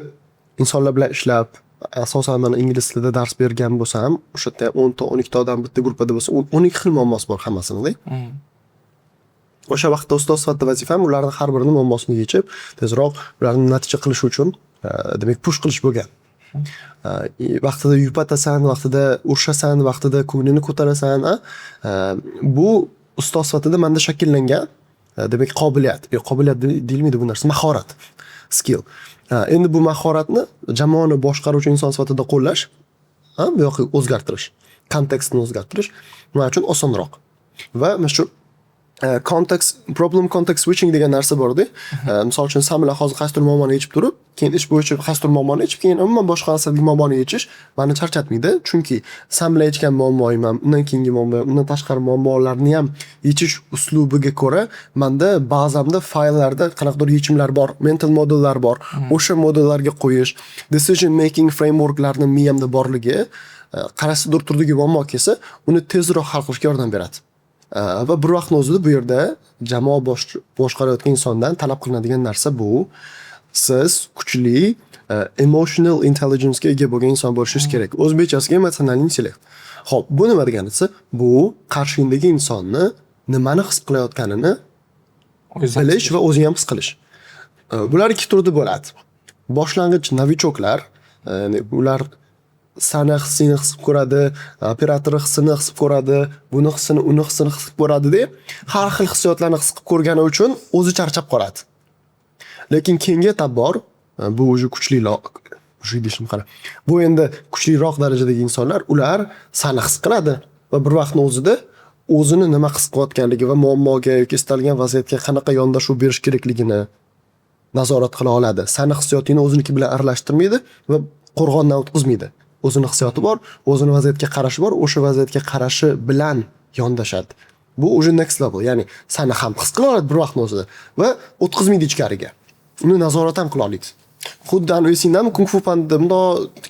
insonlar bilan ishlab Asosan mana ingliz tilida dars bergan bo'lsam, o'sha yerda ham 10 ta, 12 ta odam bitta gruppada bo'lsa, 12 xil muammosi bor hammasini. O'sha vaqtda ustoz sifatida vazifam ularni har birini muammosini yechib, tezroq ularni natija qilishi uchun, demak, push qilish bo'lgan. Vaqtida yupatasan, vaqtida urishasan, vaqtida ko'nglini ko'tarasan, a? Bu ustoz sifatida manda shakllangan, demak, qobiliyat. Yo'q, qobiliyat deyilmaydi bu narsa, mahorat, skill. Endi bu mahoratni jamoani boshqaruvchi inson sifatida qo'llash, bu yoqqa o'zgartirish, kontekstni o'zgartirish man uchun osonroq. Va mana shu context, problem context switching degan narsa borda. Misol uchun, san bilan hozir qaysidir muammoni yechib turib, keyin ish bo'yicha qaysidir muammoni yechib, keyin umuman boshqa narsadagi muammoni yechish mani charchatmaydi. Chunki san bilan yechgan muammoyim ham, undan keyingi muammo, undan tashqari muammolarni ham yechish uslubiga ko'ra manda bazamda, fayllarda qanaqadir yechimlar bor, mental modellar bor. O'sha modellarga qo'yish, decision making frameworklarni miyamda borligi, qaysidir turdagi muammo kelsa, uni tezroq hal qilishga yordam beradi. Va bir vaqtni o'zida bu yerda jamoa boshqarayotgan insondan talab qilinadigan narsa bu siz kuchli emotional intelligence ga ega bo'lgan inson bo'lishingiz kerak. O'zbekchasiga эмоциональный интеллект. Xo'p, bu nima degani desa, bu qarshingdagi insonni nimani his qilayotganini bilish va o'zing ham his qilish. Bular ikki turda bo'ladi. Boshlang'ich новичок lar, ya'ni ular sani hissingni his qilib ko'radi, operator hissini his qilib ko'radi, buni hissini, uni hissini his qilib ko'radi deb har xil hissiyotlarni his qilib ko'rgani uchun o'zi charchab qoladi. Lekin keyingi etap bor, bu уже kuchliroq, уже deyishim qara. Bu endi kuchliroq darajadagi insonlar, ular sani his qiladi va bir vaqtni o'zida o'zini nima his qilayotganligi va muammoga yoki istalgan vaziyatga qanaqa yondashuv berish kerakligini nazorat qila oladi. Sani hissiyotingni o'ziniki bilan aralashtirmaydi va qo'rg'ondan o'tkazmaydi. O'zini hissiyoti bor, o'zini vaziyatga qarashi bor, o'sha vaziyatga qarashi bilan yondashadi. Bu уже next level, ya'ni sani ham his qila oladi bir vaqtni o'zida va o'tkazmaydi ichkariga. Uni nazorat ham qila oladi. Xuddi anavi, esingdami, Kung Fu Panda bundoq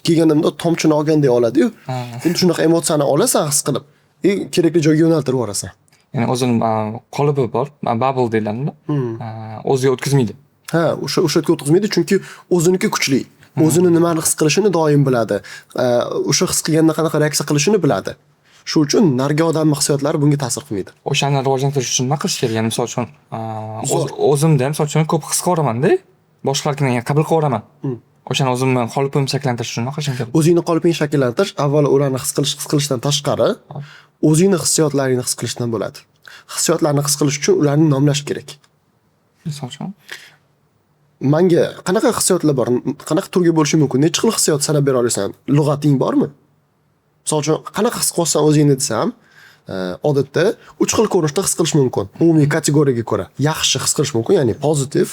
kelganda bundoq tomchini olgandek oladi-yu. Xuddi shunaqa emotsiyani olasan his qilib и kerakli joyga yo'naltirib yuborasan. Ya'ni o'zini qolipi bor, bubble deyiladi. O'ziga o'tkazmaydi. Ha, o'sha yerga o'tkazmaydi, chunki o'ziniki kuchli. O'zini nimani his qilishini doim biladi. O'sha his qilganda qanaqa reaksiya qilishini biladi. Shu uchun narigi odamni hissiyotlari bunga ta'sir qilmaydi. O'shani rivojlantirish uchun nima qilish kerak? Ya'ni misol uchun, o'zimda misol uchun ko'p his qilaveramanda, boshqalarnikini qabul qilaveraman. O'shani o'zimni qolipimni shakllantirish uchun nima qilishim kerak? O'zingni qolipingni shakllantirish avvalo ularni his qilish, his qilishdan tashqari o'zingni hissiyotlaringni his qilishdan bo'ladi. Hissiyotlarni his qilish uchun ularni nomlash kerak. Misol uchun? Manga qanaqa hissiyotlar bor? Qanaqa turga bo'lishi mumkin? Necha xil hissiyot sanab bera olasan? Lug'ating bormi? Misol uchun, qanaqa his qilyapsan o'zingni desam, odatda uch xil ko'rinishda his qilish mumkin. Umumiy kategoriyaga ko'ra. Yaxshi his qilish mumkin, ya'ni pozitiv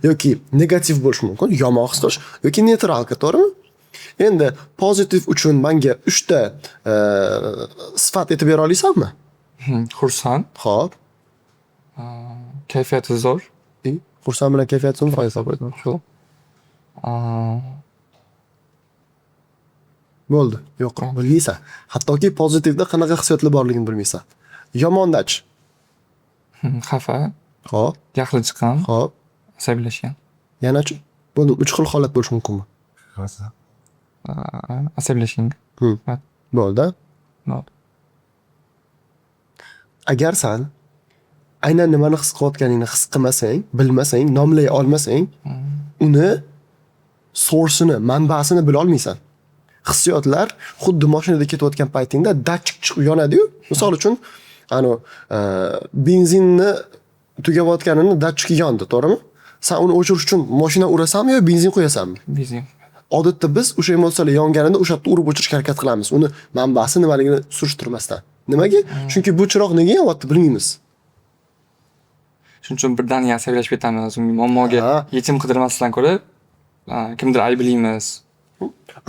yoki negativ bo'lishi mumkin, yomon his qilish yoki нейтралка, to'g'rimi? Endi pozitiv uchun menga uchta sifat aytib bera olasanmi? Xursand. Xo'p. Kayfiyati zo'r. Xursand bilan kayfiyat zo'r foiz. Shu. Bo'ldi. Yo'q, bilmaysan. Hattoki pozitivda qanaqa hissiyotlar borligini bilmaysan. Yomondachi? Xafa. Xo'p. Jahli chiqqan. Xo'p. Asabiylashgan. Yanachi? Bo'ldi, uch xil holat bo'lishi mumkinmi? Asabiylashgan. Bo'ldi. Bo'ldi. Agar san aynan nimani his qilayotganingni his qilmasang, bilmasang, nomlay olmasang, uni source'ini, manbasini bila olmaysan. Hissiyotlar xuddi mashinada ketayotgan paytingda datchik chiqib yonadi-yu. Misol uchun, anu benzinni tugayotganini datchiki yondi, to'g'rimi? San uni o'chirish uchun mashina urasanmi yo benzin quyasanmi? Benzin. Odatda biz o'sha emotsiyalar yonganida o'sha yerda urib o'chirishga harakat qilamiz. Uni manbasi nimaligini surishtirmasdan. Nimaga? Chunki bu chiroq nega yonyapti, bilmaymiz. Shuning uchun birdaniga asabiylashib ketamiz. Unga, muammoga yechim qidirmasdan ko'ra, kimdir ayblaymiz.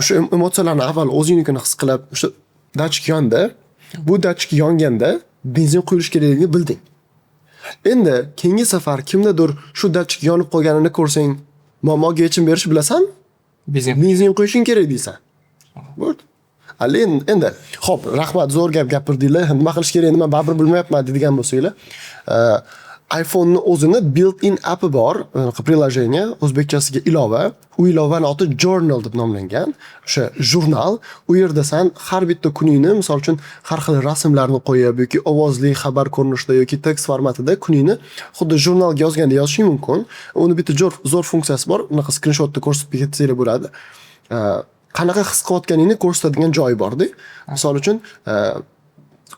O'sha emotsiyalarni avval o'zingnikini his qilib, o'sha datchik yondi. Bu datchik yonganda benzin quyilishi kerakligini bilding. Endi keyingi safar kimdadir shu datchik yonib qolganini ko'rsang, muammoga yechim berish bilasanmi? Benzin. Benzin quyishing kerak deysan. Bo'ldi. Endi, xo'p, rahmat, zo'r gap gapirdinglar. Nima qilish kerak, nima baribir bilmayapman deydigan bo'lsanglar, iPhone'ni o'zini built-in appi bor, anaqa приложение, o'zbekchasiga ilova. U ilovani oti Journal deb nomlangan. O'sha jurnal. U yerda san har bitta kuningni, misol uchun, har xil rasmlarni qo'yib yoki ovozli xabar ko'rinishida yoki tekst formatida kuningni xuddi jurnalga yozgandek yozishing mumkin. Uni bitta zo'r funksiyasi bor. Unaqa skrinshotda ko'rsatib ketsanglar bo'ladi. Qanaqa his qilayotganingni ko'rsatadigan joyi borda. Misol uchun,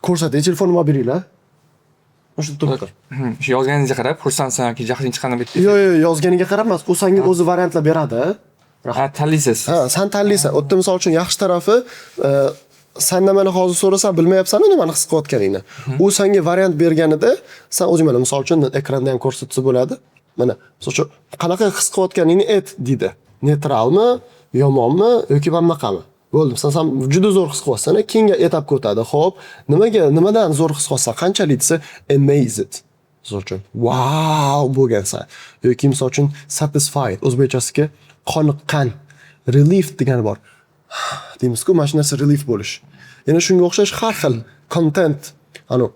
ko'rsating, telefonimni olib beringlar. O'sha turibdi. Shu yozganingizga qarab xursandsan yoki jahling chiqqanini bitta. Yo'q, yozganiga qarab emas, u senga o'zi variantlar beradi. Ha, tanlaysiz. Ha, san tanlaysan. U yerda, misol uchun, yaxshi tarafi, san nimani hozir so'rasam, bilmayapsan nimani his qilayotganingni. U senga variant berganida san o'zing, mana, misol uchun, ekranda ham ko'rsatsa bo'ladi. Mana, misol uchun, qanaqa his qilayotganingni ayt deydi. Neytralmi, yomonmi yoki mana bunaqami? Bo'ldi. San juda zo'r his qilyapsan, keyingi etapga o'tadi. Xo'p, nimaga, nimadan zo'r his qilyapsan? Qanchalik desa, amazed. Misol uchun, wow bo'lgansan. Yoki, misol uchun, satisfied, o'zbekchasiga qoniqqan, relief degani bor. Deymizku, mana shu narsa relief bo'lish. Yana shunga o'xshash har xil content, anu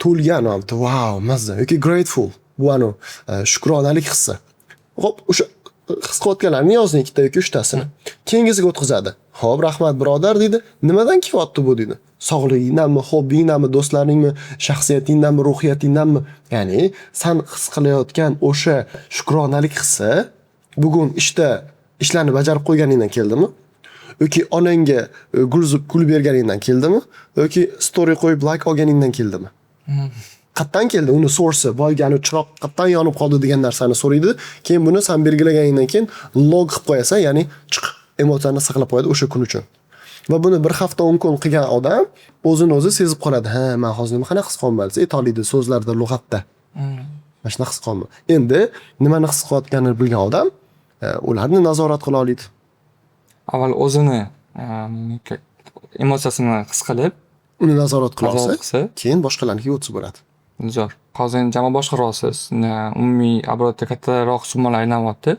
to'lgan, wow, mazza yoki grateful, bu anu shukronalik hissi. Xo'p, o'sha his qilayotganlarni yozing, ikkita yoki uchtasini. Keyingisiga o'tkazadi. Xo'p, rahmat, birodar, deydi. Nimadan kelyapti bu, deydi. Sog'lig'ingdanmi, hobbingdanmi, do'stlaringmi, shaxsiyatingdanmi, ruhiyatingdanmi? Ya'ni san his qilayotgan o'sha shukronalik hissi bugun ishda ishlarni bajarib qo'yganingdan keldimi? Yoki onangga gul berganingdan keldimi? Yoki story qo'yib like olganingdan keldimi? Qayerdan keldi uni source'i, boyagi chiroq qayerdan yonib qoldi degan narsani so'raydi. Keyin buni san belgilaganingdan keyin log qilib qo'yasan, ya'ni chiq emotsiyani saqlab qo'yadi o'sha kun uchun. Va buni bir hafta, 10 kun qilgan odam o'zini o'zi sezib qoladi. Ha, man hozir nima, qanaqa his qilyapman desa, aytolmaydi so'zlarda, lug'atda. Mana shunaqa his qilyapman. Endi nimani his qilayotganini bilgan odam ularni nazorat qila oladi. Avval o'zini emotsiyasini his qilib, uni nazorat qila olsa, nazorat qilsa, keyin boshqalarnikiga o'tsa bo'ladi. Zo'r. Hozir endi jamoa boshqaryapsiz. Umumiy оборот da kattaroq summalar aylanyapti.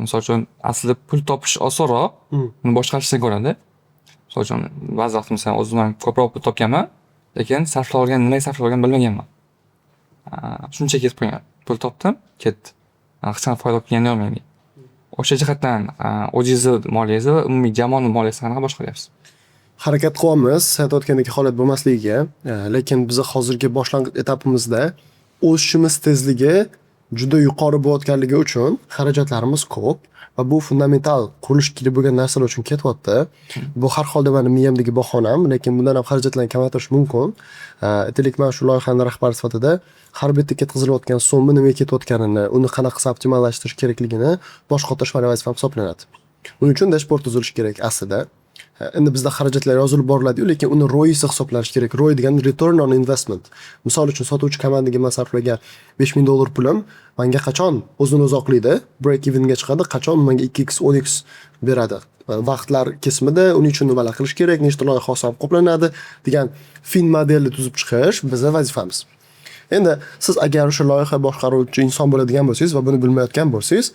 Misol uchun, aslida pul topish osonroq, uni boshqarishdan ko'rada. Misol uchun, ba'zi vaqt, masalan, o'zim ham ko'proq pul topganman, lekin sarflab olgan, nimaga sarflab olganimni bilmaganman. Shuncha ketib qolgan. Pul topdim, ketdi. Hech qanaqa foyda olib kelgani yo'q menga. O'sha jihatdan o'zingizni moliyangizni va umumiy jamoani moliyasini qanaqa boshqaryapsiz? Harakat qilyapmiz aytayotgandek holat bo'lmasligiga, lekin biza hozirgi boshlang'ich etapimizda o'sishimiz tezligi juda yuqori bo'layotganligi uchun xarajatlarimiz ko'p va bu fundamental qurilish kerak bo'lgan narsalar uchun ketyapti. Bu har holda mani miyamdagi bahonam, lekin bundan ham xarajatlarni kamaytirish mumkin. Aytaylik, man shu loyihani rahbari sifatida har bitta ketkazilayotgan so'mni nimaga ketayotganini, uni qanaqa qilib optimallashtirish kerakligini bosh qotirish mani vazifam hisoblanadi. Buning uchun dashboard tuzilishi kerak aslida. Endi bizda xarajatlar yozilib boriladi-yu, lekin uni ROIsi hisoblanishi kerak. ROI degani return on investment. Misol uchun, sotuvchi komandaga man sarflagan 5000 dollar pulim manga qachon o'zini o'zi oqlaydi, break evenga chiqadi, qachon menga 2x, 10x beradi. Vaqtlar kesimida uning uchun nimalar qilish kerak, nechta loyiha hisob qoplanadi degan fin modelni tuzib chiqish biza vazifamiz. Endi siz agar o'sha loyiha boshqaruvchi inson bo'ladigan bo'lsangiz va buni bilmayotgan bo'lsangiz,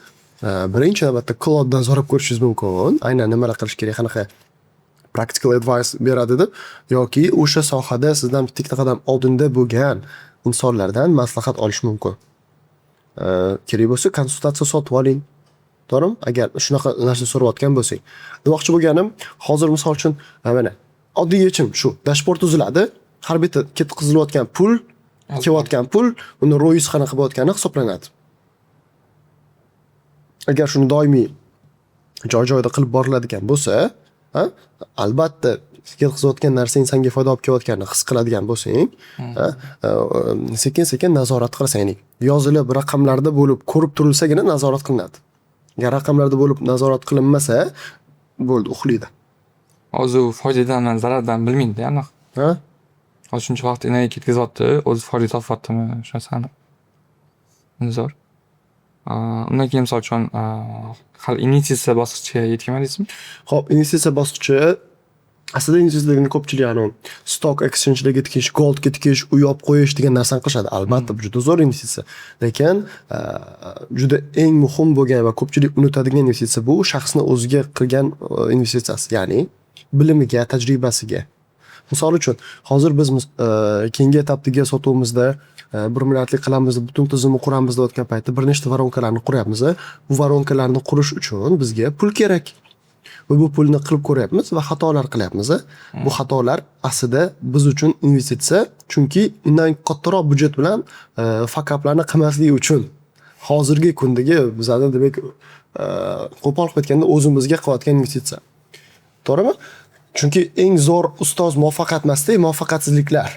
birinchi navbatda Claudedan so'rab ko'rishingiz mumkin. Aynan nimalar qilish kerak, qanaqa practical advice beradi deb yoki o'sha sohada sizdan bitta ikkita qadam oldinda bo'lgan insonlardan maslahat olish mumkin. Kerak bo'lsa, konsultatsiya sotib oling. To'g'rimi? Agar shunaqa narsa so'rayotgan bo'lsak. Demoqchi bo'lganim, hozir, misol uchun, mana, oddiy yechim shu. Dashboard tuziladi. Har bitta ketkazilayotgan pul, kelayotgan pul, uni ROIsi qanaqa bo'layotgani hisoblanadi. Agar shuni doimiy joy-joyida qilib boriladigan bo'lsa, ha, albatta ketkazayotgan narsang senga foyda olib kelayotganini his qiladigan bo'lsang, ha, sekin-sekin nazorat qilasan. Ya'ni yozilib, raqamlarda bo'lib, ko'rib turilsagina nazorat qilinadi. Agar raqamlarda bo'lib nazorat qilinmasa, bo'ldi, uxlaydi. Hozir u foydadan, zarardan bilmaydi aniq. Ha? Hozir shuncha vaqt, energiya ketkazyapti, o'zi foyda topyaptimi shu narsani. Zo'r. Undan keyin, misol uchun, hali investitsiya bosqichiga yetganman? Xo'p, investitsiya bosqichi, aslida investitsiyalarni ko'pchilik anavi stock exchange'larga tikish, goldga tikish, uy olib qo'yish degan narsani qilishadi. Albatta, bu juda zo'r investitsiya. Lekin juda eng muhim bo'lgan va ko'pchilik unutadigan investitsiya bu shaxsni o'ziga qilgan investitsiyasi, ya'ni bilimiga, tajribasiga. Misol uchun, hozir biz keyingi etapdagi sotuvimizda 1 milliardlik qilamiz deb butun tizimni quramiz deyotgan paytda bir nechta воронка larni quryapmiz. Bu воронка larni qurish uchun bizga pul kerak. Va bu pulni qilib ko'ryapmiz va xatolar qilyapmiz. Bu xatolar aslida biz uchun investitsiya, chunki undan kattaroq byudjet bilan fuck uplarni qilmaslik uchun hozirgi kundagi bizani, demak, qo'pol qilib aytganda, o'zimizga qilayotgan investitsiya. To'g'rimi? Chunki eng zo'r ustoz muvaffaqiyat emasda, muvaffaqiyatsizliklar.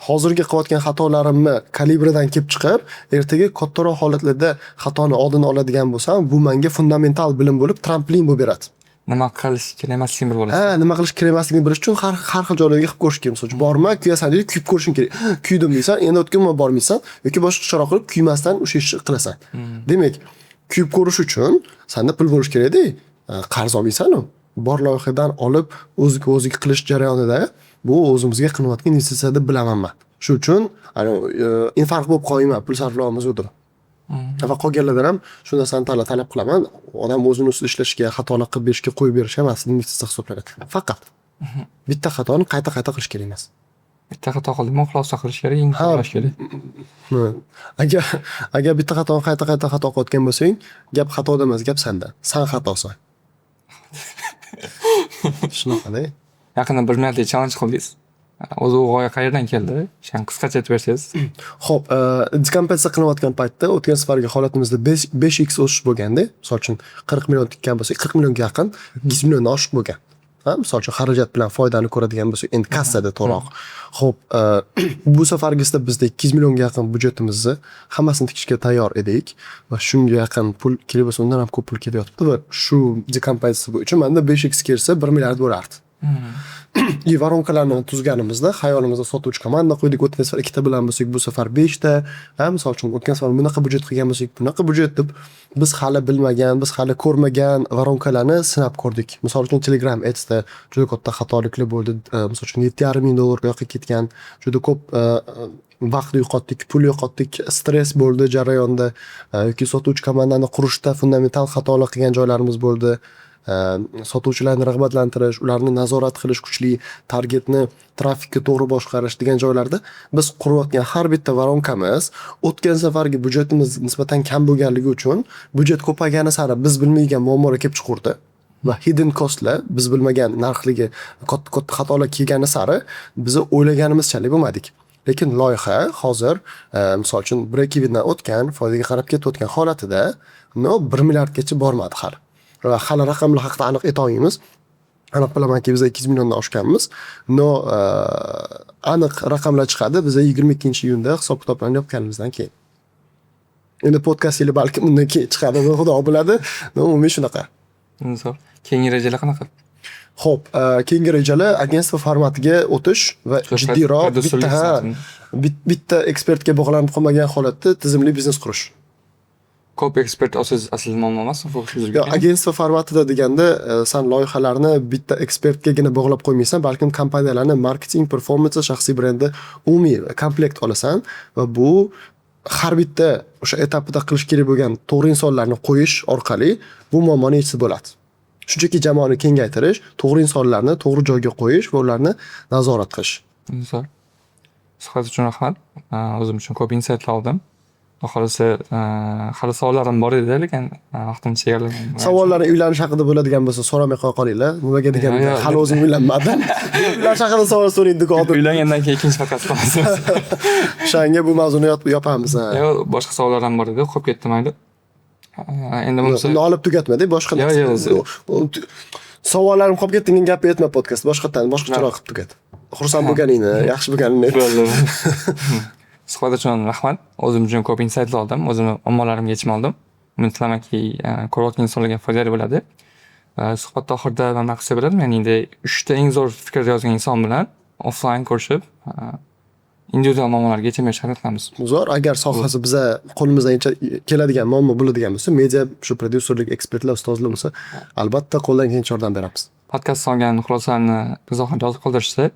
Hozirgi qilayotgan xatolarimni kalibridan kelib chiqib, ertaga kattaroq holatlarda xatoni oldini oladigan bo'lsam, bu menga fundamental bilim bo'lib, tramplin bo'lib beradi. Nima qilish kerak emasligini bilib olasiz. Ha, nima qilish kerak emasligini bilish uchun har xil joylarga qilib ko'rish kerak. Misol uchun, borma, kuyasan deydi, kuyib ko'rishing kerak. Kuydim deysan, endi o'tgan bormaysan yoki boshqacharoq qilib kuymasdan o'sha ishni qilasan. Demak, kuyib ko'rish uchun senda pul bo'lishi kerakda. Qarz olmaysan-u. Bor loyihadan olib, o'ziga o'zi qilish jarayonida bu o'zimizga qilinayotgan investitsiya deb bilaman man. Shu uchun infarkt bo'lib qolmayman, pul sarflayapmiz deb. Va qolganlardan ham shu narsani talab qilaman. Odam o'zini ustida ishlashga, xatolar qilib berishga qo'yib berish ham aslida investitsiya hisoblanadi. Faqat bitta xatoni qayta-qayta qilish kerak emas. Bitta xato qildimi, xulosa qilish kerak, yangi kerak. Agar bitta xatoni qayta-qayta xato qilayotgan bo'lsang, gap xatoda emas, gap senda. San xatosan. Shunaqada. Yaqinda 1 milliardlik challenge qildingiz. O'zi u g'oya qayerdan keldi? O'shani qisqacha aytib bersangiz. Xo'p, dekompensatsiya qilinayotgan paytda o'tgan safargi holatimizda 5x o'sish bo'lganda, misol uchun 40 million tikkan bo'lsak, 40 millionga yaqin, 200 milliondan oshiq bo'lgan. Ha, misol uchun xarajat bilan foydani ko'radigan bo'lsak, endi kassada to'g'riroq. Xo'p, bu safargisida bizda 200 millionga yaqin byudjetimizni hammasini tikishga tayyor edik va shunga yaqin pul kerak bo'lsa, undan ham ko'p pul kelyotibdi va shu dekompensatsiya bo'yicha menda 5x kelsa 1 milliard bo'lardi. И воронка larni tuzganimizda xayolimizda sotuvchi komanda qo'ydik. O'tgan safar ikkita bilan bo'lsak, bu safar beshta. Ha, misol uchun, o'tgan safar bunaqa byudjet qilgan bo'lsak, bunaqa byudjet deb biz hali bilmagan, biz hali ko'rmagan воронка larni sinab ko'rdik. Misol uchun, Telegram Adsda juda katta xatoliklar bo'ldi. Misol uchun, 7,5 ming dollarga yoqqa ketgan, juda ko'p vaqt yo'qotdik, pul yo'qotdik, stress bo'ldi jarayonda yoki sotuvchi komandani qurishda fundamental xatolar qilgan joylarimiz bo'ldi. Sotuvchilarni rag'batlantirish, ularni nazorat qilish, kuchli targetni, trafikni to'g'ri boshqarish degan joylarda biz qurayotgan har bitta воронка miz o'tgan safargi byudjetimiz nisbatan kam bo'lganligi uchun, byudjet ko'paygani sari biz bilmaydigan muammolar kelib chiqurdi va hidden costlar, biz bilmagan narxligi katta katta xatolar kelgani sari bizni o'ylaganimizchalik bo'lmadik. Lekin loyiha hozir misol uchun, break evendan o'tgan, foydaga qarab ketayotgan holatida, но 1 milliardgacha bormadi hali. Va hali raqamlar haqida aniq aytolmaymiz. Aniq bilamanki, biz 200 milliondan oshganmiz. Но aniq raqamlar chiqadi biza 22-iyunda hisob kitoblarni yopganimizdan keyin. Endi podkast yili balkim undan keyin chiqadi, xudo biladi. Но umumiy shunaqa. Zo'r. Keyingi rejalar qanaqa? Xo'p, keyingi rejalar агентство formatiga o'tish va jiddiyroq bitta, ha, bitta ekspertga bog'lanib qolmagan holatda tizimli biznes qurish. Ko'p ekspert olsangiz, aslida muammo emas. Yo'q, агентство formatida deganda san loyihalarni bitta ekspertgagina bog'lab qo'ymaysan, balkim kompaniyalarni marketing, performance, shaxsiy brendi, umumiy komplekt olasan va bu har bitta o'sha etapida qilish kerak bo'lgan to'g'ri insonlarni qo'yish orqali bu muammoni yechsa bo'ladi. Shunchaki jamoani kengaytirish, to'g'ri insonlarni to'g'ri joyga qo'yish va ularni nazorat qilish. Zo'r. Suhbat uchun rahmat. O'zim uchun ko'p insightlar oldim. Xudo xohlasa, hali savollarim bor edi, lekin vaqtim chegaralangan. Savollaring uylanish haqida bo'ladigan bo'lsa, so'ramay qo'ya qolinglar. Nimaga deganda, hali o'zim uylanmadim. Uylanish haqida savol so'rang deb. Uylangandan keyin ikkinchi podkast qilamiz. O'shanga bu mavzuni yopamiz. Yo'q, boshqa savollar ham bor edi, qolib ketdi, mayli. Endi bo'lmasa Uni olib tugatmada, boshqa Yo'q, yo'q. Savollarim qolib ketdi degan gapni aytma podkast. Boshqatdan, boshqacharoq qilib tugat. Xursand bo'lganingni, yaxshi bo'lganingni ayt. Bo'ldi. Suhbat uchun rahmat. O'zim uchun ko'p insightlar oldim. O'zimni muammolarimga yechim oldim. Umid qilamanki, ko'rayotgan insonlarga foydali bo'ladi. Suhbatni oxirida man nima qilsa bo'ladimi? Ya'ni uchta eng zo'r fikr yozgan inson bilan offline ko'rishib, individual muammolarga yechim berishga harakat qilamiz. Zo'r, agar sohasi biza qo'limizdan keladigan muammo bo'ladigan bo'lsa, media, shu prodyuserlik, ekspertlar, ustozlar bo'lsa, albatta qo'ldan kelgancha yordam beramiz. Podkast olgan xulosalarni izohni yozib qoldirishsa,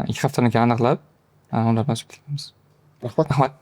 2 haftadan keyin aniqlab, ular bilan suhbat qilamiz. Rahmat. Rahmat.